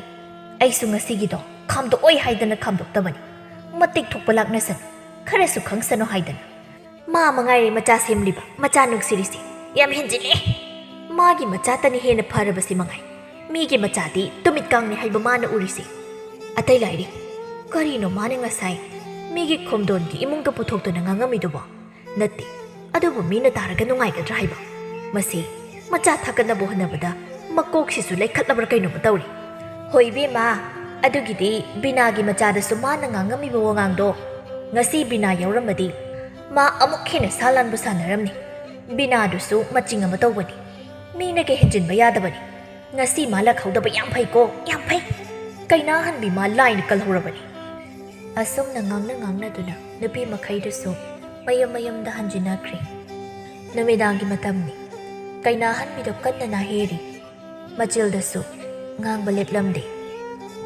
ꯑꯩꯁꯨ ꯉꯁꯤꯒꯤꯗꯣ ꯈꯥꯝꯗꯣꯛꯑꯣꯏ ꯍꯥꯏꯗꯅ ꯈꯥꯝꯗꯣꯛꯇꯕꯅꯤ꯫ ꯃꯇꯤꯛ ꯊꯣꯛꯄ ꯂꯥꯛꯅꯁꯅꯨ, ꯈꯔꯁꯨ ꯈꯪꯁꯅꯨ ꯍꯥꯏꯗꯅ꯫ ꯃꯥ ꯃꯉꯥꯏꯔꯦ ꯃꯆꯥ ꯁꯦꯝꯂꯤꯕ, ꯃꯆꯥ ꯅꯨꯡꯁꯤꯔꯤꯁꯦ꯫ ꯌꯥꯝ ꯍꯦꯟꯖꯤꯜꯂꯦ꯫ ꯃꯥꯒꯤ ꯃꯆꯥꯇꯅꯤ ꯍꯦꯟꯅ ꯐꯔꯕꯁꯦ ꯃꯉꯥꯏ꯫ ꯃꯤꯒꯤ ꯃꯆꯥꯗꯤ ꯇꯨꯃꯤꯠ ꯀꯥꯡꯅꯤ ꯍꯥꯏꯕ ꯃꯥꯅ ꯎꯔꯤꯁꯦ꯫ ꯑꯇꯩ ꯂꯥꯏꯔꯤ, ꯀꯔꯤꯅꯣ ꯃꯥꯅ ꯉꯁꯥꯏ ꯃꯤꯒꯤ ꯈꯣꯝꯗꯣꯟꯒꯤ ꯏꯃꯨꯡꯗ ꯄꯨꯊꯣꯛꯇꯨꯅ ꯉꯥꯡꯉꯝꯃꯤꯗꯨꯕꯣ? ꯅꯠꯇꯦ, ꯑꯗꯨꯕꯨ ꯃꯤꯅ ꯇꯥꯔꯒ ꯅꯨꯡꯉꯥꯏꯒꯗ꯭ꯔꯥ ꯍꯥꯏꯕ? ꯃꯁꯤ ꯃꯆꯥ ꯊꯥꯒꯠꯅꯕ ꯍꯣꯠꯅꯕꯗ ꯃꯀꯣꯛꯁꯤꯁꯨ ꯂꯩꯈꯠꯂꯕ꯭ꯔꯥ ꯀꯩꯅꯣꯝꯃ ꯇꯧꯔꯤ꯫ ꯍꯣꯏ ꯏꯕꯦꯝꯃ, ꯑꯗꯨꯒꯤꯗꯤ ꯕꯤꯅꯥꯒꯤ ꯃꯆꯥꯗꯁꯨ ꯃꯥꯅ ꯉꯥꯡꯉꯝꯃꯤꯕ ꯋꯥꯉꯥꯡꯗꯣ ꯉꯁꯤ ꯕꯤꯅꯥ ꯌꯥꯎꯔꯝꯃꯗꯤ ꯃꯥ ꯑꯃꯨꯛ ꯍꯦꯟꯅ ꯁꯥ ꯂꯥꯟꯕ ꯁꯥꯟꯅꯔꯝꯅꯤ꯫ ꯕꯤꯅꯥꯗꯨꯁꯨ ꯃꯆꯤꯡ ꯑꯃ ꯇꯧꯕꯅꯤ꯫ ꯃꯤꯅꯒ ꯍꯦꯟꯖꯤꯟꯕ ꯌꯥꯗꯕꯅꯤ꯫ ꯉꯁꯤ ꯃꯥ ꯂꯥꯛꯍꯧꯗꯕ ꯌꯥꯝ ꯐꯩꯀꯣ, ꯌꯥꯝ ꯐꯩ꯫ ꯀꯩꯅꯥꯍꯟꯕꯤ ꯃꯥ ꯂꯥꯏꯅ ꯀꯜꯍꯧꯔꯕꯅꯤ꯫ ꯑꯁꯨꯝꯅ ꯉꯥꯡꯅ ꯉꯥꯡꯅꯗꯨꯅ ꯅꯨꯄꯤ ꯃꯈꯩꯗꯨꯁꯨ ꯃꯌꯨꯝ ꯃꯌꯨꯝꯗ ꯍꯟꯖꯤꯟꯅꯈ꯭ꯔꯦ꯫ ꯅꯨꯃꯤꯗꯥꯡꯒꯤ ꯃꯇꯝꯅꯤ꯫ ꯀꯩꯅꯥꯍꯟꯕꯤꯗꯣ ꯀꯟꯅ ꯅꯥꯍꯦꯔꯤ꯫ ꯃꯆꯤꯜꯗꯁꯨ ꯉꯥꯡꯕ ꯂꯦꯞꯂꯝꯗꯦ꯫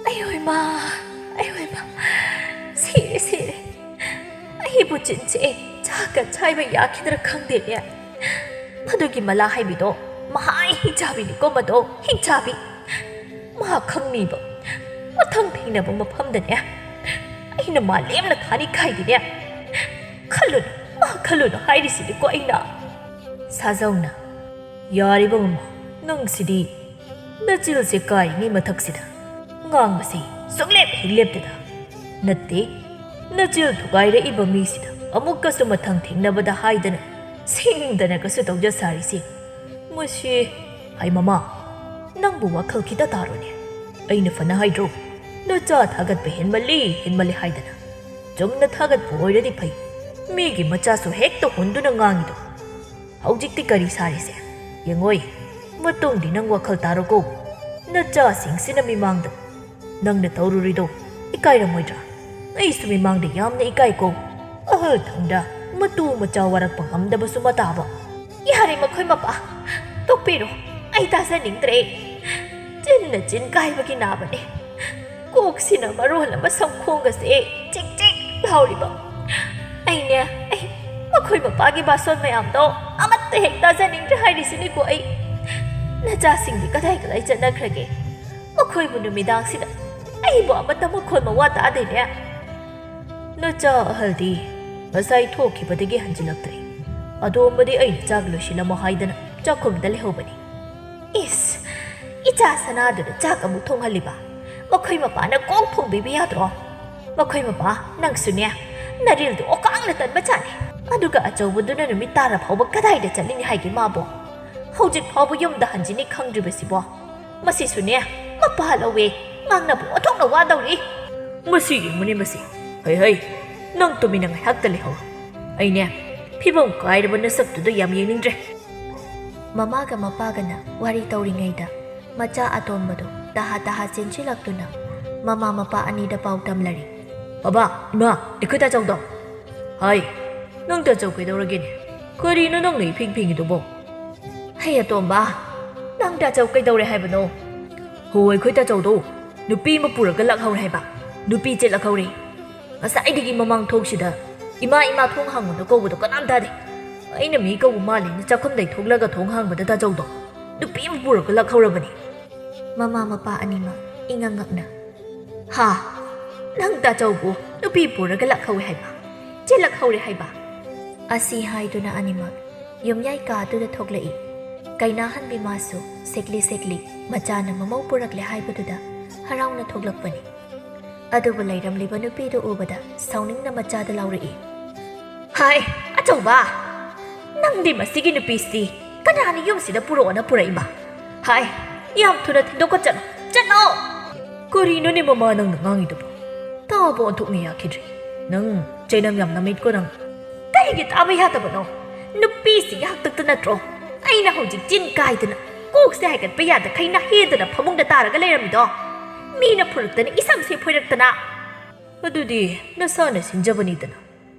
"ꯑꯩ ꯍꯣꯏ ꯃꯥ, ꯑꯩ ꯍꯣꯏ ꯃꯥ, ꯁꯤꯔꯦ, ꯁꯤꯔꯦ꯫ ꯑꯩꯕꯨ ꯆꯤꯟꯁꯦ ꯆꯥꯒ ꯆꯥꯏꯕ ꯌꯥꯈꯤꯗ꯭ꯔꯥ ꯈꯪꯗꯦꯅꯦ꯫ ꯃꯗꯨꯒꯤ ꯃꯂꯥ ꯍꯥꯏꯕꯤꯗꯣ ꯃꯍꯥꯏ ꯍꯤꯡꯆꯥꯕꯤꯅꯤꯀꯣ ꯃꯗꯣ, ꯍꯤꯡꯆꯥꯕꯤ꯫ ꯃꯥ ꯈꯪꯅꯤꯕ꯫ ꯃꯊꯪ ꯊꯦꯡꯅꯕ ꯃꯐꯝꯗꯅꯦ ꯑꯩꯅ ꯃꯥ ꯂꯦꯝꯅ ꯊꯥꯅꯤ ꯈꯥꯏꯗꯤꯅꯦ꯫ ꯈꯜꯂꯨꯅꯨ, ꯃꯥ ꯈꯜꯂꯨꯅꯨ ꯍꯥꯏꯔꯤꯁꯤꯅꯤꯀꯣ ꯑꯩꯅ꯫" ꯁꯥꯖꯧꯅ, "ꯌꯥꯔꯤꯕ ꯃꯃꯥ, ꯅꯪꯁꯤꯗꯤ ꯅꯆꯤꯜꯁꯦ ꯀꯥꯏꯔꯤꯉꯩ ꯃꯊꯛꯁꯤꯗ ꯉꯥꯡꯕꯁꯤ ꯁꯨꯡꯂꯦꯞ ꯍꯦꯛ ꯂꯦꯞꯇꯅ꯫ ꯅꯠꯇꯦ, ꯅꯆꯤꯜ ꯊꯨꯒꯥꯏꯔꯛꯏꯕ ꯃꯤꯁꯤꯗ ꯑꯃꯨꯛꯀꯁꯨ ꯃꯊꯪ ꯊꯦꯡꯅꯕꯗ ꯍꯥꯏꯗꯅ ꯁꯤꯡꯗꯅꯒꯁꯨ ꯇꯧꯖ ꯁꯥꯔꯤꯁꯤ꯫ ꯃꯁꯤ, ꯍꯥꯏ ꯃꯃꯥ, ꯅꯪꯕꯨ ꯋꯥꯈꯜ ꯈꯤꯇ ꯇꯥꯔꯣꯅꯦ꯫ ꯑꯩꯅ ꯐꯅ ꯍꯥꯏꯗ꯭ꯔꯣ? ꯅꯆꯥ ꯊꯥꯒꯠꯄ ꯍꯦꯟꯃꯜꯂꯤ, ꯍꯦꯟꯃꯜꯂꯤ ꯍꯥꯏꯗꯅ꯫ ꯆꯨꯝꯅ ꯊꯥꯒꯠꯄ ꯑꯣꯏꯔꯗꯤ ꯐꯩ꯫ ꯃꯤꯒꯤ ꯃꯆꯥꯁꯨ ꯍꯦꯛꯇ ꯍꯨꯟꯗꯨꯅ ꯉꯥꯡꯉꯤꯗꯣ꯫ ꯍꯧꯖꯤꯛꯇꯤ ꯀꯔꯤ ꯁꯥꯔꯤꯁꯦ? ꯌꯦꯡꯉꯣꯏ, ꯃꯇꯨꯡꯗꯤ ꯅꯪ ꯋꯥꯈꯜ ꯇꯥꯔꯣꯀꯣ, ꯅꯆꯥꯁꯤꯡꯁꯤꯅ ꯃꯤꯃꯥꯡꯗ ꯅꯪꯅ ꯇꯧꯔꯨꯔꯤꯗꯣ ꯏꯀꯥꯏꯔꯝꯃꯣꯏꯗ꯭ꯔꯥ? ꯑꯩꯁꯨ ꯃꯤꯃꯥꯡꯗ ꯌꯥꯝꯅ ꯏꯀꯥꯏꯀꯣ꯫ ꯑꯍꯜ ꯊꯪꯗ ꯃꯇꯨ ꯃꯆꯥ ꯋꯥꯔꯛꯄ ꯉꯝꯗꯕꯁꯨ ꯃꯇꯥꯕ꯫ ꯌꯥꯔꯦ ꯃꯈꯣꯏ ꯃꯄꯥ, ꯇꯣꯛꯄꯤꯔꯣ, ꯑꯩ ꯇꯥꯖꯅꯤꯡꯗ꯭ꯔꯦ꯫ ꯆꯤꯟꯅ ꯆꯤꯟ ꯀꯥꯏꯕꯒꯤ ꯅꯥꯕꯅꯦ꯫ ꯀꯣꯛꯁꯤꯅ ꯃꯔꯣꯜ ꯑꯃ ꯁꯝꯈꯣꯡꯒꯁꯦ ꯆꯤꯛ ꯆꯤꯛ ꯂꯥꯎꯔꯤꯕ꯫ ꯑꯩꯅꯦ, ꯑꯩ ꯃꯈꯣꯏ ꯃꯄꯥꯒꯤ ꯕꯥꯁꯣꯟ ꯃꯌꯥꯝꯗꯣ ꯑꯃꯠꯇ ꯍꯦꯛ ꯇꯥꯖꯅꯤꯡꯗ꯭ꯔꯦ ꯍꯥꯏꯔꯤꯁꯤꯅꯤꯀꯣ ꯑꯩ꯫ ꯅꯆꯥꯁꯤꯡꯗꯤ ꯀꯗꯥꯏ ꯀꯗꯥꯏ ꯆꯠꯅꯈ꯭ꯔꯒꯦ? ꯃꯈꯣꯏꯕꯨ ꯅꯨꯃꯤꯗꯥꯡꯁꯤꯗ ꯑꯩꯕꯨ ꯑꯃꯠꯇ ꯃꯈꯣꯜ ꯃꯋꯥ ꯇꯥꯗꯦꯅꯦ꯫ ꯅꯆꯥ ꯑꯍꯜꯗꯤ ꯉꯁꯥꯏ ꯊꯣꯛꯈꯤꯕꯗꯒꯤ ꯍꯟꯖꯤꯜꯂꯛꯇ꯭ꯔꯤ꯫ ꯑꯗꯣꯝꯕꯗꯤ ꯑꯩꯅ ꯆꯥꯛ ꯂꯣꯏꯁꯤꯜꯂꯝꯃꯣ ꯍꯥꯏꯗꯅ ꯆꯥꯛꯈꯨꯝꯗ ꯂꯩꯍꯧꯕꯅꯤ꯫ ꯏꯁ, ꯏꯆꯥ ꯁꯅꯥꯗꯨꯅ ꯆꯥꯛ ꯑꯃꯨꯛ ꯊꯣꯡꯍꯜꯂꯤꯕ꯫ ꯃꯈꯣꯏ ꯃꯄꯥꯅ ꯀꯣꯛ ꯊꯣꯡꯕꯤꯕ ꯌꯥꯗ꯭ꯔꯣ? ꯃꯈꯣꯏ ꯃꯄꯥ, ꯅꯪꯁꯨꯅꯦ, ꯅꯔꯤꯜꯗꯨ ꯑꯣꯀꯥꯡꯅ ꯇꯟꯕ ꯆꯥꯅꯤ꯫ ꯑꯗꯨꯒ ꯑꯆꯧꯕꯗꯨꯅ ꯅꯨꯃꯤꯠ ꯇꯥꯔ ꯐꯥꯎꯕ ꯀꯗꯥꯏꯗ ꯆꯠꯂꯤꯅꯤ ꯍꯥꯏꯒꯦ ꯃꯥꯕꯣ? ꯍꯧꯖꯤꯛ ꯐꯥꯎꯕ ꯌꯨꯝꯗ ꯍꯟꯖꯤꯟꯅꯤ ꯈꯪꯗ꯭ꯔꯤꯕꯁꯤꯕꯣ? ꯃꯁꯤꯁꯨꯅꯦ, ꯃꯄꯥ ꯂꯧꯋꯦ, ꯉꯥꯡꯅꯕ ꯑꯣꯟꯊꯣꯛꯅ ꯋꯥꯗꯧꯔꯤ꯫ ꯃꯁꯤ ꯌꯦꯡꯉꯨꯅꯦ ꯃꯁꯤ꯫ ꯍꯩ ꯍꯩ, ꯅꯪ ꯇꯨꯃꯤꯟꯅ ꯉꯥꯏꯍꯥꯛꯇ ꯂꯩꯍꯧꯔꯣ꯫ ꯑꯩꯅꯦ, ꯐꯤꯕꯝ ꯀꯥꯏꯔꯕ ꯅꯁꯛꯇꯨꯗ ꯌꯥꯝ ꯌꯦꯡꯅꯤꯡꯗ꯭ꯔꯦ꯫ ꯃꯃꯥꯒ ꯃꯄꯥꯒꯅ ꯋꯥꯔꯤ ꯇꯧꯔꯤꯉꯩꯗ ꯃꯆꯥ ꯑꯇꯣꯝꯕꯗꯨ ꯇꯍꯥ ꯇꯍꯥ ꯆꯦꯟꯁꯤꯜꯂꯛꯇꯨꯅ ꯃꯃꯥ ꯃꯄꯥ ꯑꯅꯤꯗ ꯄꯥꯎ ꯇꯝꯂꯔꯤ꯫ ꯕꯕꯥ, ꯏꯃꯥ, ꯑꯩꯈꯣꯏ ꯇꯥꯆꯧꯗꯣ꯫ ꯍꯥꯏ, ꯅꯪ ꯇꯥꯆꯧ ꯀꯩꯗꯧꯔꯒꯦꯅꯦ? ꯀꯔꯤꯅꯣ ꯅꯪꯅ ꯏꯐꯤꯡ ꯐꯤꯡꯉꯤꯗꯨꯕꯣ? ꯍꯩ ꯑꯇꯣꯝꯕ, ꯅꯪ ꯇꯥꯆꯧ ꯀꯩꯗꯧꯔꯦ ꯍꯥꯏꯕꯅꯣ? ꯍꯣ, ꯑꯩꯈꯣꯏ ꯇꯥꯆꯧꯗꯣ ꯅꯨꯄꯤ ꯑꯃ ꯄꯨꯔꯒ ꯂꯥꯛꯍꯧꯔꯦ ꯍꯥꯏꯕ꯫ ꯅꯨꯄꯤ ꯆꯦꯜꯂꯛꯍꯧꯔꯦ꯫ ꯉꯁꯥꯏꯗꯒꯤ ꯃꯃꯥꯡ ꯊꯣꯡꯁꯤꯗ ꯏꯃꯥ, ꯏꯃꯥ, ꯊꯣꯡ ꯍꯥꯡꯉꯨꯅ ꯀꯧꯕꯗꯣ ꯀꯅꯥꯝ ꯇꯥꯗꯦ꯫ ꯑꯩꯅ ꯃꯤ ꯀꯧꯕ ꯃꯥꯜꯂꯦꯅ ꯆꯥꯛꯈꯨꯝꯗꯩ ꯊꯣꯛꯂꯒ ꯊꯣꯡ ꯍꯥꯡꯕꯗ ꯇꯥꯆꯧꯗꯣ ꯅꯨꯄꯤ ꯑꯃ ꯄꯨꯔꯒ ꯂꯥꯛꯍꯧꯔꯕꯅꯤ꯫ ꯃꯃꯥ ꯃꯄꯥ ꯑꯅꯤꯃꯛ ꯏꯉꯛ ꯉꯛꯅ, "ꯍꯥ? ꯅꯪ ꯇꯥꯆꯧꯕꯨ ꯅꯨꯄꯤ ꯄꯨꯔꯒ ꯂꯥꯛꯍꯧꯋꯦ ꯍꯥꯏꯕ? ꯆꯦꯜꯂꯛꯍꯧꯔꯦ ꯍꯥꯏꯕ?" ꯑꯁꯤ ꯍꯥꯏꯗꯨꯅ ꯑꯅꯤꯃꯛ ꯌꯨꯝꯌꯥꯏ ꯀꯥꯗꯨꯗ ꯊꯣꯛꯂꯛꯏ꯫ ꯀꯩꯅꯥꯍꯟꯕꯤ ꯃꯥꯁꯨ ꯁꯦꯛꯂꯤ ꯁꯦꯛꯂꯤ ꯃꯆꯥꯅ ꯃꯃꯧ ꯄꯨꯔꯛꯂꯦ ꯍꯥꯏꯕꯗꯨꯗ ꯍꯔꯥꯎꯅ ꯊꯣꯛꯂꯛꯄꯅꯤ꯫ ꯑꯗꯨꯕꯨ ꯂꯩꯔꯝꯂꯤꯕ ꯅꯨꯄꯤꯗꯨ ꯎꯕꯗ ꯁꯥꯎꯅꯤꯡꯅ ꯃꯆꯥꯗ ꯂꯥꯎꯔꯛꯏ, "ꯍꯥꯏ, ꯑꯆꯧꯕ! ꯅꯪꯗꯤ ꯃꯁꯤꯒꯤ ꯅꯨꯄꯤꯁꯤ ꯀꯅꯥꯅ ꯌꯨꯝꯁꯤꯗ ꯄꯨꯔꯛꯑꯣꯅ ꯄꯨꯔꯛꯏꯕ? ꯍꯥꯏ, ꯌꯥꯝ ꯊꯨꯅ ꯊꯤꯟꯗꯣꯛꯈꯣ ꯆꯠꯂꯣ, ꯆꯠꯂꯣ!" "ꯀꯔꯤꯅꯣꯅꯦ ꯃꯃꯥ ꯅꯪꯅ ꯉꯥꯡꯉꯤꯗꯨꯕꯣ? ꯇꯥꯕ ꯑꯣꯟꯊꯣꯛꯅ ꯌꯥꯈꯤꯗ꯭ꯔꯦ꯫ ꯅꯪ ꯆꯩꯅꯝ ꯌꯥꯝ ꯅꯝꯃꯤꯠꯀꯣ ꯅꯪ!" "ꯀꯔꯤꯒꯤ ꯇꯥꯕ ꯌꯥꯗꯕꯅꯣ? ꯅꯨꯄꯤꯁꯤꯒꯤ ꯍꯥꯛꯇꯛꯇ ꯅꯠꯇ꯭ꯔꯣ ꯑꯩꯅ ꯍꯧꯖꯤꯛ ꯆꯤꯟ ꯀꯥꯏꯗꯅ ꯀꯣꯛꯁꯦ ꯍꯥꯏꯒꯠꯄ ꯌꯥꯗꯈꯩ ꯅꯍꯦꯗꯅ ꯐꯃꯨꯡꯗ ꯇꯥꯔꯒ ꯂꯩꯔꯝꯃꯤꯗꯣ? ꯃꯤꯅ ꯐꯨꯔꯛꯇꯅ, ꯏꯁꯝꯁꯦ ꯐꯣꯏꯔꯛꯇꯅ꯫ ꯑꯗꯨꯗꯤ ꯅꯁꯥꯅ ꯁꯤꯟꯖꯕꯅꯤꯗꯅ꯫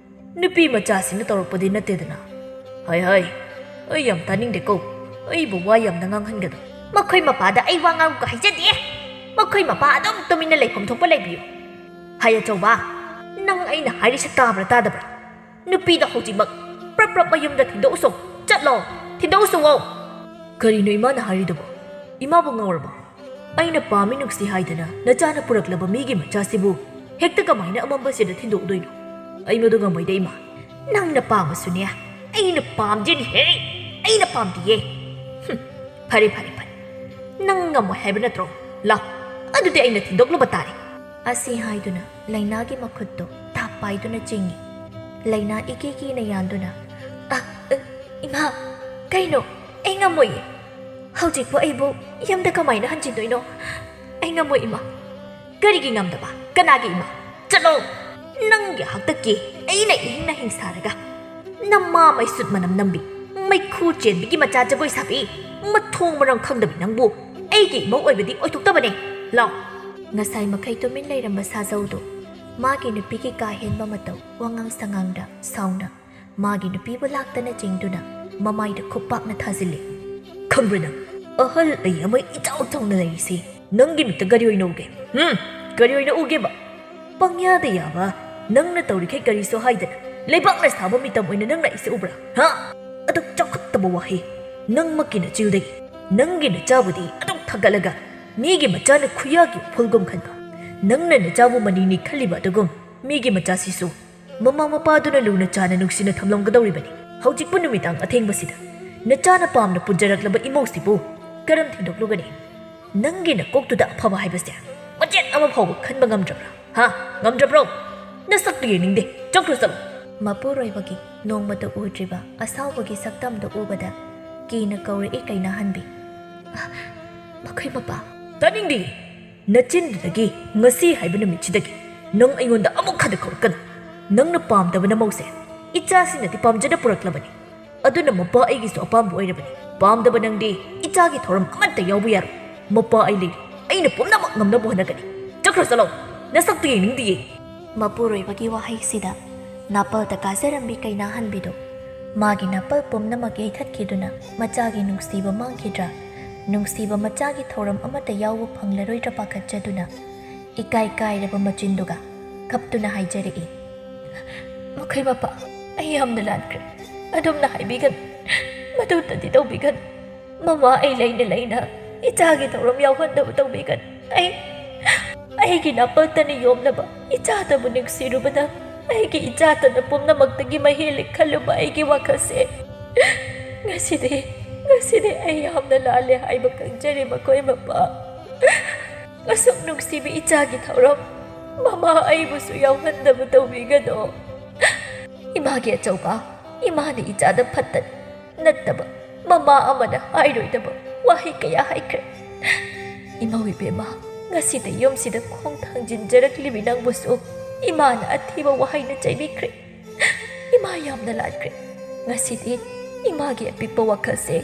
ꯅꯨꯄꯤ ꯃꯆꯥꯁꯤꯡꯅ ꯇꯧꯔꯛꯄꯗꯤ ꯅꯠꯇꯦꯗꯅ꯫ ꯍꯥꯏ ꯍꯥꯏ, ꯑꯩ ꯌꯥꯝ ꯇꯥꯅꯤꯡꯗꯦꯀꯣ꯫ ꯑꯩꯕꯨ ꯋꯥ ꯌꯥꯝꯅ ꯉꯥꯡꯍꯟꯒꯅꯨ꯫ ꯃꯈꯣꯏ ꯃꯄꯥꯗ ꯑꯩ ꯋꯥ ꯉꯥꯡꯉꯨꯀ ꯍꯥꯏꯖꯗꯦ꯫ ꯃꯈꯣꯏ ꯃꯄꯥ ꯑꯗꯨꯝ ꯇꯨꯃꯤꯟꯅ ꯂꯩꯐꯝ ꯊꯣꯛꯄ ꯂꯩꯕꯤꯌꯨ꯫ ꯍꯥꯏ ꯑꯆꯧꯕ, ꯅꯪ ꯑꯩꯅ ꯍꯥꯏꯔꯤꯁꯦ ꯇꯥꯕ꯭ꯔꯥ ꯇꯥꯗꯕ꯭ꯔꯥ? ꯅꯨꯄꯤꯗ ꯍꯧꯖꯤꯛꯃꯛ ꯄ꯭ꯔꯞ ꯄ꯭ꯔꯞ ꯃꯌꯨꯝꯗ ꯊꯤꯟꯗꯣꯛꯎꯁꯣ꯫ ꯆꯠꯂꯣ꯫ ꯊꯤꯟꯗꯣꯛꯎꯁꯣ꯫ ꯀꯔꯤꯅꯣ ꯏꯃꯥꯅ ꯍꯥꯏꯔꯤꯗꯨꯕꯣ? ꯏꯃꯥꯕꯨ ꯉꯥꯎꯔꯕꯣ? ꯑꯩꯅ ꯄꯥꯝꯃꯤ ꯅꯨꯡꯁꯤ ꯍꯥꯏꯗꯅ ꯅꯆꯥꯅ ꯄꯨꯔꯛꯂꯕ ꯃꯤꯒꯤ ꯃꯆꯥꯁꯤꯕꯨ ꯍꯦꯛꯇ ꯀꯃꯥꯏꯅ ꯑꯃꯝꯕꯁꯤꯗ ꯊꯤꯟꯗꯣꯛꯎꯗꯣꯏꯅꯣ? ꯑꯩ ꯃꯗꯨ ꯉꯝꯃꯣꯏꯗ ꯏꯃꯥ꯫ ꯅꯪꯅ ꯄꯥꯝꯃꯁꯨꯅꯦ, ꯑꯩꯅ ꯄꯥꯝꯗꯦꯅꯦꯍꯦ꯫ ꯑꯩꯅ ꯄꯥꯝꯗꯤꯌꯦ꯫ ꯍꯨꯝ, ꯐꯔꯦ, ꯐꯔꯦ, ꯐꯔꯦ꯫ ꯅꯪ ꯉꯝꯃꯣꯏ ꯍꯥꯏꯕ ꯅꯠꯇ꯭ꯔꯣ? ꯂꯥꯎ, ꯑꯗꯨꯗꯤ ꯑꯩꯅ ꯊꯤꯟꯗꯣꯛꯂꯨꯕ ꯇꯥꯔꯦ꯫ ꯑꯁꯤ ꯍꯥꯏꯗꯨꯅ ꯂꯩꯅꯥꯒꯤ ꯃꯈꯨꯠꯇꯨ ꯊꯥꯞ ꯄꯥꯏꯗꯨꯅ ꯆꯤꯡꯏ꯫ ꯂꯩꯅꯥ ꯏꯀꯤ ꯀꯤꯅ ꯌꯥꯟꯗꯨꯅ, "ꯑ, ꯑ, ꯏꯃꯥ, ꯀꯩꯅꯣ? ꯑꯩ ꯉꯝꯃꯣꯏꯌꯦ꯫ ꯍꯧꯖꯤꯛꯄꯨ ꯑꯩꯕꯨ ꯌꯨꯝꯗ ꯀꯃꯥꯏꯅ ꯍꯟꯖꯤꯟꯗꯣꯏꯅꯣ? ꯑꯩ ꯉꯝꯃꯣꯏ, ꯏꯃꯥ꯫" "ꯀꯔꯤꯒꯤ ꯉꯝꯗꯕ? ꯀꯅꯥꯒꯤ ꯏꯃꯥ? ꯆꯠꯂꯣ! ꯅꯪꯒꯤ ꯍꯥꯛꯇꯛꯀꯤ ꯑꯩꯅ ꯏꯍꯤꯡ ꯅꯥꯍꯤꯡ ꯁꯥꯔꯒ, ꯅꯃꯥ ꯃꯩꯁꯨꯠ ꯃꯅꯝ ꯅꯝꯕꯤ, ꯃꯩꯈꯨ ꯆꯦꯟꯕꯤꯒꯤ ꯃꯆꯥ ꯖꯒꯣꯏ ꯁꯥꯕꯤ, ꯃꯊꯣꯡ ꯃꯔꯝ ꯈꯪꯗꯕꯤ ꯅꯪꯕꯨ ꯑꯩꯒꯤ ꯏꯃꯧ ꯑꯣꯏꯕꯗꯤ ꯑꯣꯏꯊꯣꯛꯇꯕꯅꯦ꯫ ꯂꯥꯎ!" ꯉꯁꯥꯏ ꯃꯈꯩ ꯇꯨꯃꯤꯟ ꯂꯩꯔꯝꯕ ꯁꯥꯖꯧꯗꯨ ꯃꯥꯒꯤ ꯅꯨꯄꯤꯒꯤ ꯀꯥ ꯍꯦꯟꯕ ꯃꯇꯧ, ꯋꯥꯉꯥꯡ ꯁꯉꯥꯡꯗ ꯁꯥꯎꯅ ꯃꯥꯒꯤ ꯅꯨꯄꯤꯕꯨ ꯂꯥꯛꯇꯅ ꯆꯤꯡꯗꯨꯅ ꯃꯃꯥꯏꯗ ꯈꯨꯞ ꯄꯥꯛꯅ ꯊꯥꯖꯤꯜꯂꯤ꯫ "ꯈꯪꯕ꯭ꯔꯥ ꯅꯪ? ꯑꯍꯜ ꯑꯩ ꯑꯃ ꯏꯆꯥꯎ ꯆꯥꯎꯅ ꯂꯩꯔꯤꯁꯤ ꯅꯪꯒꯤ ꯃꯤꯠꯇ ꯀꯔꯤ ꯑꯣꯏꯅ ꯎꯒꯦ? ꯍꯨꯝ? ꯀꯔꯤ ꯑꯣꯏꯅ ꯎꯒꯦꯕ? ꯄꯪꯌꯥꯗ ꯌꯥꯕ, ꯅꯪꯅ ꯇꯧꯔꯤꯈꯩ ꯀꯔꯤꯁꯨ ꯍꯥꯏꯗꯅ ꯂꯩꯕꯥꯛꯅ ꯁꯥꯕ ꯃꯤꯇꯝ ꯑꯣꯏꯅ ꯅꯪꯅ ꯑꯩꯁꯦ ꯎꯕ꯭ꯔꯥ? ꯍꯥ? ꯑꯗꯨꯛ ꯆꯥꯎꯈꯠꯇꯕ ꯋꯥꯍꯩ! ꯅꯪꯃꯛꯀꯤ ꯅꯆꯤꯜꯗꯒꯤ ꯅꯪꯒꯤ ꯅꯆꯥꯕꯨꯗꯤ ꯑꯗꯨꯛ ꯊꯥꯒꯠꯂꯒ ꯃꯤꯒꯤ ꯃꯆꯥꯅ ꯈꯨꯌꯥꯒꯤ ꯎꯐꯨꯜꯒꯨꯝ ꯈꯟꯕ, ꯅꯪꯅ ꯅꯆꯥꯕꯨ ꯃꯅꯤꯅꯤ ꯈꯜꯂꯤꯕ ꯑꯗꯨꯒꯨꯝ ꯃꯤꯒꯤ ꯃꯆꯥꯁꯤꯁꯨ ꯃꯃꯥ ꯃꯄꯥꯗꯨꯅ ꯂꯨꯅ ꯆꯥꯅ ꯅꯨꯡꯁꯤꯅ ꯊꯝꯂꯝꯒꯗꯧꯔꯤꯕꯅꯤ꯫ ꯍꯧꯖꯤꯛꯄꯨ ꯅꯨꯃꯤꯗꯥꯡ ꯑꯊꯦꯡꯕꯁꯤꯗ ꯅꯆꯥꯅ ꯄꯥꯝꯅ ꯄꯨꯟꯖꯔꯛꯂꯕ ꯏꯃꯧꯁꯤꯕꯨ ꯀꯔꯝ ꯊꯤꯟꯗꯣꯛꯂꯨꯒꯅꯤ? ꯅꯪꯒꯤ ꯅꯀꯣꯛꯇꯨꯗ ꯑꯐꯕ ꯍꯥꯏꯕꯁꯦ ꯃꯆꯦꯠ ꯑꯃ ꯐꯥꯎꯕ ꯈꯟꯕ ꯉꯝꯗ꯭ꯔꯕ꯭ꯔꯥ? ꯍꯥ? ꯉꯝꯗ꯭ꯔꯕ꯭ꯔꯣ? ꯅꯁꯛꯇꯨ ꯌꯦꯡꯅꯤꯡꯗꯦ꯫ ꯆꯠꯈ꯭ꯔꯣ, ꯆꯠꯂꯣ!" ꯃꯄꯨꯔꯣꯏꯕꯒꯤ ꯅꯣꯡꯃꯇ ꯎꯗ꯭ꯔꯤꯕ ꯑꯁꯥꯎꯕꯒꯤ ꯁꯛꯇꯝꯗꯨ ꯎꯕꯗ ꯀꯤꯅ ꯀꯧꯔꯛꯏ ꯀꯩꯅꯥꯍꯟꯕꯤ꯫ "ꯃꯈꯣꯏ ꯃꯄꯥ!" "ꯇꯥꯅꯤꯡꯗꯦ! ꯅꯆꯤꯟꯗꯨꯗꯒꯤ ꯉꯁꯤ ꯍꯥꯏꯕ ꯅꯨꯃꯤꯠꯁꯤꯗꯒꯤ ꯅꯪ ꯑꯩꯉꯣꯟꯗ ꯑꯃꯨꯛ ꯍꯟꯅ ꯀꯧꯔꯛꯀꯅꯨ꯫ ꯅꯪꯅ ꯄꯥꯝꯗꯕ ꯅꯃꯧꯁꯦ ꯏꯆꯥꯁꯤꯡꯅꯗꯤ ꯄꯥꯝꯖꯅ ꯄꯨꯔꯛꯂꯕꯅꯤ꯫ ꯑꯗꯨꯅ ꯃꯄꯥ ꯑꯩꯒꯤꯁꯨ ꯑꯄꯥꯝꯕ ꯑꯣꯏꯔꯕꯅꯤ꯫ ꯄꯥꯝꯗꯕ ꯅꯪꯗꯤ ꯏꯆꯥꯒꯤ ꯊꯧꯔꯝ ꯑꯃꯠꯇ ꯌꯥꯎꯕ ꯌꯥꯔꯣꯏ꯫ ꯃꯄꯥ ꯑꯩ ꯂꯩꯔꯤ꯫ ꯑꯩꯅ ꯄꯨꯝꯅꯃꯛ ꯉꯝꯅꯕ ꯍꯣꯠꯅꯒꯅꯤ꯫ ꯆꯠꯈ꯭ꯔꯣ, ꯆꯠꯂꯣ꯫ ꯅꯁꯛꯇꯨ ꯌꯦꯡꯅꯤꯡꯗꯤꯌꯦ꯫ ꯃꯄꯨꯔꯣꯏꯕꯒꯤ ꯋꯥꯍꯩꯁꯤꯗ ꯅꯥꯄꯜꯗ ꯀꯥꯖꯔꯝꯕꯤ ꯀꯩꯅꯥꯍꯟꯕꯤꯗꯨ ꯃꯥꯒꯤ ꯅꯥꯄꯜ ꯄꯨꯝꯅꯃꯛ ꯌꯩꯊꯠꯈꯤꯗꯨꯅ ꯃꯆꯥꯒꯤ ꯅꯨꯡꯁꯤꯕ ꯃꯥꯡꯈꯤꯗ꯭ꯔꯥ, ꯅꯨꯡꯁꯤꯕ ꯃꯆꯥꯒꯤ ꯊꯧꯔꯝ ꯑꯃꯠꯇ ꯌꯥꯎꯕ ꯐꯪꯂꯔꯣꯏꯗ꯭ꯔꯥ ꯄꯥꯈꯠꯆꯗꯨꯅ ꯏꯀꯥꯏ ꯀꯥꯏꯔꯕ ꯃꯆꯤꯟꯗꯨꯒ ꯀꯞꯇꯨꯅ ꯍꯥꯏꯖꯔꯛꯏ, "ꯃꯈꯣꯏ ꯃꯄꯥ, ꯑꯩ ꯌꯥꯝꯅ ꯂꯥꯟꯈ꯭ꯔꯦ꯫ ꯑꯗꯨꯝꯅ ꯍꯥꯏꯕꯤꯒꯅꯨ꯫ ꯃꯗꯨꯇꯗꯤ ꯇꯧꯕꯤꯒꯅꯨ꯫ ꯃꯃꯥ, ꯑꯩ ꯂꯩꯅ ꯂꯩꯅ ꯏꯆꯥꯒꯤ ꯊꯧꯔꯝ ꯌꯥꯎꯍꯟꯗꯕ ꯇꯧꯕꯤꯒꯅꯨ꯫ ꯑꯩ, ꯑꯩꯒꯤ ꯅꯥꯄꯜꯇꯅ ꯌꯣꯝꯂꯕ ꯏꯆꯥꯇꯕꯨ ꯅꯨꯡꯁꯤꯔꯨꯕꯅ ꯑꯩꯒꯤ ꯏꯆꯥꯇꯅ ꯄꯨꯝꯅꯃꯛꯇꯒꯤ ꯃꯍꯦꯜꯂꯦ ꯈꯜꯂꯨꯕ ꯑꯩꯒꯤ ꯋꯥꯈꯜꯁꯦ ꯉꯁꯤꯗꯤ, ꯉꯁꯤꯗꯤ ꯑꯩ ꯌꯥꯝꯅ ꯂꯥꯜꯂꯦ ꯍꯥꯏꯕ ꯈꯪꯖꯔꯦ ꯃꯈꯣꯏ ꯃꯄꯥ꯫ ꯑꯁꯨꯛ ꯅꯨꯡꯁꯤꯕꯤ ꯏꯆꯥꯒꯤ ꯊꯧꯔꯝ ꯃꯃꯥ ꯑꯩꯕꯨꯁꯨ ꯌꯥꯎꯍꯟꯗꯕ ꯇꯧꯕꯤꯒꯅꯨ꯫ ꯏꯃꯥꯒꯤ ꯑꯆꯧꯕ, ꯏꯃꯥꯅ ꯏꯆꯥꯗ ꯐꯠꯇꯅ ꯅꯠꯇꯕ ꯃꯃꯥ ꯑꯃꯅ ꯍꯥꯏꯔꯣꯏꯗꯕ ꯋꯥꯍꯩ ꯀꯌꯥ ꯍꯥꯏꯈ꯭ꯔꯦ꯫ ꯏꯃꯧ ꯏꯕꯦꯝꯃ, ꯉꯁꯤꯗ ꯌꯨꯝꯁꯤꯗ ꯈꯣꯡ ꯊꯥꯡꯖꯤꯟꯖꯔꯛꯂꯤꯕꯤ ꯅꯪꯕꯨꯁꯨ ꯏꯃꯥꯅ ꯑꯊꯤꯕ ꯋꯥꯍꯩꯅ ꯆꯩꯕꯤꯈ꯭ꯔꯦ꯫ ꯏꯃꯥ ꯌꯥꯝꯅ ꯂꯥꯟꯈ꯭ꯔꯦ꯫ ꯉꯁꯤꯗꯤ ꯏꯃꯥꯒꯤ ꯑꯄꯤꯛꯄ ꯋꯥꯈꯜꯁꯦ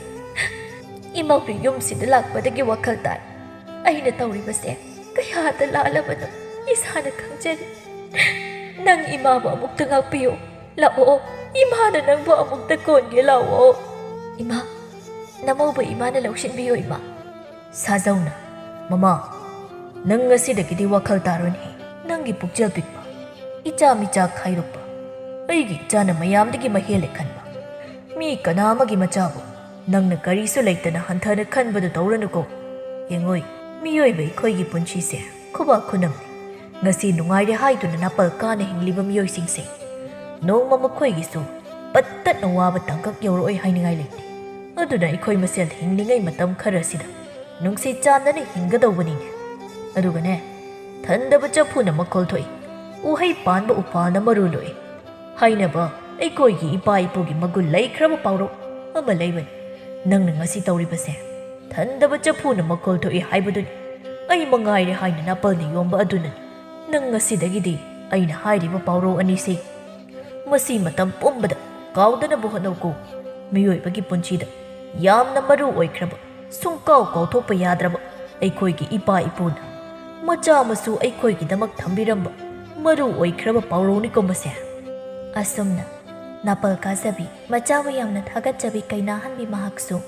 ꯏꯃꯧꯒꯤ ꯌꯨꯝꯁꯤꯗ ꯂꯥꯛꯄꯗꯒꯤ ꯋꯥꯈꯜ ꯇꯥꯏ꯫ ꯑꯩꯅ ꯇꯧꯔꯤꯕꯁꯦ ꯀꯌꯥꯗ ꯂꯥꯜꯂꯕꯅꯣ ꯏꯁꯥꯅ ꯈꯪꯖꯔꯤ꯫ ꯅꯪ ꯏꯃꯥꯕꯨ ꯑꯃꯨꯛꯇ ꯉꯥꯛꯄꯤꯌꯨ꯫ ꯂꯥꯛꯑꯣ, ꯏꯃꯥꯅ ꯅꯪꯕꯨ ꯑꯃꯨꯛꯇ ꯀꯣꯟꯒꯦ, ꯂꯥꯛꯑꯣ꯫ ꯏꯃꯥ, ꯅꯃꯧꯕꯨ ꯏꯃꯥꯅ ꯂꯧꯁꯤꯟꯕꯤꯌꯨ, ꯏꯃꯥ꯫ ꯁꯥꯖꯧꯅ, ꯃꯃꯥ, ꯅꯪ ꯉꯁꯤꯗꯒꯤꯗꯤ ꯋꯥꯈꯜ ꯇꯥꯔꯣꯅꯦ꯫ ꯅꯪꯒꯤ ꯄꯨꯛꯆꯦꯜ ꯄꯤꯛꯄ, ꯏꯆꯥ ꯃꯤꯆꯥ ꯈꯥꯏꯗꯣꯛꯄ, ꯑꯩꯒꯤ ꯏꯆꯥꯅ ꯃꯌꯥꯝꯗꯒꯤ ꯃꯍꯦꯜꯂꯦ ꯈꯟꯕ, ꯃꯤ ꯀꯅꯥ ꯑꯃꯒꯤ ꯃꯆꯥꯕꯨ ꯅꯪꯅ ꯀꯔꯤꯁꯨ ꯂꯩꯇꯅ ꯍꯟꯊꯅ ꯈꯟꯕꯗꯨ ꯇꯧꯔꯅꯨꯀꯣ꯫ ꯌꯦꯡꯉꯣꯏ, ꯃꯤꯑꯣꯏꯕ ꯑꯩꯈꯣꯏꯒꯤ ꯄꯨꯟꯁꯤꯁꯦ ꯈꯨꯕꯥꯛ ꯈꯨꯅꯝꯅꯤ꯫ ꯉꯁꯤ ꯅꯨꯡꯉꯥꯏꯔꯦ ꯍꯥꯏꯗꯨꯅ ꯅꯥꯄꯜ ꯀꯥꯅ ꯍꯤꯡꯂꯤꯕ ꯃꯤꯑꯣꯏꯁꯤꯡꯁꯦ ꯅꯣꯡꯃ ꯃꯈꯣꯏꯒꯤꯁꯨ ꯄꯠꯇꯠꯅ ꯋꯥꯕ ꯇꯥꯡꯀꯛ ꯌꯧꯔꯛꯑꯣꯏ ꯍꯥꯏꯅꯤꯡꯉꯥꯏ ꯂꯩꯇꯦ꯫ ꯑꯗꯨꯅ ꯑꯩꯈꯣꯏ ꯃꯁꯦꯜ ꯍꯤꯡꯂꯤꯉꯩ ꯃꯇꯝ ꯈꯔꯁꯤꯗ ꯅꯨꯡꯁꯤ ꯆꯥꯟꯅꯅ ꯍꯤꯡꯒꯗꯧꯕꯅꯤꯅꯦ꯫ ꯑꯗꯨꯒꯅꯦ, ꯊꯟꯗꯕ ꯆꯐꯨꯅ ꯃꯈꯣꯜ ꯊꯣꯛꯏ, ꯎꯍꯩ ꯄꯥꯟꯕ ꯎꯄꯥꯜꯅ ꯃꯔꯨ ꯂꯣꯛꯏ ꯍꯥꯏꯅꯕ ꯑꯩꯈꯣꯏꯒꯤ ꯏꯄꯥ ꯏꯄꯨꯒꯤ ꯃꯒꯨꯟ ꯂꯩꯈ꯭ꯔꯕ ꯄꯥꯎꯔꯧ ꯑꯃ ꯂꯩꯕꯅꯤ꯫ ꯅꯪꯅ ꯉꯁꯤ ꯇꯧꯔꯤꯕꯁꯦ ꯊꯟꯗꯕ ꯆꯐꯨꯅ ꯃꯈꯣꯜ ꯊꯣꯛꯏ ꯍꯥꯏꯕꯗꯨꯅꯤ꯫ ꯑꯩ ꯃꯉꯥꯏꯔꯦ ꯍꯥꯏꯅ ꯅꯥꯄꯜꯅ ꯌꯣꯝꯕ ꯑꯗꯨꯅꯅꯤ꯫ ꯅꯪ ꯉꯁꯤꯗꯒꯤꯗꯤ ꯑꯩꯅ ꯍꯥꯏꯔꯤꯕ ꯄꯥꯎꯔꯧ ꯑꯅꯤꯁꯤ ꯃꯁꯤ ꯃꯇꯝ ꯄꯨꯝꯕꯗ ꯀꯥꯎꯗꯅꯕ ꯍꯣꯠꯅꯧꯀꯣ꯫ ꯃꯤꯑꯣꯏꯕꯒꯤ ꯄꯨꯟꯁꯤꯗ ꯌꯥꯝꯅ ꯃꯔꯨ ꯑꯣꯏꯈ꯭ꯔꯕ ꯁꯨꯡꯀꯥꯎ ꯀꯥꯎꯊꯣꯛꯄ ꯌꯥꯗ꯭ꯔꯕ ꯑꯩꯈꯣꯏꯒꯤ ꯏꯄꯥ ꯏꯄꯨꯅ ꯃꯆꯥ ꯃꯁꯨ ꯑꯩꯈꯣꯏꯒꯤꯗꯃꯛ ꯊꯝꯕꯤꯔꯝꯕ ꯃꯔꯨ ꯑꯣꯏꯈ꯭ꯔꯕ ꯄꯥꯎꯔꯧꯅꯤꯀꯣ ꯃꯁꯦ꯫ ꯑꯁꯨꯝꯅ ꯅꯥꯄꯜ ꯀꯥꯖꯕꯤ, ꯃꯆꯥꯕꯨ ꯌꯥꯝꯅ ꯊꯥꯒꯠꯆꯕꯤ ꯀꯩꯅꯥꯍꯟꯕꯤ ꯃꯍꯥꯛꯁꯨ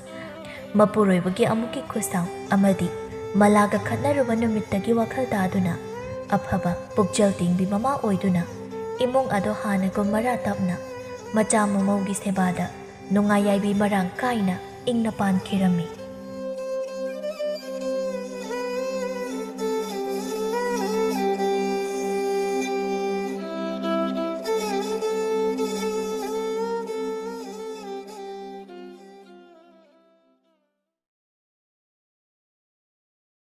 ꯃꯄꯨꯔꯣꯏꯕꯒꯤ ꯑꯃꯨꯛꯀꯤ ꯈꯨꯠꯁꯥꯎ ꯑꯃꯗꯤ ꯃꯂꯥꯒ ꯈꯠꯅꯔꯨꯕ ꯅꯨꯃꯤꯠꯇꯒꯤ ꯋꯥꯈꯜ ꯇꯥꯗꯨꯅ ꯑꯐꯕ ꯄꯨꯛꯆꯦꯜ ꯇꯤꯡꯕꯤ ꯃꯃꯥ ꯑꯣꯏꯗꯨꯅ ꯏꯃꯨꯡ ꯑꯗꯣ ꯍꯥꯟꯅꯒꯨꯝ ꯃꯔꯥ ꯇꯞꯅ ꯃꯆꯥ ꯃꯃꯧꯒꯤ ꯁꯦꯕꯥꯗ ꯅꯨꯡꯉꯥꯏ ꯌꯥꯏꯕꯤ ꯃꯔꯥꯡ ꯀꯥꯏꯅ ꯏꯪꯅ ꯄꯥꯟꯈꯤꯔꯝꯃꯤ꯫